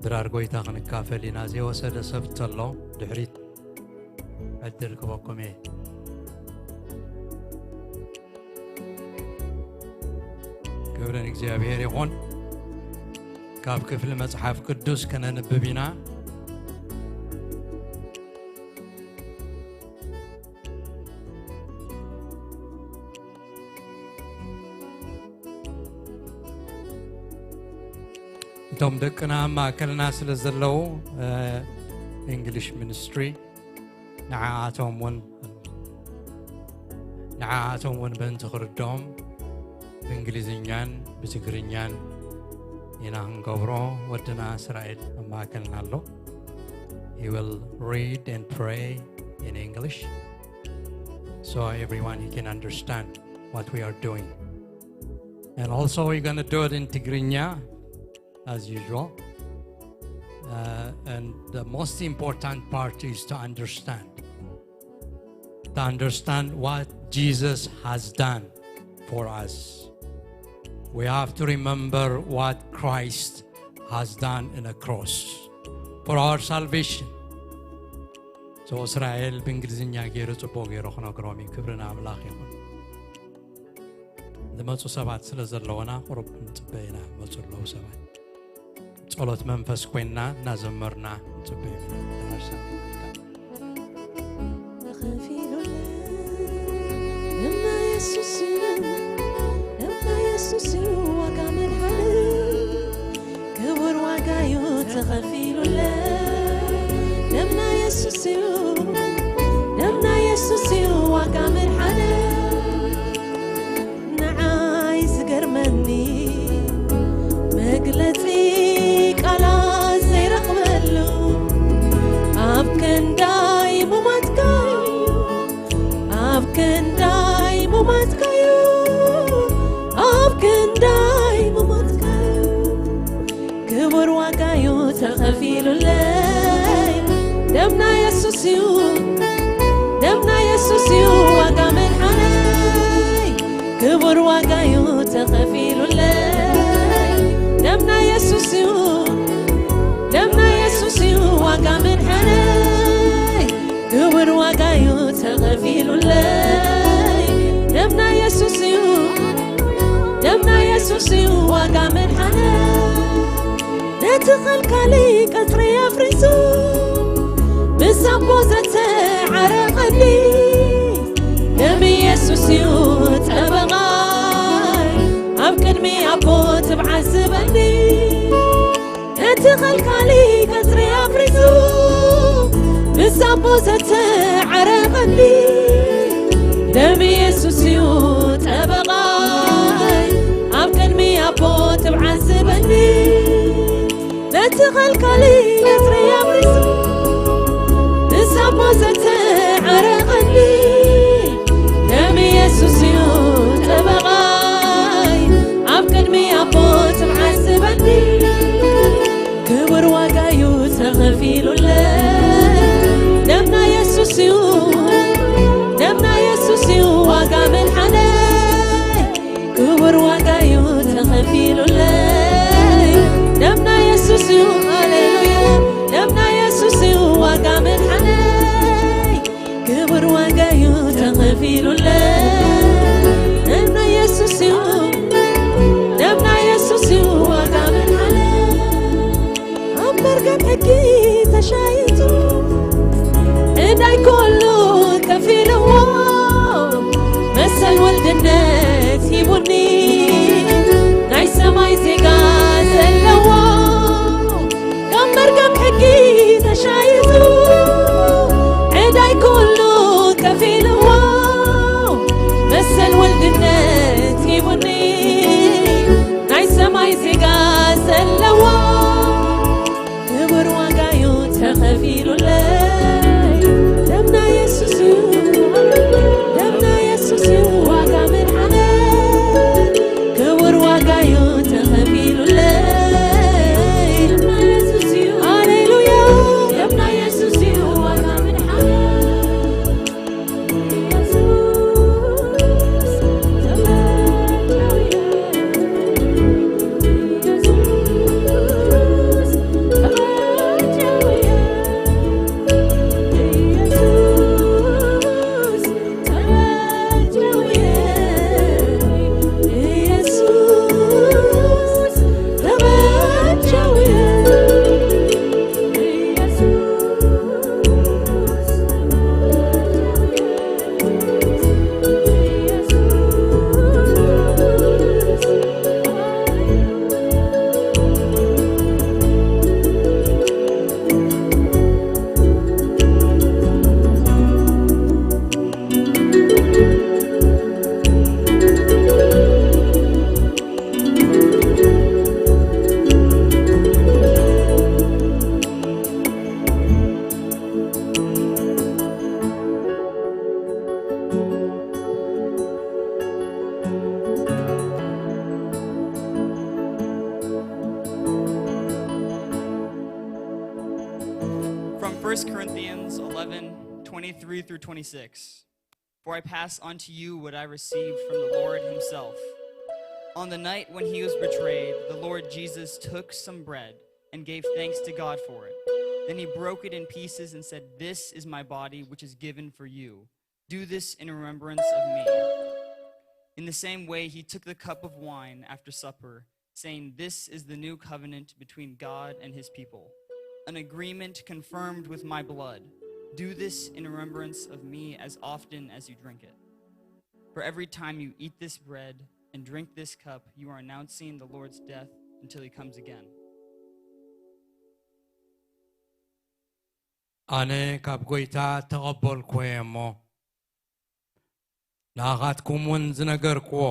ድራር ጎይታ ክንካፈል ኢና። ዘይወሰደ ሰብ ተሎ ድሕሪት ዕድል ክበኩም እየ። ክብሪ ንእግዚኣብሔር ይኹን። ካብ ክፍሊ መጽሓፍ ቅዱስ ከነንብብ ኢና። እቶም ደቅና ኣብ ማእከልና ስለ ዘለዉ፣ እ፣ English ministry ንዓኣቶም እውን፣ ንዓኣቶም እውን በእንቲ ክርድኦም ብእንግሊዝኛን ብትግርኛን ኢና ክንገብሮ። ወድና እስራኤል ኣብ ማእከልና ኣሎ። He will read and pray in English, so everyone he can understand what we are doing. And also we're gonna do it in Tigrinya, as usual. Uh, and the most important part is to understand. To understand what Jesus has done for us. We have to remember what Christ has done in a cross for our salvation. So እስራኤል ብእንግሊዝኛ ገይሩ ጽቡቕ ገይሩ ክነግሮም እዩ። ክብሪ ንኣምላኽ ይኹን። ዝመጹ ሰባት ስለ ዘለውና ቁሩብ ንጽበ ኢና። መጹ ኣለዉ ሰባት። ጸሎት መንፈስ ኮይንና እናዘመርና ንጽበ ኢና። ተኸፊሉለይ ደምና የሱስ፣ ደምና የሱስ እዩ ዋጋ መድሓኒ። ክቡር ዋጋ እዩ ተኸፊሉለይ። ደምና የሱስ እዩ፣ ደምና የሱስ እዩ ዋጋ መድሓኒ። ንዓይ ዝገርመኒ መግለጺ ቃላት ዘይረኽበሉ፣ ኣብ ክንዳይ ሙማትካዩ፣ ኣብ ክንዳይ ሙማትካዩ፣ ኣብ ክንዳይ ሙማትካዩ። ክቡር ዋጋዩ ተኸፊሉለይ። ደምና የሱስ እዩ፣ ደምና የሱስ እዩ ዋጋ መድሓነይ። ክቡር ዋጋዩ ተኸፊሉለይ። ደምና የሱስ እዩ፣ ደምና የሱስ እዩ ዋጋ መድሓነይ። ክቡር ዋጋዩ ተኸፊሉለይ። ደምና የሱስ እዩ፣ ደምና የሱስ እዩ ዋጋ መድሓነይ። ነቲ ኸልካሊ ቀጽሪ ኣፍሪሱ፣ ምስ ኣቦ ዘተዓረቐኒ። ደም የሱስ እዩ ጠበቓይ፣ ኣብ ቅድሚ ኣቦ ትብዓት ዝበኒ። ነቲ ኸልካሊ ቀጽሪ ኣፍሪሱ፣ ምስ ኣቦ ዘተዓረቐኒ። ደም የሱስ እዩ ጠበቓይ፣ ኣብ ቅድሚ ኣቦ ትብዓት ዝበኒ። ነቲ ኸልካሊ ቀጽሪ ኣፍሪሱ፣ ምስ ኣቦ ዘተዓረቐኒ። ደም የሱስ እዩ ጠበቓይ፣ ኣብ ቅድሚ ኣቦ ትብዓት ዝበኒ። ክቡር ዋጋዩ ተኸፊሉለይ። ደምና የሱስ እዩ፣ ደምና የሱስ እዩ ዋጋ መድሓነይ። ክቡር ዋጋዩ ተኸፊሉለይ። ደምና የሱስ እዩ፣ ሃሌሉያ። ደምና የሱስ እዩ ዋጋ መድሓነይ። ክቡር ዋጋዩ ተኸፊሉለይ። ደምና የሱስ እዩ፣ ደምና የሱስ እዩ ዋጋ መድሓነይ። ኣብ መርገም ሕጊ ተሻይጡ፣ ዕዳይ ኩሉ ከፊልዎ፣ መሰል ወልድነት ሂቡኒ፣ ናይ ሰማይ ዜጋ ዘለዎ። ካብ መርገም ሕጊ ተሻይጡ፣ ዕዳይ ኩሉ ከፊልዎ፣ መሰል ወልድነት ሂቡኒ፣ ናይ ሰማይ ዜጋ ዘለዎ። ኢሉለይ። ደምና የሱስ እዩ፣ ደምና የሱስ እዩ፣ ዋጋ መድሓነት ክቡር ዋጋ እዩ ተኸፊሉለይ። ደምና የሱስ እዩ፣ ሃሌሉያ፣ ደምና የሱስ እዩ፣ ዋጋ መድሓነት። From First Corinthians eleven, twenty-three through twenty-six. For I pass on to you what I received from the Lord himself. On the night when he was betrayed, the Lord Jesus took some bread and gave thanks to God for it. Then he broke it in pieces and said, "This is my body, which is given for you. Do this in remembrance of me." In the same way, he took the cup of wine after supper, saying, "This is the new covenant between God and his people, an agreement confirmed with my blood. Do this in remembrance of me as often as you drink it. For every time you eat this bread and drink this cup, you are announcing the Lord's death until he comes again." ኣነ ካብ ጐይታ እተቐበልኩዎ እየ እሞ፣ ንኣኻትኩም እውን ዝነገርኩዎ።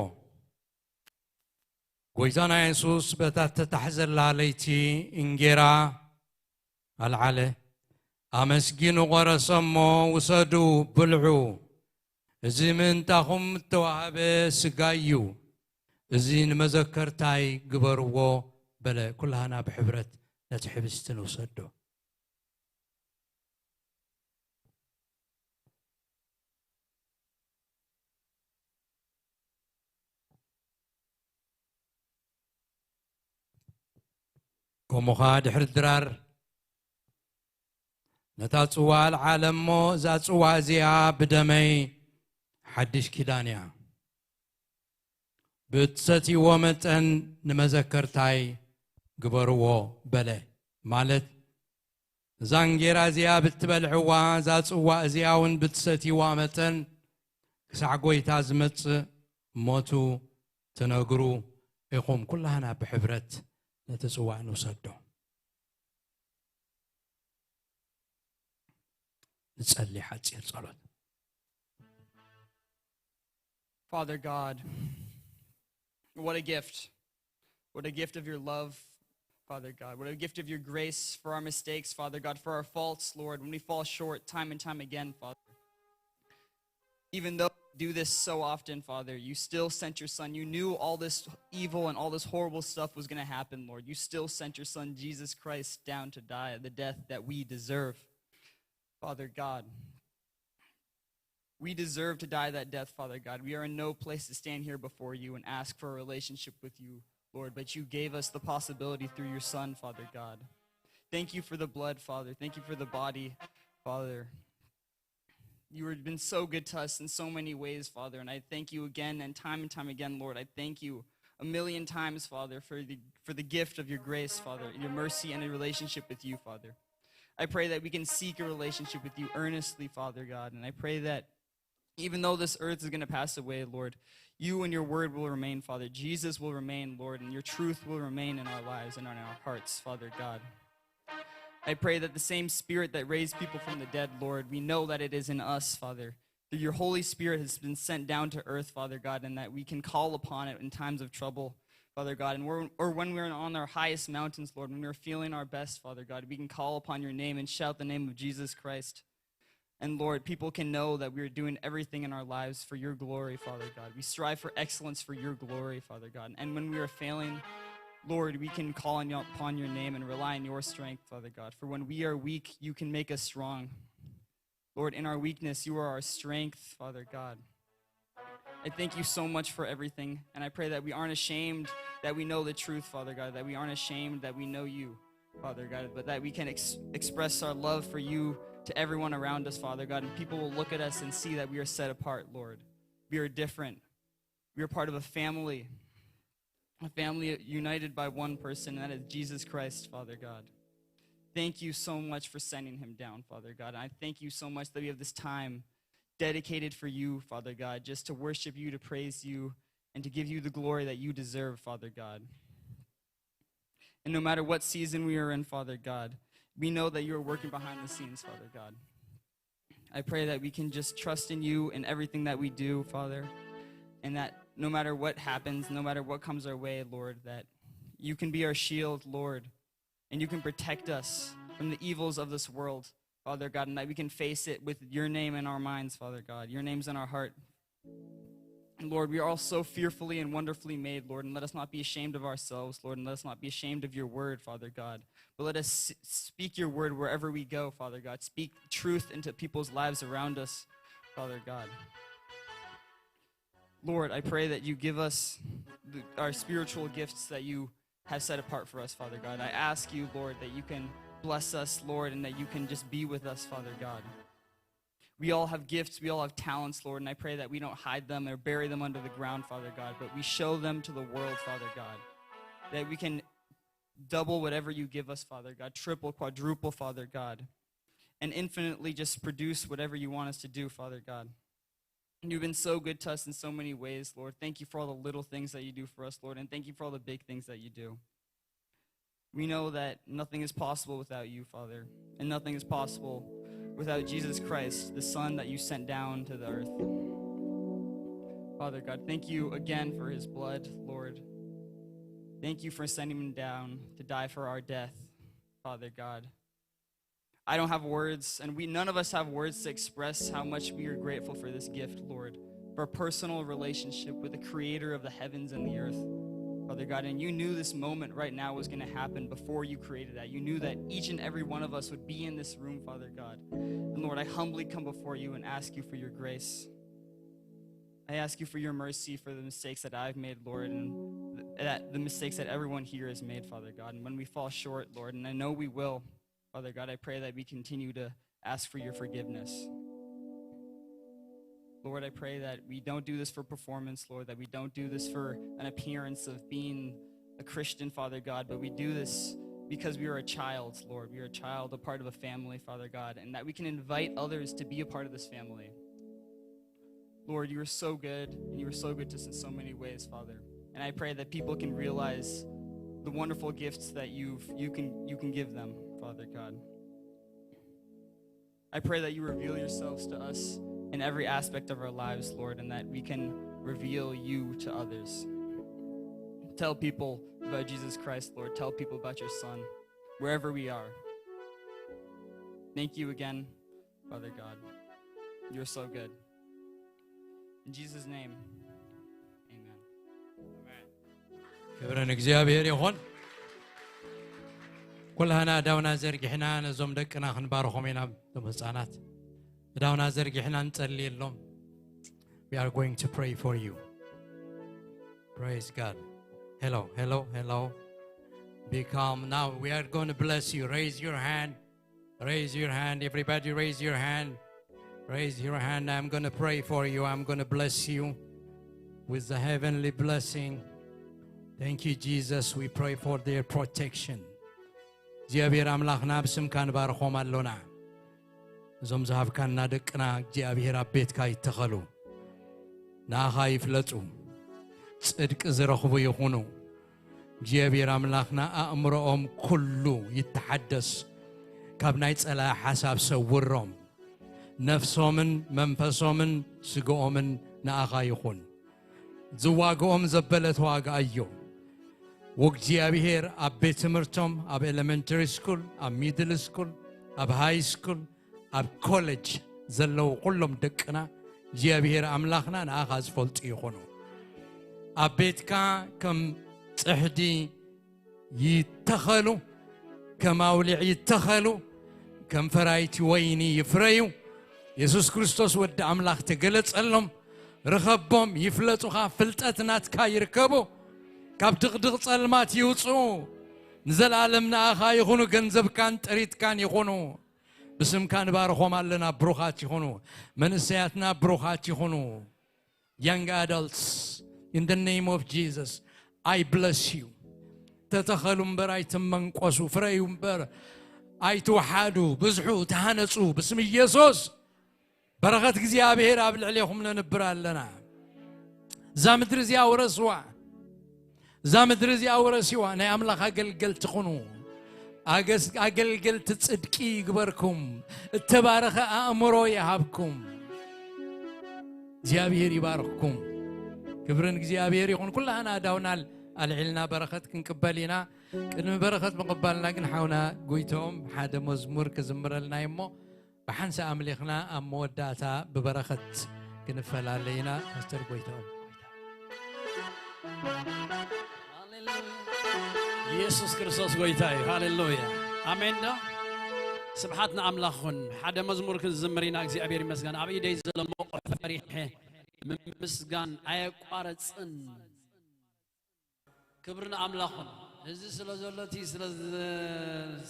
ጐይታና የሱስ በታ እተታሕዘላ ለይቲ እንጌራ ኣልዓለ፣ ኣመስጊኑ ቖረሰ እሞ፣ "ውሰዱ፣ ብልዑ፣ እዚ ምእንታኹም እተዋህበ ስጋይ እዩ፣ እዚ ንመዘከርታይ ግበርዎ" በለ። ኩላህና ብሕብረት ነቲ ሕብስቲ ንውሰዶ። ከምኡ ኸኣ ድሕሪ ድራር ነታ ጽዋ ኣልዓለ እሞ፣ "እዛ ጽዋ እዚኣ ብደመይ ሓድሽ ኪዳን እያ፣ ብእትሰትይዎ መጠን ንመዘከርታይ ግበርዎ" በለ። ማለት፣ "እዛ እንጌራ እዚኣ ብትበልዕዋ፣ እዛ ጽዋ እዚኣ እውን ብትሰትይዋ መጠን፣ ክሳዕ ጐይታ ዝመጽእ ሞቱ ትነግሩ ኢኹም።" ኩላህና ብሕብረት ነቲ ጽዋእ ንውሰዶ። ንጸሊ ሓጺር ጸሎት። Father God, what a gift. What a gift of your love, Father God. What a gift of your grace for our mistakes, Father God, for our faults, Lord, when we fall short time and time again, Father. Even though we do this so often, Father, you still sent your Son. You knew all this evil and all this horrible stuff was going to happen, Lord. You still sent your Son, Jesus Christ, down to die the death that we deserve. Father God, we deserve to die that death, Father God. We are in no place to stand here before you and ask for a relationship with you, Lord, but you gave us the possibility through your Son, Father God. Thank you for the blood, Father. Thank you for the body, Father. You have been so good to us in so many ways, Father, and I thank you again and time and time again, Lord. I thank you a million times, Father, for the, for the gift of your grace, Father, your mercy, and a relationship with you, Father. I pray that we can seek a relationship with you earnestly, Father God, and I pray that even though this earth is going to pass away, Lord, you and your word will remain, Father. Jesus will remain, Lord, and your truth will remain in our lives and in our hearts, Father God. I pray that the same spirit that raised people from the dead, Lord, we know that it is in us, Father. That your Holy Spirit has been sent down to earth, Father God, and that we can call upon it in times of trouble, Father God, and we're, or when we're on our highest mountains, Lord, when we're feeling our best, Father God, we can call upon your name and shout the name of Jesus Christ. And Lord, people can know that we are doing everything in our lives for your glory, Father God. We strive for excellence for your glory, Father God. And when we are failing, Lord, we can call on your, upon your name and rely on your strength, Father God. For when we are weak, you can make us strong. Lord, in our weakness, you are our strength, Father God. I thank you so much for everything, and I pray that we aren't ashamed that we know the truth, Father God, that we aren't ashamed that we know you, Father God, but that we can ex- express our love for you to everyone around us, Father God, and people will look at us and see that we are set apart, Lord. We are different. We are part of a family, a family united by one person, and that is Jesus Christ, Father God. Thank you so much for sending him down, Father God. And I thank you so much that we have this time dedicated for you, Father God, just to worship you, to praise you, and to give you the glory that you deserve, Father God. And no matter what season we are in, Father God, we know that you're working behind the scenes, Father God. I pray that we can just trust in you in everything that we do, Father, and that no matter what happens, no matter what comes our way, Lord, that you can be our shield, Lord, and you can protect us from the evils of this world, Father God, and that we can face it with your name in our minds, Father God. Your name's in our heart. Lord, we are all so fearfully and wonderfully made, Lord, and let us not be ashamed of ourselves, Lord, and let us not be ashamed of your word, Father God. But let us s- speak your word wherever we go, Father God. Speak truth into people's lives around us, Father God. Lord, I pray that you give us the, our spiritual gifts that you have set apart for us, Father God. I ask you, Lord, that you can bless us, Lord, and that you can just be with us, Father God. We all have gifts, we all have talents, Lord, and I pray that we don't hide them or bury them under the ground, Father God, but we show them to the world, Father God, that we can double whatever you give us, Father God, triple, quadruple, Father God, and infinitely just produce whatever you want us to do, Father God. You've been so good to us in so many ways, Lord. Thank you for all the little things that you do for us, Lord, and thank you for all the big things that you do. We know that nothing is possible without you, Father, and nothing is possible without Jesus Christ, the Son that you sent down to the earth. Father God, thank you again for his blood, Lord. Thank you for sending him down to die for our death, Father God. I don't have words, and we none of us have words to express how much we are grateful for this gift, Lord, for a personal relationship with the creator of the heavens and the earth, Father God. And you knew this moment right now was going to happen before you created that. You knew that each and every one of us would be in this room, Father God. And Lord, I humbly come before you and ask you for your grace. I ask you for your mercy for the mistakes that I've made, Lord, and th- that the mistakes that everyone here has made, Father God. And when we fall short, Lord, and I know we will, Father God, I pray that we continue to ask for your forgiveness. Lord, I pray that we don't do this for performance, Lord, that we don't do this for an appearance of being a Christian, Father God, but we do this because we are a child, Lord. We are a child, a part of a family, Father God, and that we can invite others to be a part of this family. Lord, you are so good, and you are so good to us in so many ways, Father. And I pray that people can realize the wonderful gifts that you've you can you can give them, Father God. I pray that you reveal yourselves to us in every aspect of our lives, Lord, and that we can reveal you to others. Tell people about Jesus Christ, Lord. Tell people about your Son, wherever we are. Thank you again, Father God. You're so good. In Jesus' name, amen. ክብሪ ንእግዚኣብሔር ይኹን። ኩላህና እዳውና ዘርጊሕና ነዞም ደቅና ክንባርኾም ኢና። እቶም ህፃናት እዳውና ዘርጊሕና ንጸልየሎም። We are going to pray for you. Praise God. Hello, hello, hello. Be calm now. We are going to bless you. Raise your hand. Raise your hand. Everybody, raise your hand. Raise your hand. I'm going to pray for you. I'm going to bless you with the heavenly blessing. Thank you, Jesus. We pray for their protection. እግዚኣብሔር ኣምላኽና ብስምካ ንባርኾም ኣሎና። እዞም ዝሃብካና ደቅና እግዚኣብሔር ኣብ ቤትካ ይተኸሉ፣ ንኣኻ ይፍለጡ፣ ጽድቂ ዝረኽቡ ይኹኑ። እግዚኣብሔር ኣምላኽና ኣእምሮኦም ኩሉ ይተሓደስ፣ ካብ ናይ ጸላኢ ሓሳብ ሰውሮም። ነፍሶምን መንፈሶምን ስግኦምን ንኣኻ ይኹን። ዝዋግኦም ዘበለ ተዋግኣዮ። ወእግዚኣብሔር ኣብ ቤት ትምህርቶም፣ ኣብ ኤሌመንተሪ ስኩል፣ ኣብ ሚድል ስኩል፣ ኣብ ሃይ ስኩል፣ ኣብ ኮሌጅ ዘለዉ ኩሎም ደቅና እግዚኣብሔር ኣምላኽና ንኣኻ ዝፈልጡ ይኹኑ። ኣብ ቤትካ ከም ጽሕዲ ይተኸሉ፣ ከም ኣውሊዕ ይተኸሉ፣ ከም ፈራይቲ ወይኒ ይፍረዩ። የሱስ ክርስቶስ ወዲ ኣምላኽ ተገለጸሎም፣ ርኸቦም፣ ይፍለጡኻ፣ ፍልጠት ናትካ ይርከቡ። ካብ ድቕድቕ ጸልማት ይውጽኡ፣ ንዘለኣለም ንኣኻ ይኹኑ፣ ገንዘብካን ጥሪትካን ይኹኑ። ብስምካ ንባርኾም ኣለና፣ ብሩኻት ይኹኑ። መንእሰያትና ብሩኻት ይኹኑ። Young adults, in the name of Jesus, I bless you. ተተኸሉ እምበር ኣይትመንቆሱ፣ ፍረዩ እምበር ኣይትውሓዱ፣ ብዝሑ፣ ተሃነጹ። ብስም ኢየሱስ በረኸት እግዚኣብሔር ኣብ ልዕሌኹም ነንብር ኣለና። እዛ ምድሪ እዚኣ ውረስዋ። እዛ ምድሪ እዚኣ ውረስዋ። ናይ ኣምላኽ ኣገልገልቲ ኩኑ። ኣገስ-፣ ኣገልገልቲ ጽድቂ ይግበርኩም። እተባረኸ ኣእምሮ ይሃብኩም። እግዚኣብሔር ይባርኽኩም። ክብሪ ንእግዚኣብሔር ይኹን። ኩላህና ኣዳውና ኣልዒልና በረኸት ክንቅበል ኢና። ቅድሚ በረኸት ምቕባልና ግን ሓውና ጎይቶም ሓደ መዝሙር ክዝምረልና እዩ እሞ ብሓንሳእ ኣምሊኽና ኣብ መወዳእታ ብበረኸት ክንፈላለ ኢና። ፓስተር ጎይቶም። ሃሌሉያ። ኢየሱስ ክርስቶስ ጎይታ እዩ። ሃሌሉያ። ኣሜን ዶ? ስብሓት ንኣምላኽ ይኹን። ሓደ መዝሙር ክንዝምር ኢና። እግዚኣብሔር ይመስገን። ኣብ ኢደይ ዘሎ መቑሕ ፈሪሐ ምምስጋን ኣየቋረጽን። ክብሪ ንኣምላኽ ይኹን። እዚ ስለ ዘሎ እቲ ስለ ዘ-፣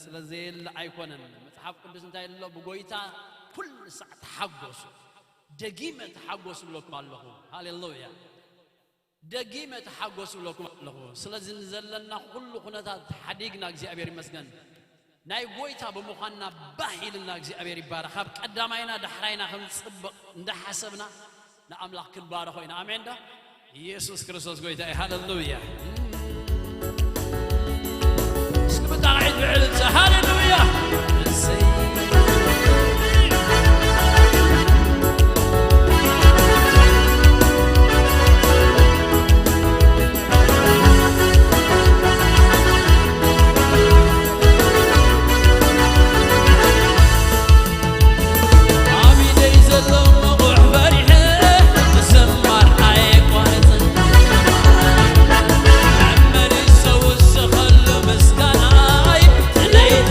ስለ ዘየለ ኣይኮነን። መጽሓፍ ቅዱስ እንታይ ኣሎ? ብጎይታ ኩሉ ሳዕ ተሓጎሱ። ደጊመ ተሓጎሱ እብለኩም ኣለኹ። ሃሌሉያ። ደጊመ ተሓጎሱ እብለኩም ኣለኹ። ስለዚ ንዘለና ኩሉ ኩነታት ሓዲግና እግዚኣብሔር ይመስገን። ናይ ጎይታ ብምዃንና ባህ ኢልና እግዚኣብሔር ይባረኽ። ካብ ቀዳማይና ዳሕራይና ከም ዝጽብቕ እንዳሓሰብና ንኣምላኽ ክንባረኾ ኢና። ኣሜን ዶ? ኢየሱስ ክርስቶስ ጎይታ እዩ። ሃሌሉያ። እስኪ ብጣዕሚ ብዕልልታ ሃሌሉያ። እሰይ። ኣብ ኢደይ ዘሎ መቑሕ ፈሪሐ ምዝማር ኣየቋርጽን። መመሊሰ ውስኸሉ ምስጋናይ፣ ለይቲ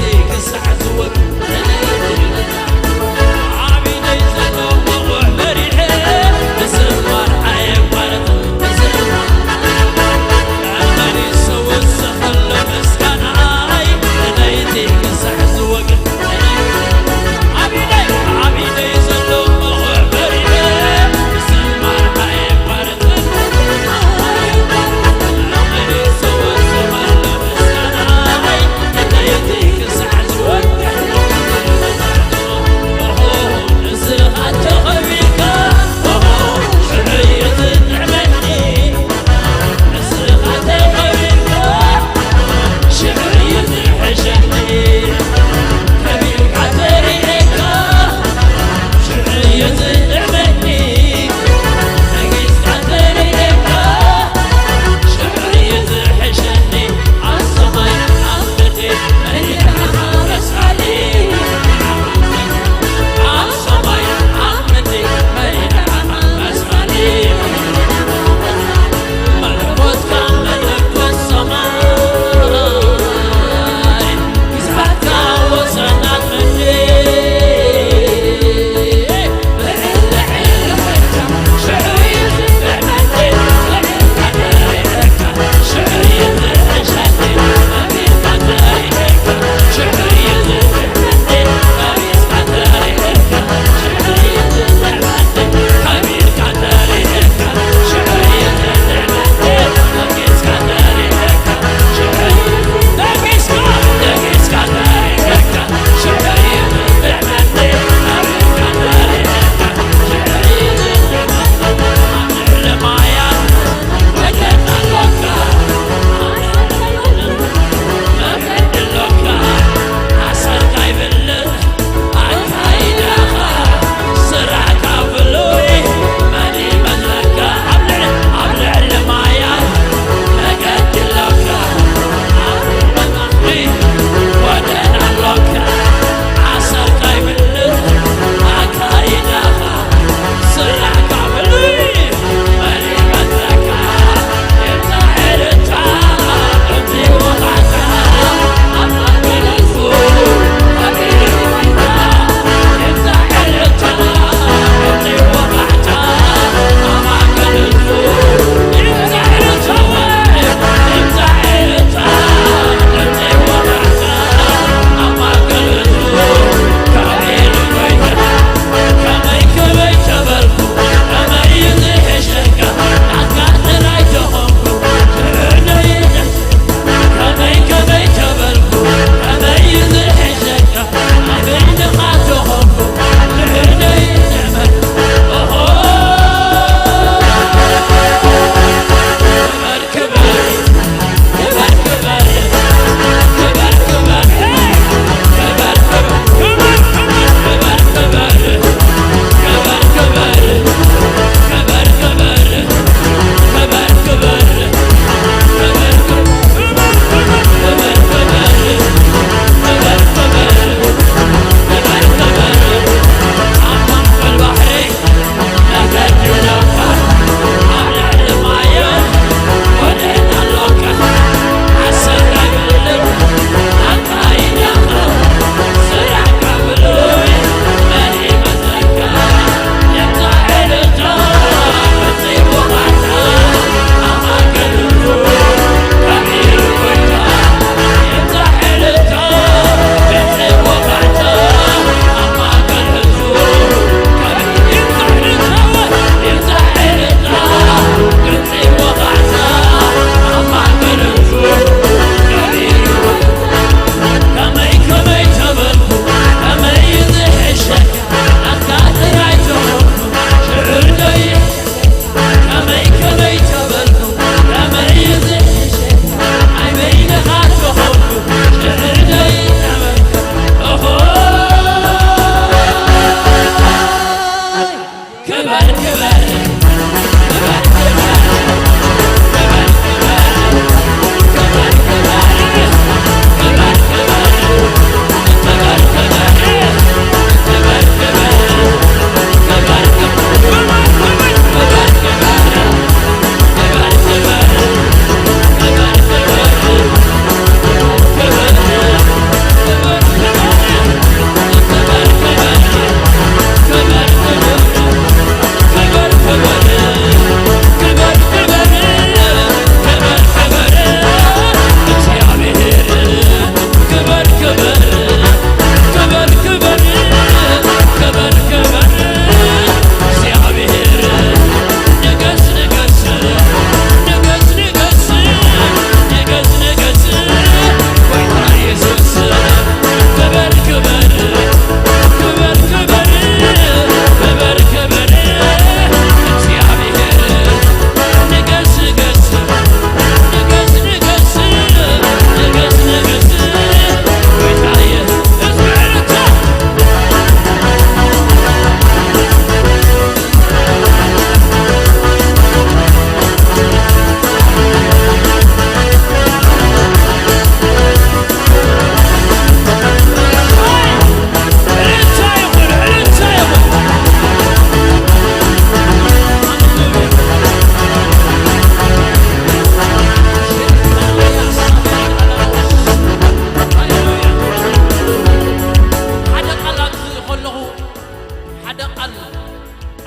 ሓደ ቃል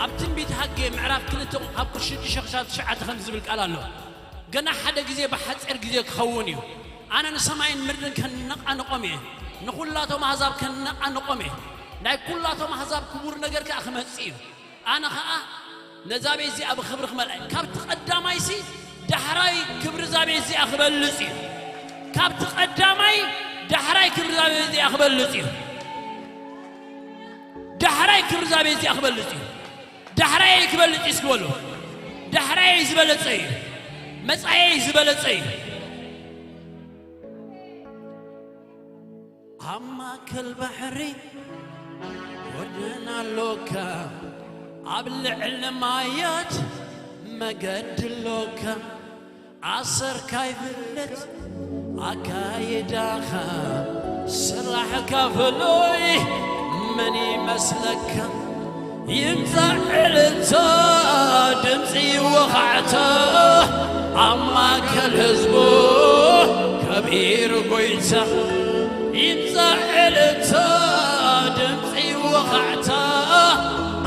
ኣብ ትንቢት ሃጌ ምዕራፍ ክልተ ካብ ቁጽሪ ሽዱሽተ ክሳብ ትሽዓተ ከም ዝብል ቃል ኣሎ። ገና ሓደ ግዜ ብሓጺር ግዜ ክኸውን እዩ። ኣነ ንሰማይን ምድርን ከነቓንቖም እየ፣ ንኹላቶም ኣህዛብ ከነቓንቖም እየ። ናይ ኩላቶም ኣህዛብ ክቡር ነገር ከኣ ክመጽእ እዩ። ኣነ ኸኣ ነዛ ቤት እዚኣ ብኽብሪ ክመልኣ እየ። ካብቲ ቀዳማይሲ ዳሕራይ ክብሪ እዛ ቤት እዚኣ ክበልጽ እዩ። ካብቲ ቀዳማይ ዳሕራይ ክብሪ እዛ ቤት እዚኣ ክበልጽ እዩ። ዳሕራይ ክብሪ እዛ ቤት እዚኣ ክበልጽ እዩ። ዳሕራይ ክበልጽ እዩ እስኪ በሉ። ዳሕራይ ዝበለጸ እዩ። መጻኤ ዝበለጸ እዩ። ኣብ ማእከል ባሕሪ ወደን ኣሎካ፣ ኣብ ልዕሊ ማያት መገዲ ኣሎካ። ኣሰርካ ይፍለጥ ኣካይዳኻ፣ ስራሕካ ፍሉይ መን ይመስለካ? ይምጻእ ዕልልታ፣ ድምጺ ወኻዕታ፣ ኣብ ማእከል ህዝቡ ከቢሩ ጎይታ። ይምጻእ ዕልልታ፣ ድምጺ ወኻዕታ፣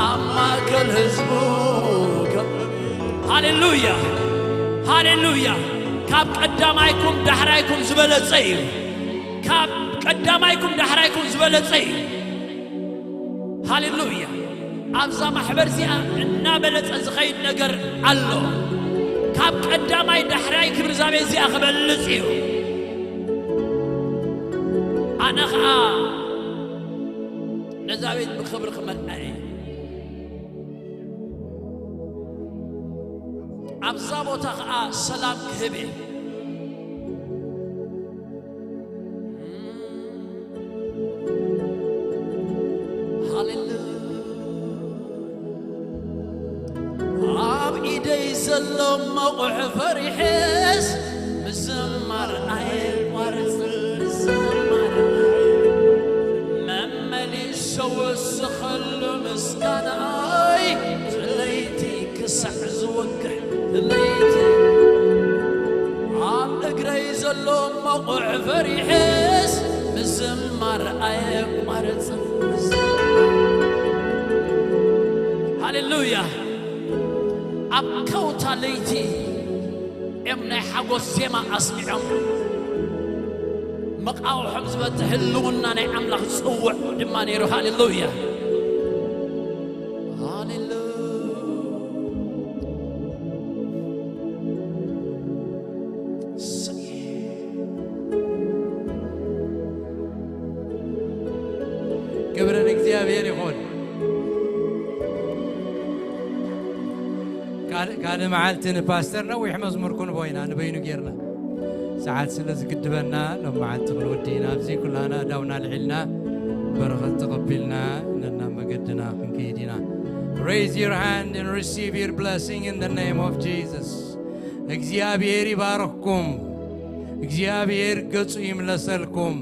ኣብ ማእከል ህዝቡ ከ-፣ ሃሌሉያ፣ ሃሌሉያ። ካብ ቀዳማይኩም ዳሕራይኩም ዝበለጸ እዩ። ካብ ቀዳማይኩም ዳሕራይኩም ዝበለጸ እዩ። ሃሌሉያ። ኣብዛ ማሕበር እዚኣ እናበለጸ ዝኸይድ ነገር ኣሎ። ካብ ቀዳማይ ዳሕራይ ክብሪ እዛ ቤት እዚኣ ክበልጽ እዩ። ኣነ ኸኣ ነዛ ቤት ብኽብሪ ክመልኣ እየ። ኣብዛ ቦታ ኸኣ ሰላም ክህብ እየ። ሃሌሉያ። ኣብ ኢደይ ዘሎ መቑሕ ፈሪሐስ ምዝማር ኣየቋርጽን፣ ምዝማር ኣየ-፣ መመሊሰ ወስኸሉ ምስጋናይ፣ ለይቲ ክሳዕ ዝወግሕ ለይቲ። ኣብ እግረይ ዘሎ መቑሕ ፈሪሐስ ምዝማር ኣየቋርጽን፣ ምዝማር። ሃሌሉያ። ኣብ ከውታ ለይቲ እዮም ናይ ሓጎስ ዜማ ኣስሚዖም። መቃውሖም ዝበትሕ ህልውና ናይ ኣምላኽ ጽውዕ ድማ ነይሩ። ሃሌሉያ። ሃሌሉያ። ክብሪ ንእግዚኣብሔር ይኹን። ካልእ፣ ካልእ መዓልቲ ንፓስተር ነዊሕ መዝሙር ክንቦ ኢና ንበይኑ ጌርና። ሰዓት ስለ ዝግድበና ሎም መዓልቲ ክንወዲ ኢና። ኣብዚ ኩላና እዳውና ልዒልና በረኸት ተቐቢልና ነና መገድና ክንከይድ ኢና። Raise your hand and receive your blessing in the name of Jesus. እግዚኣብሔር ይባርኽኩም። እግዚኣብሔር ገጹ ይምለሰልኩም፣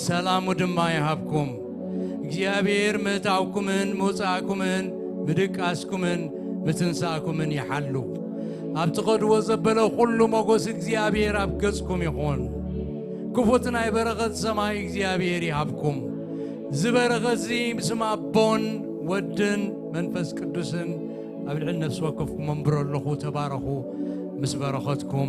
ሰላሙ ድማ ይሃብኩም። እግዚኣብሔር ምእታውኩምን ምውጻእኩምን ምድቃስኩምን ምትንሳእኩምን ይሓሉ። ኣብ ትኸድዎ ዘበለ ኩሉ ሞጎስ እግዚኣብሔር ኣብ ገጽኩም ይኹን። ክፉት ናይ በረኸት ሰማይ እግዚኣብሔር ይሃብኩም። እዚ በረኸት እዚ ብስም ኣቦን ወድን መንፈስ ቅዱስን ኣብ ልዕሊ ነፍሲ ወከፍኩም መንብሮ ኣለኹ። ተባረኹ። ምስ በረኸትኩም